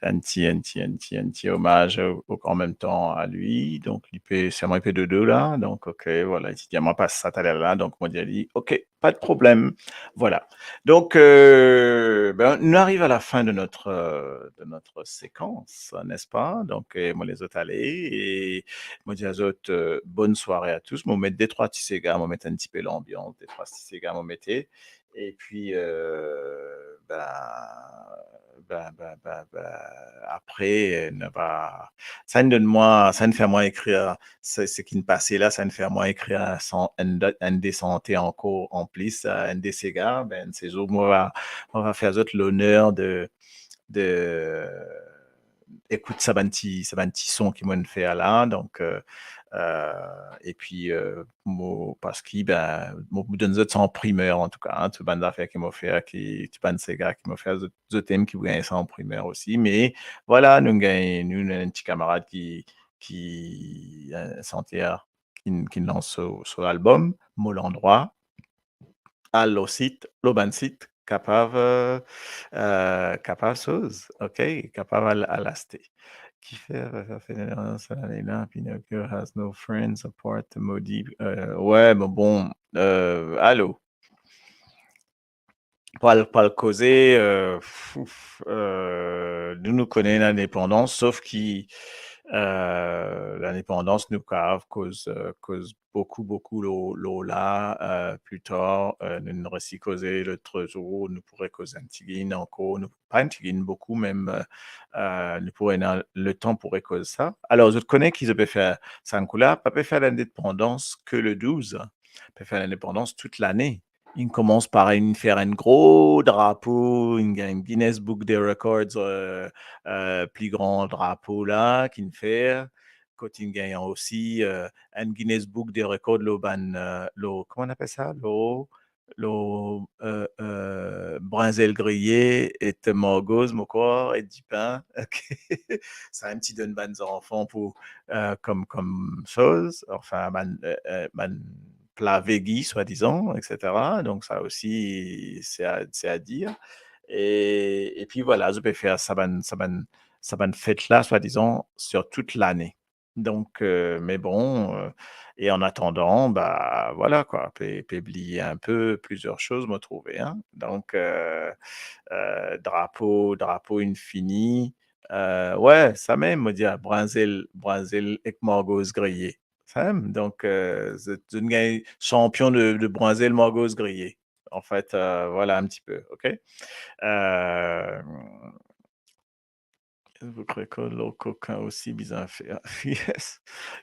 enn ti, enn ti, enn ti, enn ti omaz o, o, an mem tan a li. Donk, li pe, serman li pe dodo la. Donk, ok, vwala, li ti dir mwa pas sa taler la. Donk, mo dir li, ok, pas de problème. Vwala. Donk, euh, ben, nou ariv a la fin de notre, euh, de notre séquence, n'est-ce pas? Donk, euh, mo les zot ale, e mo dir a zot, euh, bonne soirée à tous. Mo met de trwa ti sega, mo met enn tipe lanbians, de trwa ti sega mo mete. E pi, euh, ben, ben, ben, ben, ben, apre, euh, nou va, sa inn donn mwa, sa inn fer mwa ekrir se, seki inn pase la, sa inn fer mwa ekrir enn san-, enn de, enn de sante ankor anplis, euh, enn de sega. Ben, se zour mo va, mo va fer zot loner de, de ekout sa bann ti, sa bann ti son ki mo'nn fer la. Donk, euh, euh, e pi, euh, mo, parski, ben, mo pou donn zot sa an primer, antouka, hein, tou bann zafer ki mo fer, ki, tou bann sega ki mo fer, zot, zot mem ki pou gagn sa an primer osi. Me vwala, nou gagn, nou, nou ena enn ti kamarad ki, ki, euh, santer ki, ki lans so, so albom, Mo Landrwa. Al lor sit, lor bann sit, kapav, euh, euh, kapav soz, ok? Kapav al, al aste. Kifer, euh, Fernando Salalena, Pinocchio has no friends apart Modi, euh, ouais, bon, bon, euh, alo. Pou al, pou al koze, euh, fouf, euh, nou, nou kone lindepandans, sof ki, Eh, lindepandans, nou kav koz, eh, koz boukou, boukou lor, lor la, eh, pli tar, eh, nou, nou resi koze lot zour, nou pou rekoz enn tigit ankor, nou, pa enn tigit, boukou mem, eh, eh, nou pou ena letan pou rekoz sa. Alor, zot kone ki zot pe fer sa kou la, pa pe fer lindepandans ke le douz, pe fer lindepandans tou lane. Inn koumans par inn fer enn gro drapo, inn gagn Guinness Book des Records, eh, eh, pli gran drapo la, ki'nn fer, kot inn gagn osi, eh, enn Guinness Book des Records lor bann, eh, lor, kouma nou apel sa? Lor, lor, eh, eh, brinzel griye ek margoz, mo krwar, ek dipin. Ok. Sa inn ti donn bann zanfan pou, eh, kom, kom soz, anfin, bann, eh, eh, bann pla vegi, swadizan, et cetera. Donk, sa osi, se a, se a dir. E, epi vwala, zot pe fer sa bann, sa bann, sa bann fet la, swadizan, sir tou lane. Donk, eh, me bon, eh, e an atandan, ba, vwala kwa, pe, pe bliye enn pe plizier soz, mo trouve, hein. Donk, eh, eh, drapo, drapo inn fini. Eh, we, sa mem, mo dir, brinzel, brinzel ek margoz griye. Sa mem. Donk, eh, zot, zot inn gagn sanpion de, de brinzel margoz griye. Anfet, eh, vwala enn ti pe, ok? Eh, Book Record lor kokin osi bizin fer. Yes.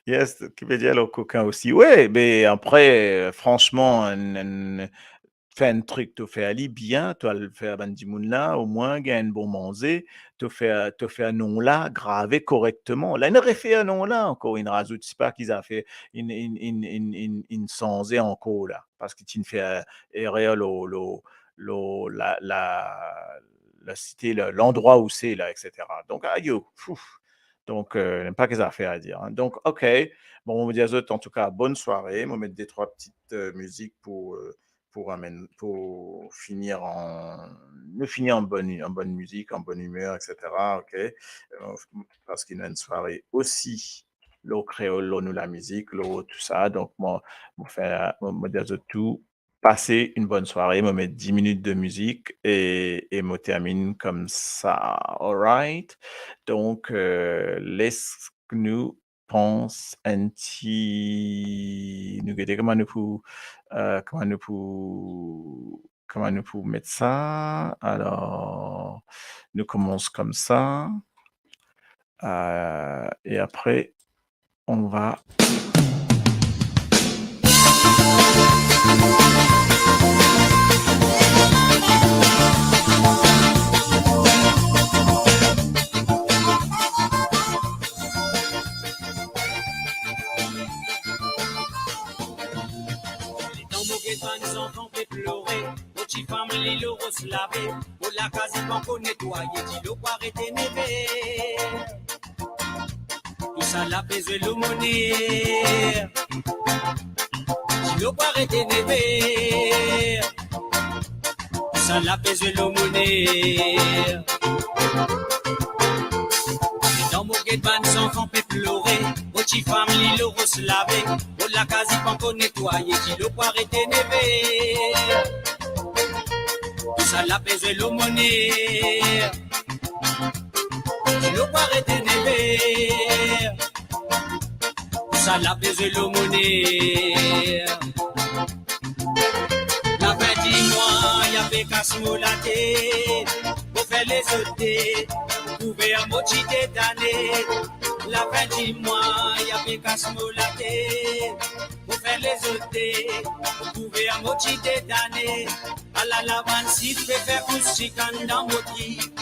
Yes, ki vedir lor kokin osi. We, me apre, eh, fransman, enn, enn, fer enn trik, to fer li bien, to al fer bann dimoun la, omwin gagn enn bon manze, to fer, to fer nom la grave korekteman. La, inn refer nom la ankor, inn razout, sipa ki zafer, inn, inn, inn sanze ankor la, parski ti'nn fer erer lor, lor, lor la, la, la site, la, landrwa ou se la, et cetera. Donk, ayo, fouf. Donk, eh, pa ki zafer a dir, hein. Donk, ok. Bon, mo dir zot, antouka, bonn sware. Mo met de trwa ti, eh, mizik pou, eh, pou amenn, pou fini an, nou fini an bonn, an bonn mizik, an bonn imer, et cetera, ok? Eh, parski nou ena enn sware osi lor kreol, lor nou lamizik, lor tou sa. Donk, mo, mo fer, mo, mo dir zot tou, pase enn bonn sware, mo met dis minit de mizik e, e mo terminn koumsa, alright? Donk, eh, les nou pans enn ti, nou gete kouma nou pou, eh, kouma nou pou, kouma nou pou met sa. Alor, nou koumans koumsa. Eh, e apre, on va Letan mo get bann zanfan pe plore, mo tifam li lor ros lave, mo lakaz li pankor netwaye, dilo pou aret eneve. Tousala pe zwe lor mo ner. Dilo pou aret eneve. Tousala pe zwe lor mo ner. Letan mo get bann zanfan pe plore, mo tifam li lor ros lave, mo lakaz li pankor netwaye, dilo pou aret eneve. Tousala pe zwe lor mo ner. Dilo pou aret eneve. Tousala pe zwe lor mo ner. Lafin di mwa, ya pe kas mo latet. Mo fer lezot de kouver mo ti tetane. Lafin di mwa, ya pe kas mo latet. Mo fer lezot de kouver mo ti tetane. Alala bann sif pe fer kous tik anndan mo trip.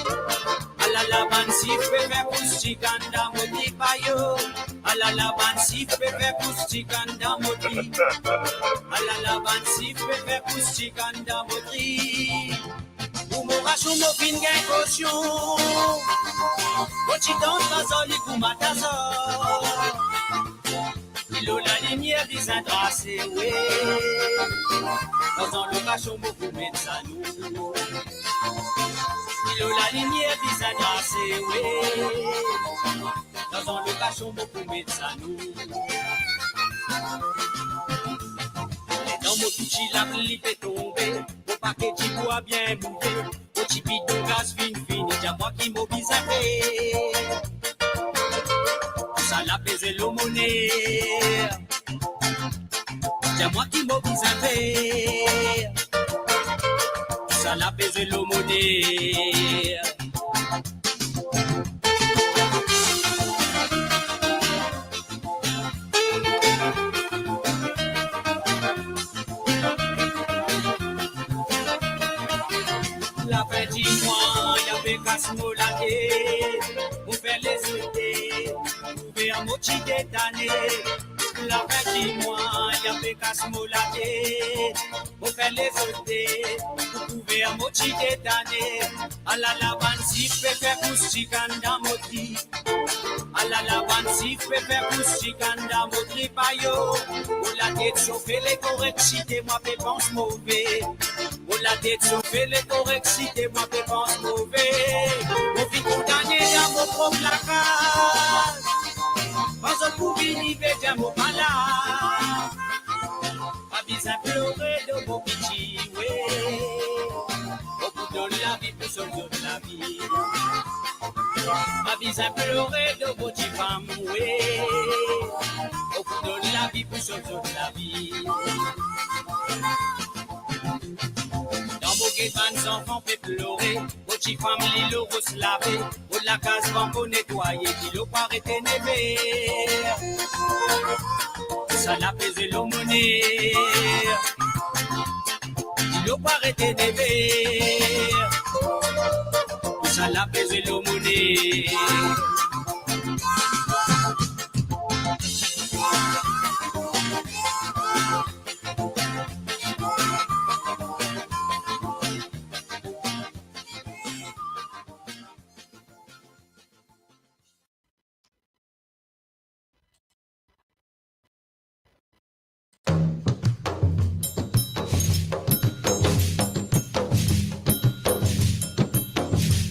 Alala bann sif pe fer kous tik anndan mo trip, ayo. Alala bann sif pe fer kous tik anndan mo trip. Alala bann sif pe fer kous tik anndan mo trip. Pou mo rasion mo finn gagn kosion. Mo ti dans pa zoli kouma tazor. Dilo lalimier bizin trase, we. Dan zan lokasion mo pou met sa nou. Dilo lalimier bizin trase, we. Dan zan lokasion mo pou met sa nou. Letan mo touche lapli pe tonbe, mo pake dibwa bien mouve, mo ti bidon gaz finn fini, dir mwa ki mo bizin fer. Bezwin lomone. Dir mwa ki mo bizin fer. Sa la bezwin lomone. Lafin di mwa, li pe kas mo latet, mo fer lezot de, kouver mo ti detane. Lafin di mwa, li pe kas mo latet, mo fer lezot de, pou kouver mo ti detane. Alala, bann sif pe fer kous ti gann dan mo trip. Alala, bann sif pe fer kous ti gann dan mo trip, ayo. Mo latet sofe, lekoreksite mwa pe pans move. Mo latet sofe, lekoreksite mwa pe pans move. Mo finn kondane dan mo prop lakaz. Kan zot pou vini, be dir mo pa la. Pa bizin plore dan mo piti, we. Mo pou donn lavi pou sov zot lavi. Pa bizin plore dan mo tifam, we. Mo pou donn lavi pou sov zot lavi. Dan mo get bann zanfan pe plore, mo tifam li lor ros lave, mo lakaz pankor netwaye, dilo pou aret neve. Sa la bezwin lomone. Dilo pou aret neve. Sa la bezwin lomone.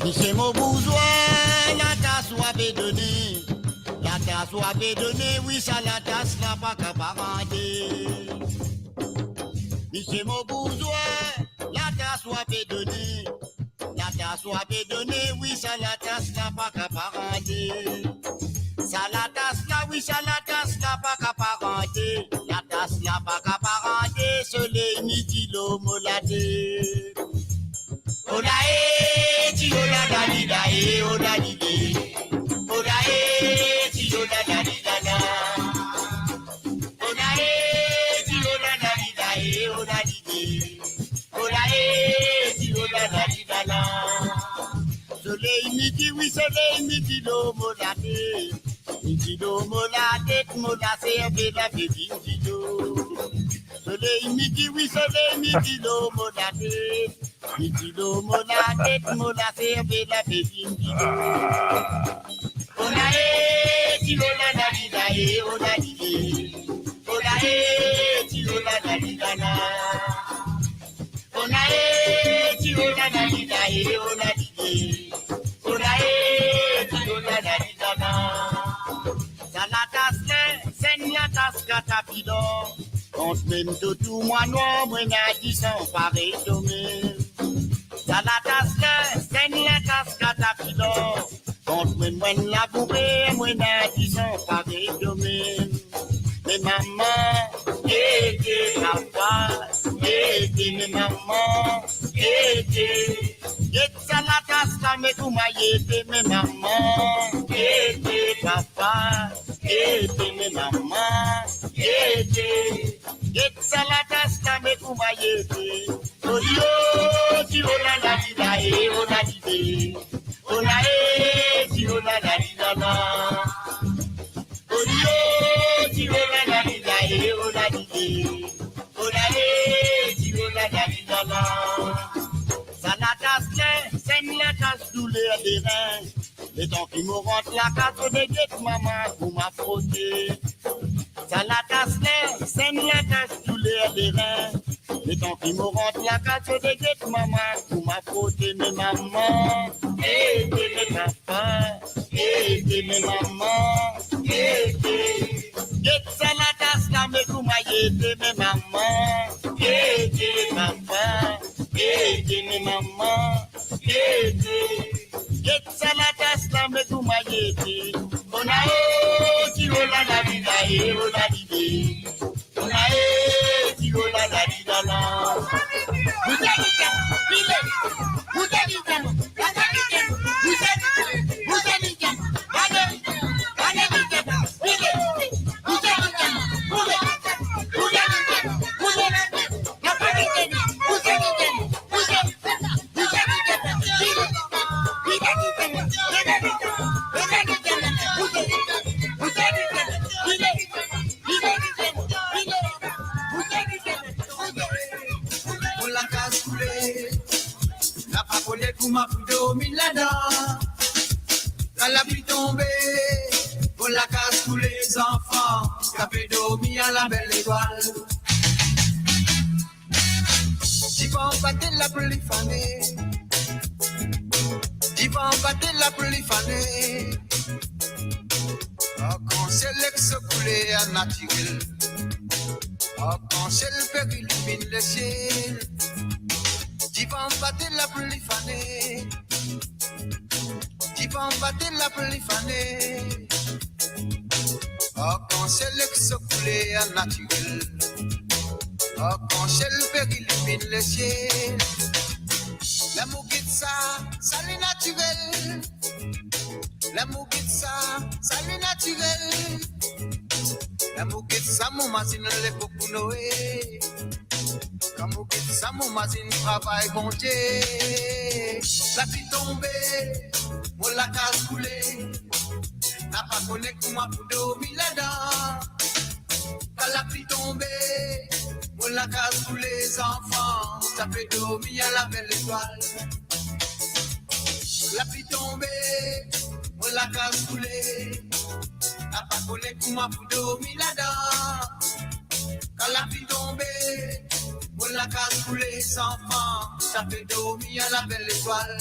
Misie mo bouzwa, latas ou ave done. Latas ou ave done, wi, sa latas la pa kapav rande. Misie mo bouzwa, latas ou ave done. Latas ou ave done, wi, sa latas la pa kapav rande. Sa latas la, wi, sa latas la pa kapav rande. Latas la pa kapav rande, soley miti lor mo latet. Ola e, ti ola la li la e, ola li le. Ola e, ti ola la li la la. Ola e, ti ola la li la e, ola li le. Ola e, ti ola la li la la. Soley miti, wi, soley miti lor mo latet. Miti lor mo latet, mo laservel ave vinn dilo. Soley miti, wi, soley miti lor mo latet. Miti lor mo latet, mo laservel ave vinn dilo. Ola e, ti ola la li la e, ola li le. Ola e, ti ola la li la la. Ola e, ti ola la li la e, ola li le. Ola e, ti ola la li la la. Sa latas la, se enn latas katapila. Kant mem to tou mwa nwar, mo ena disan parey to mem. Sa latas la, se enn latas katapila. Kant mem mo enn labourer, mo ena disan parey to mem. Me mama, gete papa, gete me mama, gete. Get sa latas la, me kouma li ete, me mama, gete papa, gete me mama, gete. Get sa latas la, me kouma li ete. Odio, ti ola la di la e, ola di de. Ola e, ti ola la di la la. Odio, ti ola la di la e, ola di de. Ola e, ti ola la di la la. Sa latas la, se enn latas douler derin. Letan ki mo rant lakaz, mo de get mama kouma frote. Sa latas la, se enn latas douler derin. Letan ki mo rant lakaz, mo de get mama kouma frote. Me mama, ete, me papa, ete, me mama, ete. Get sa latas la, me kouma li ete, me mama, ete, papa, ete, me mama, ete. Get sa latas la, me kouma li ete. Ola e, ti ola Mo lakaz koule, napa kone kouma pou dormi ladan. Kan lapli tonbe, mo lakaz koule, zanfan, kapav dormi a label etwal. Divan bate, lapli fane. Divan bate, lapli fane. Arkansiel ek so kouler natirel. Arkansiel pe iliminn lesiel. Divan bate, lapli fane. Divan bate, lapli fane. Arkansiel ek so kouler natirel. Arkansiel pe iliminn lesiel. Ler mo get sa, sali natirel. Ler mo get sa, sali natirel. Ler mo get sa, mo mazinn lepok Noe. Kan mo get sa, mo mazinn travay Bondie. Lapli tonbe, mo lakaz koule. Napa kone kouma pou dormi ladan. Kan lapli tonbe, mo lakaz koule, zanfan, sa pe dormi a label etwal. Lapli tonbe, mo lakaz koule. Napa kone kouma pou dormi ladan. Kan lapli tonbe, mo lakaz koule, zanfan, sa pe dormi a label etwal.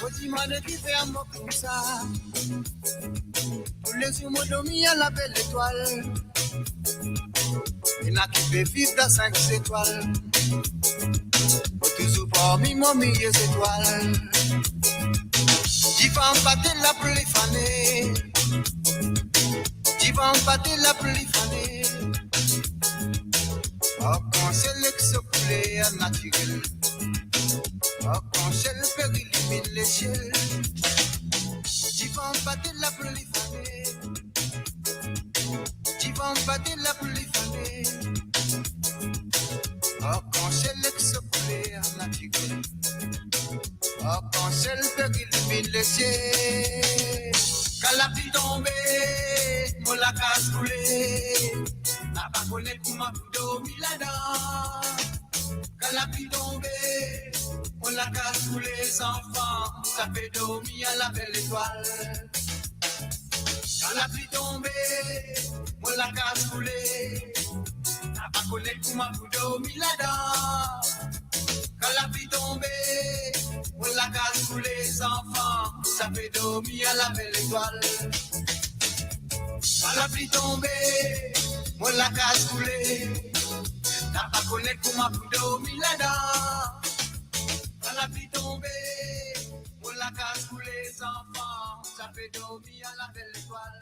Mo dimann kifer mo koumsa. Toulezour mo dormi a label etwal. Ena ki pe viv dan sink zetwal. Mo touzour parmi mo milie zetwal. Divan bate, lapli fane. Divan bate, lapli fane. Arkansiel ek so kouler natirel. Arkansiel pe iliminn lesiel. Divan bate, lapli fane. Divan bate, lapli fane. Arkansiel ek so kouler natirel. Arkansiel pe iliminn lesiel. Kan lapli tonbe, mo lakaz koule. Napa kone kouma pou dormi ladan. Kan lapli tonbe, mo lakaz koule, zanfan, sa pe dormi a label etwal. Kan lapli tonbe, mo lakaz koule. Napa kone kouma pou dormi ladan. Kan lapli tonbe, mo lakaz koule, zanfan, sa pe dormi a label etwal. Kan lapli tonbe, mo lakaz koule. Napa kone kouma pou dormi ladan. Kan lapli tonbe, mo lakaz koule, zanfan, sa pe dormi a label etwal.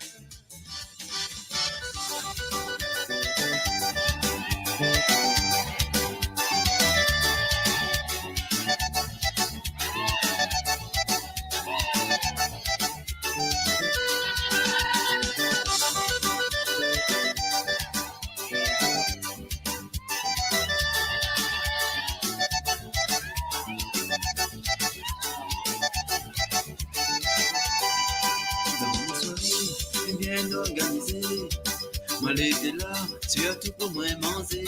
Dan enn sware bien organize, mo ale de la, sirtou pou mwa manze.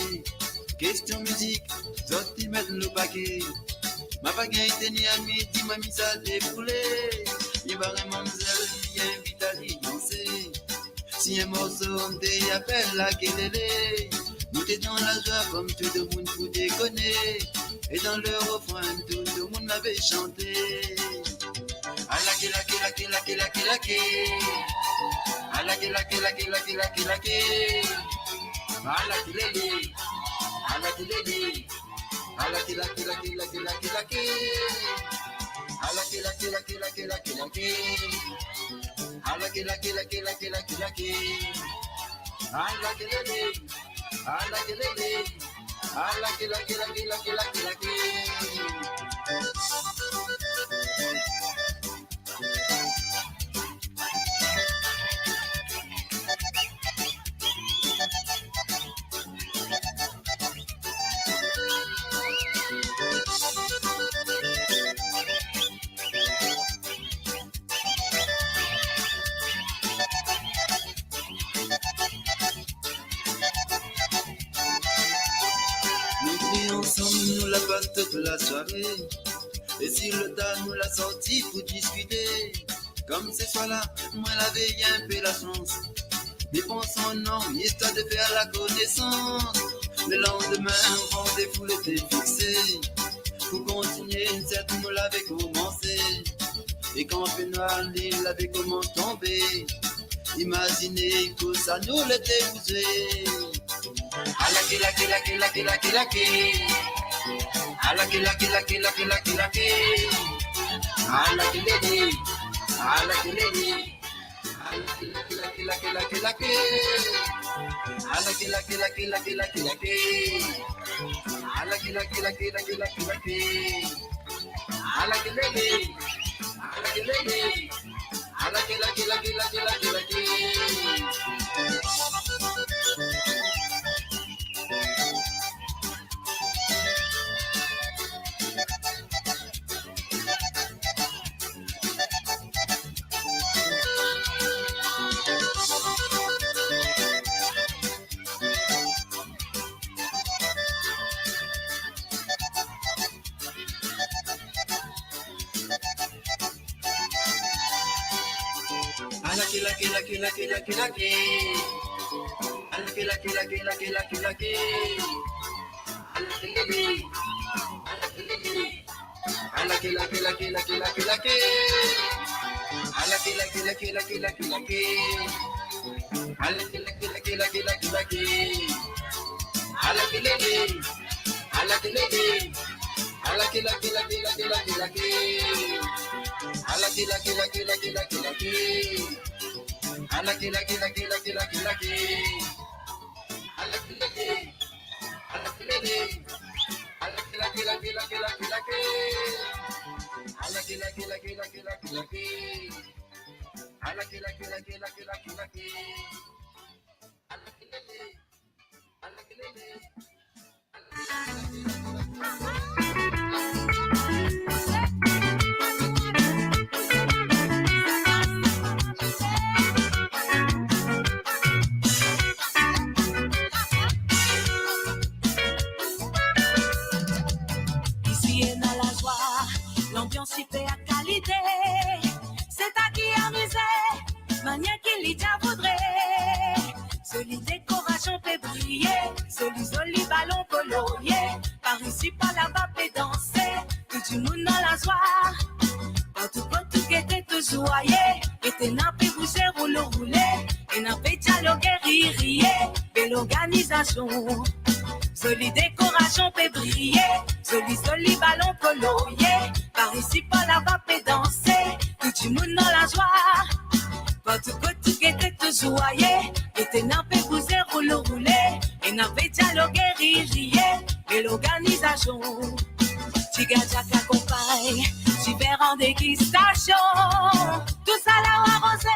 Kestion mizik, zot ti met nou pake. Mo pa gagn teni a midi, mo miz al deboule. Li bar enn mamzel, li invit al li danse. Enn morso nou ti apel Lakelele. Nou ti dan lazwa kom tou dimoun pou dekone. E dan le refren, tou dimoun ave sante. Alake, lake, lake, lake, lake, lake. Alake, lake, lake, lake, lake, lake. Alakelele. Alakelele. Alake, lake, lake, lake, lake, lake. Alake, lake, lake, lake, lake, lake. Alake, lake, lake, lake, lake, lake. Alakelele. Alakelele. Alake, lake, lake, lake, lake, lake. Nou ti ansam, nou la pas tout lasware. E si le ta nou la sorti pou diskite. Kom se swa la, mwa lavi enpe lasans. Li pran so non, istwar de fer lakonesans. Le landime, randevou li ti fixe. Pou kontinie, sirtou nou lavi koumanse. E kan fenwar li lavi koumans tonbe, imazine kouma nou lete pou zwe. Alake, lake, lake, lake, lake, lake. Alake, lake, lake, lake, lake, lake. Alakelele. Alakelele. Alake, lake, lake, lake, lake, lake. Alake, lake, lake, lake, lake, lake. Alake, lake, lake, lake, lake, lake. Alakelele. Alakelele. Alake, lake, lake, lake, lake, lake. Alake, lake, lake, lake, lake, lake. Alake, lake, lake, lake, lake, lake. Alakelele. Alakelele. Alake, lake, lake, lake, lake, lake. Alake, lake, lake, lake, lake, lake. Alake, lake, lake, lake, lake, lake. Alakelele. Alakelele. Alake, lake, lake, lake, lake, lake. Alake, lake, lake, lake, lake, lake. Alake, lake, lake, lake, lake, lake. Alakelele. Alakelele. Alake, lake, lake, lake, lake, lake. Alake, lake, lake, lake, lake, lake. Alake, lake, lake, lake, lake, lake. Alakelele. Alakelele. Isi ena lazwa, lanbians siper kalite. Se ta ki amize, manier ki li dia voudre. Zoli dekorasion pe briye, zoli, zoli balon kolorie. Par isi, par laba pe danse, tou dimoun dan lazwa. Partou kot ou gete touzour aye, gete ena pe bouze, roule, roule, ena pe dialoge, riye, riye, bel organizasion. Zoli dekorasion pe briye, zoli, zoli balon kolorie. Par isi, par laba pe danse, tou dimoun dan lazwa. Partou kot ou gete touzour aye, gete ena pe bouze, roule, roule, ena pe dialoge, riye, riye, bel organizasion. Ti gadyak akonpagn ti ver an degistasion. Tousala aroze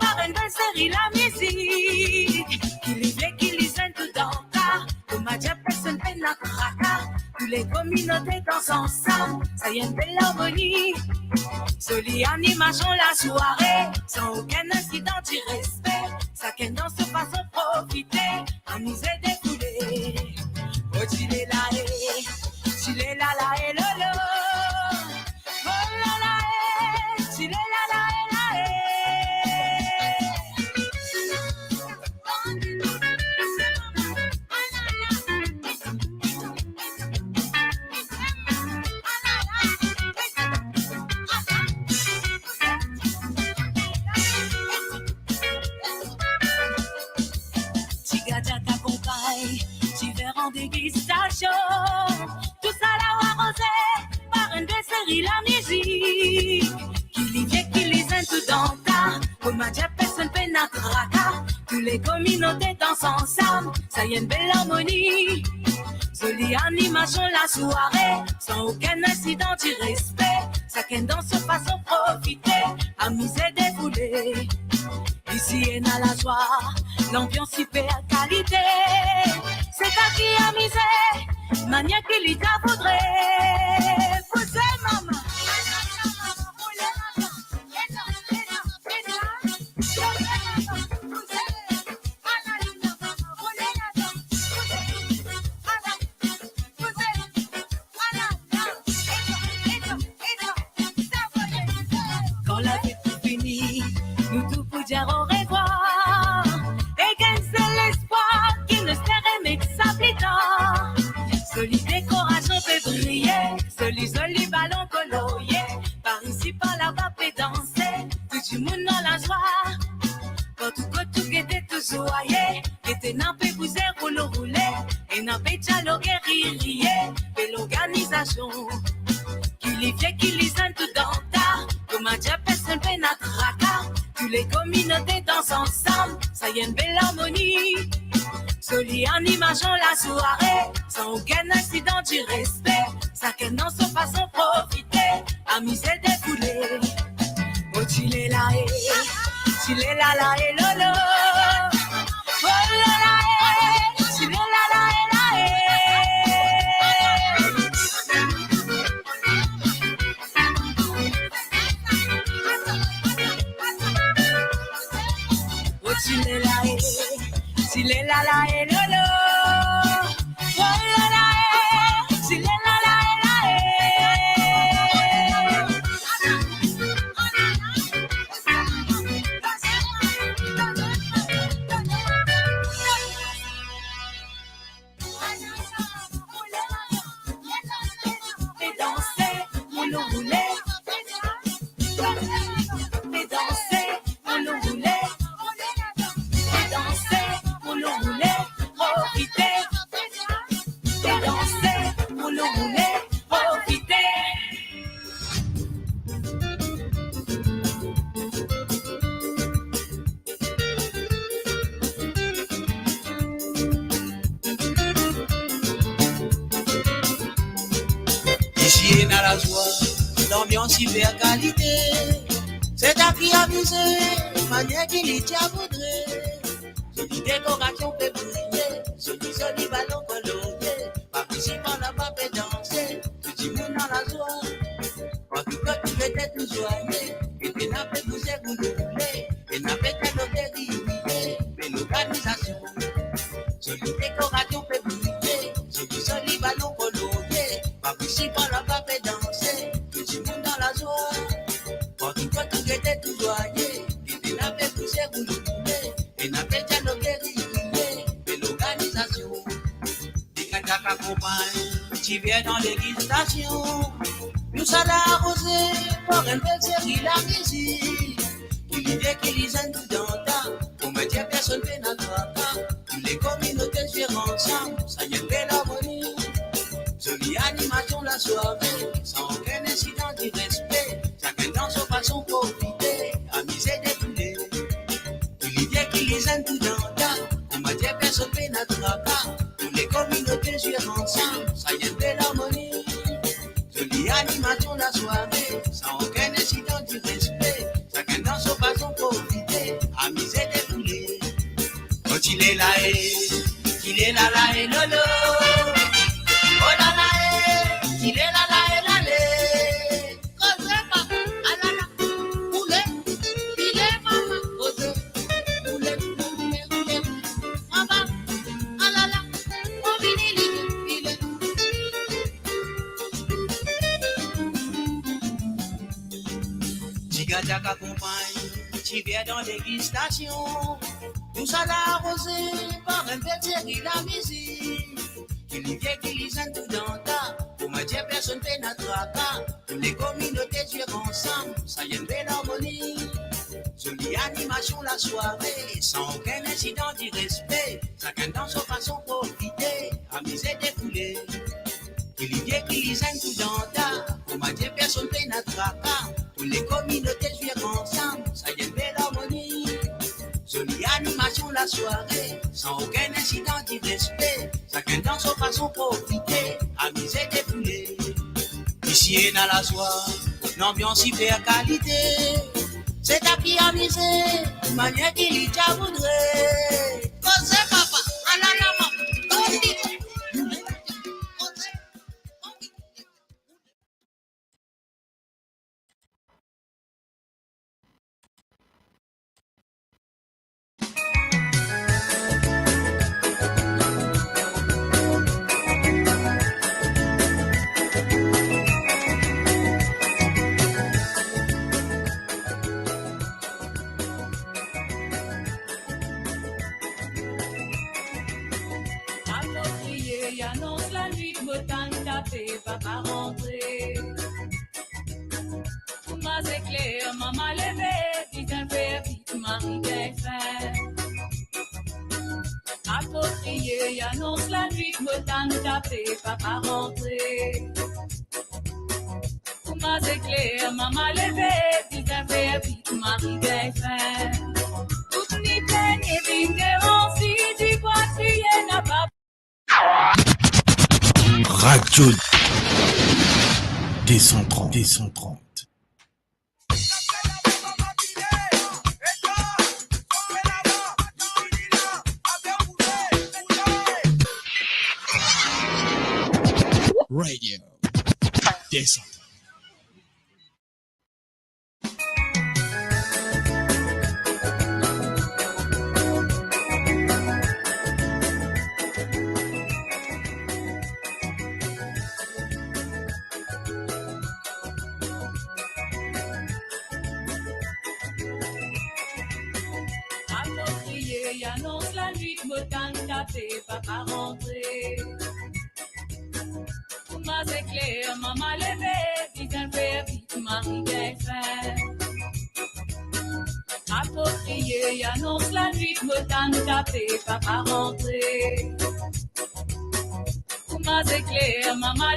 par enn bel seri lamizik. Ki li vle, ki li zenn, tou dan ta. Kouma dir personn pena traka. Tou le kominote dans ansam, sa enn bel larmoni. Zoli animasion lasware, san okenn insidan, ti respe. Sakenn dan so fason, profite, amize, defoule. Oh, ti le la e, ti le la la e, lolo. Oh la la e, ti le la la e, la e. Degistasion, tousala aroze par enn bel seri lamizik. Ki li vie, ki li zenn, tou dan ta, kouma dir personn pena traka. Tou le kominote dans ansam, sa enn bel armoni. Zoli animasion lasware, san okenn insidan, direspe. Sakenn dan so fason, profite, amize, defoule. Isi ena lazwa, lanbians siper kalite. Se ta ki amize, manier ki li ta voudre. Bouze mama. Kan lavi pou fini, nou tou pou dir orevwar. Ek enn sel lespwar ki nou espere met sa pli tan. Zoli dekorasion pe briye, zoli, zoli balon kolorie. Par isi, par laba pe danse, tou dimoun dan lazwa. Partou kot ou gete, tou zwaye. Gete, ena pe bouze, roule, roule. Ena pe dialoge, rir, riye. Bel organizasion. Ki li vie, ki li zenn, tou dan ta. Kouma dir personn pena traka. Tou le kominote dans ansam, sa enn bel armoni. Zoli animasion lasware, san okenn insidan, direspe. Sakenn dan so fason, profite, amize, defoule. Oh, ti le la e, ti le la la e lolo. Oh la la e, ti le la la e la e. Oh, ti le la e, ti le la la e lolo. Oh la la e, ti le la la e la e. Pe danse, roule, roule. Pe danse, roule, roule. Pe danse, roule, roule. Profite. Pe danse, roule, roule. Profite. Isi ena lazwa, lanbians siper kalite. Se ta ki amize, manier ki li ti a voudre. Zoli dekorasion pe briye, zoli, zoli balon kolorie. Par isi, par laba pe danse, tou dimoun dan lazwa. Partou kot ou gete, tou zwaye. Gete, ena pe bouze, boule, boule. Ena pe dialoge, rir, riye. Bel organizasion. Zoli dekorasion pe briye, zoli, zoli balon kolorie. Par isi, par laba pe danse, tou dimoun dan lazwa. Partou kot ou gete, tou zwaye. Gete, ena pe bouze, boule, boule. Ena pe dialoge, rir, riye. Bel organizasion. Degaze, akonpagn, ti ver dan degistasion. Tousala aroze par enn bel seri lamizik. Ki li vie, ki li zenn, tou dan ta. Kouma dir personn pena traka. Tou le kominote zwe ansam, sa enn bel armoni. Zoli animasion lasware, san okenn insidan, direspe. Sakenn dan so fason, profite, amize, defoule. Ki li vie, ki li zenn, tou dan ta. Kouma dir personn pena traka. Tou le kominote zwe ansam, sa enn bel armoni. Zoli animasion lasware, san okenn insidan, direspe. Sakenn dan so fason, profite, amize, defoule. Oh, ti le la e, ti le la la e lolo. Oh la la e, ti le la la e la le. Koze papa, alala, boule, file mama, koze, boule, boule, boule, mama, alala, mo vini li, file. Ti gagak akonpagn ti ver dan degistasion. Tousala aroze par enn bel seri lamizik. Ki li vie, ki li zenn, tou dan ta. Kouma dir personn pena traka. Tou le kominote zwe ansam, sa enn bel armoni. Zoli animasion lasware, san okenn insidan, direspe. Sakenn dan so fason, profite, amize, defoule. Ki li vie, ki li zenn, tou dan ta. Kouma dir, personn pena traka. Tou le kominote zwir ansam, sa enn bel armoni. Zoli animasion lasware, san okenn insidan, direspe. Sakenn dan so fason, profite, amize, defoule. Isi ena lazwa, lanbians siper kalite. Se ta ki amize, manier ki li ta voudre. Koze papa, alala mama, koze. Apropriye, anons lanwit, mo tann tape, papa rantre. Kouma zekler, mama leve, bizin fer vit, mari gagn fin. Apropriye, anons lanwit, mo tann tape, papa rantre. Kouma zekler, mama leve, bizin fer vit, mari gagn fin. Tout ni penie vinn deranse, dibwa kriye napa. Radio deux cent trente, deux cent trente. Radio deux cent trente. Apropriye, anons lanwit, mo tann tape, papa rantre. Kouma zekler, mama leve, bizin fer vit, mari gagn fin. Apropriye, anons lanwit, mo tann tape, papa rantre. Kouma zekler, mama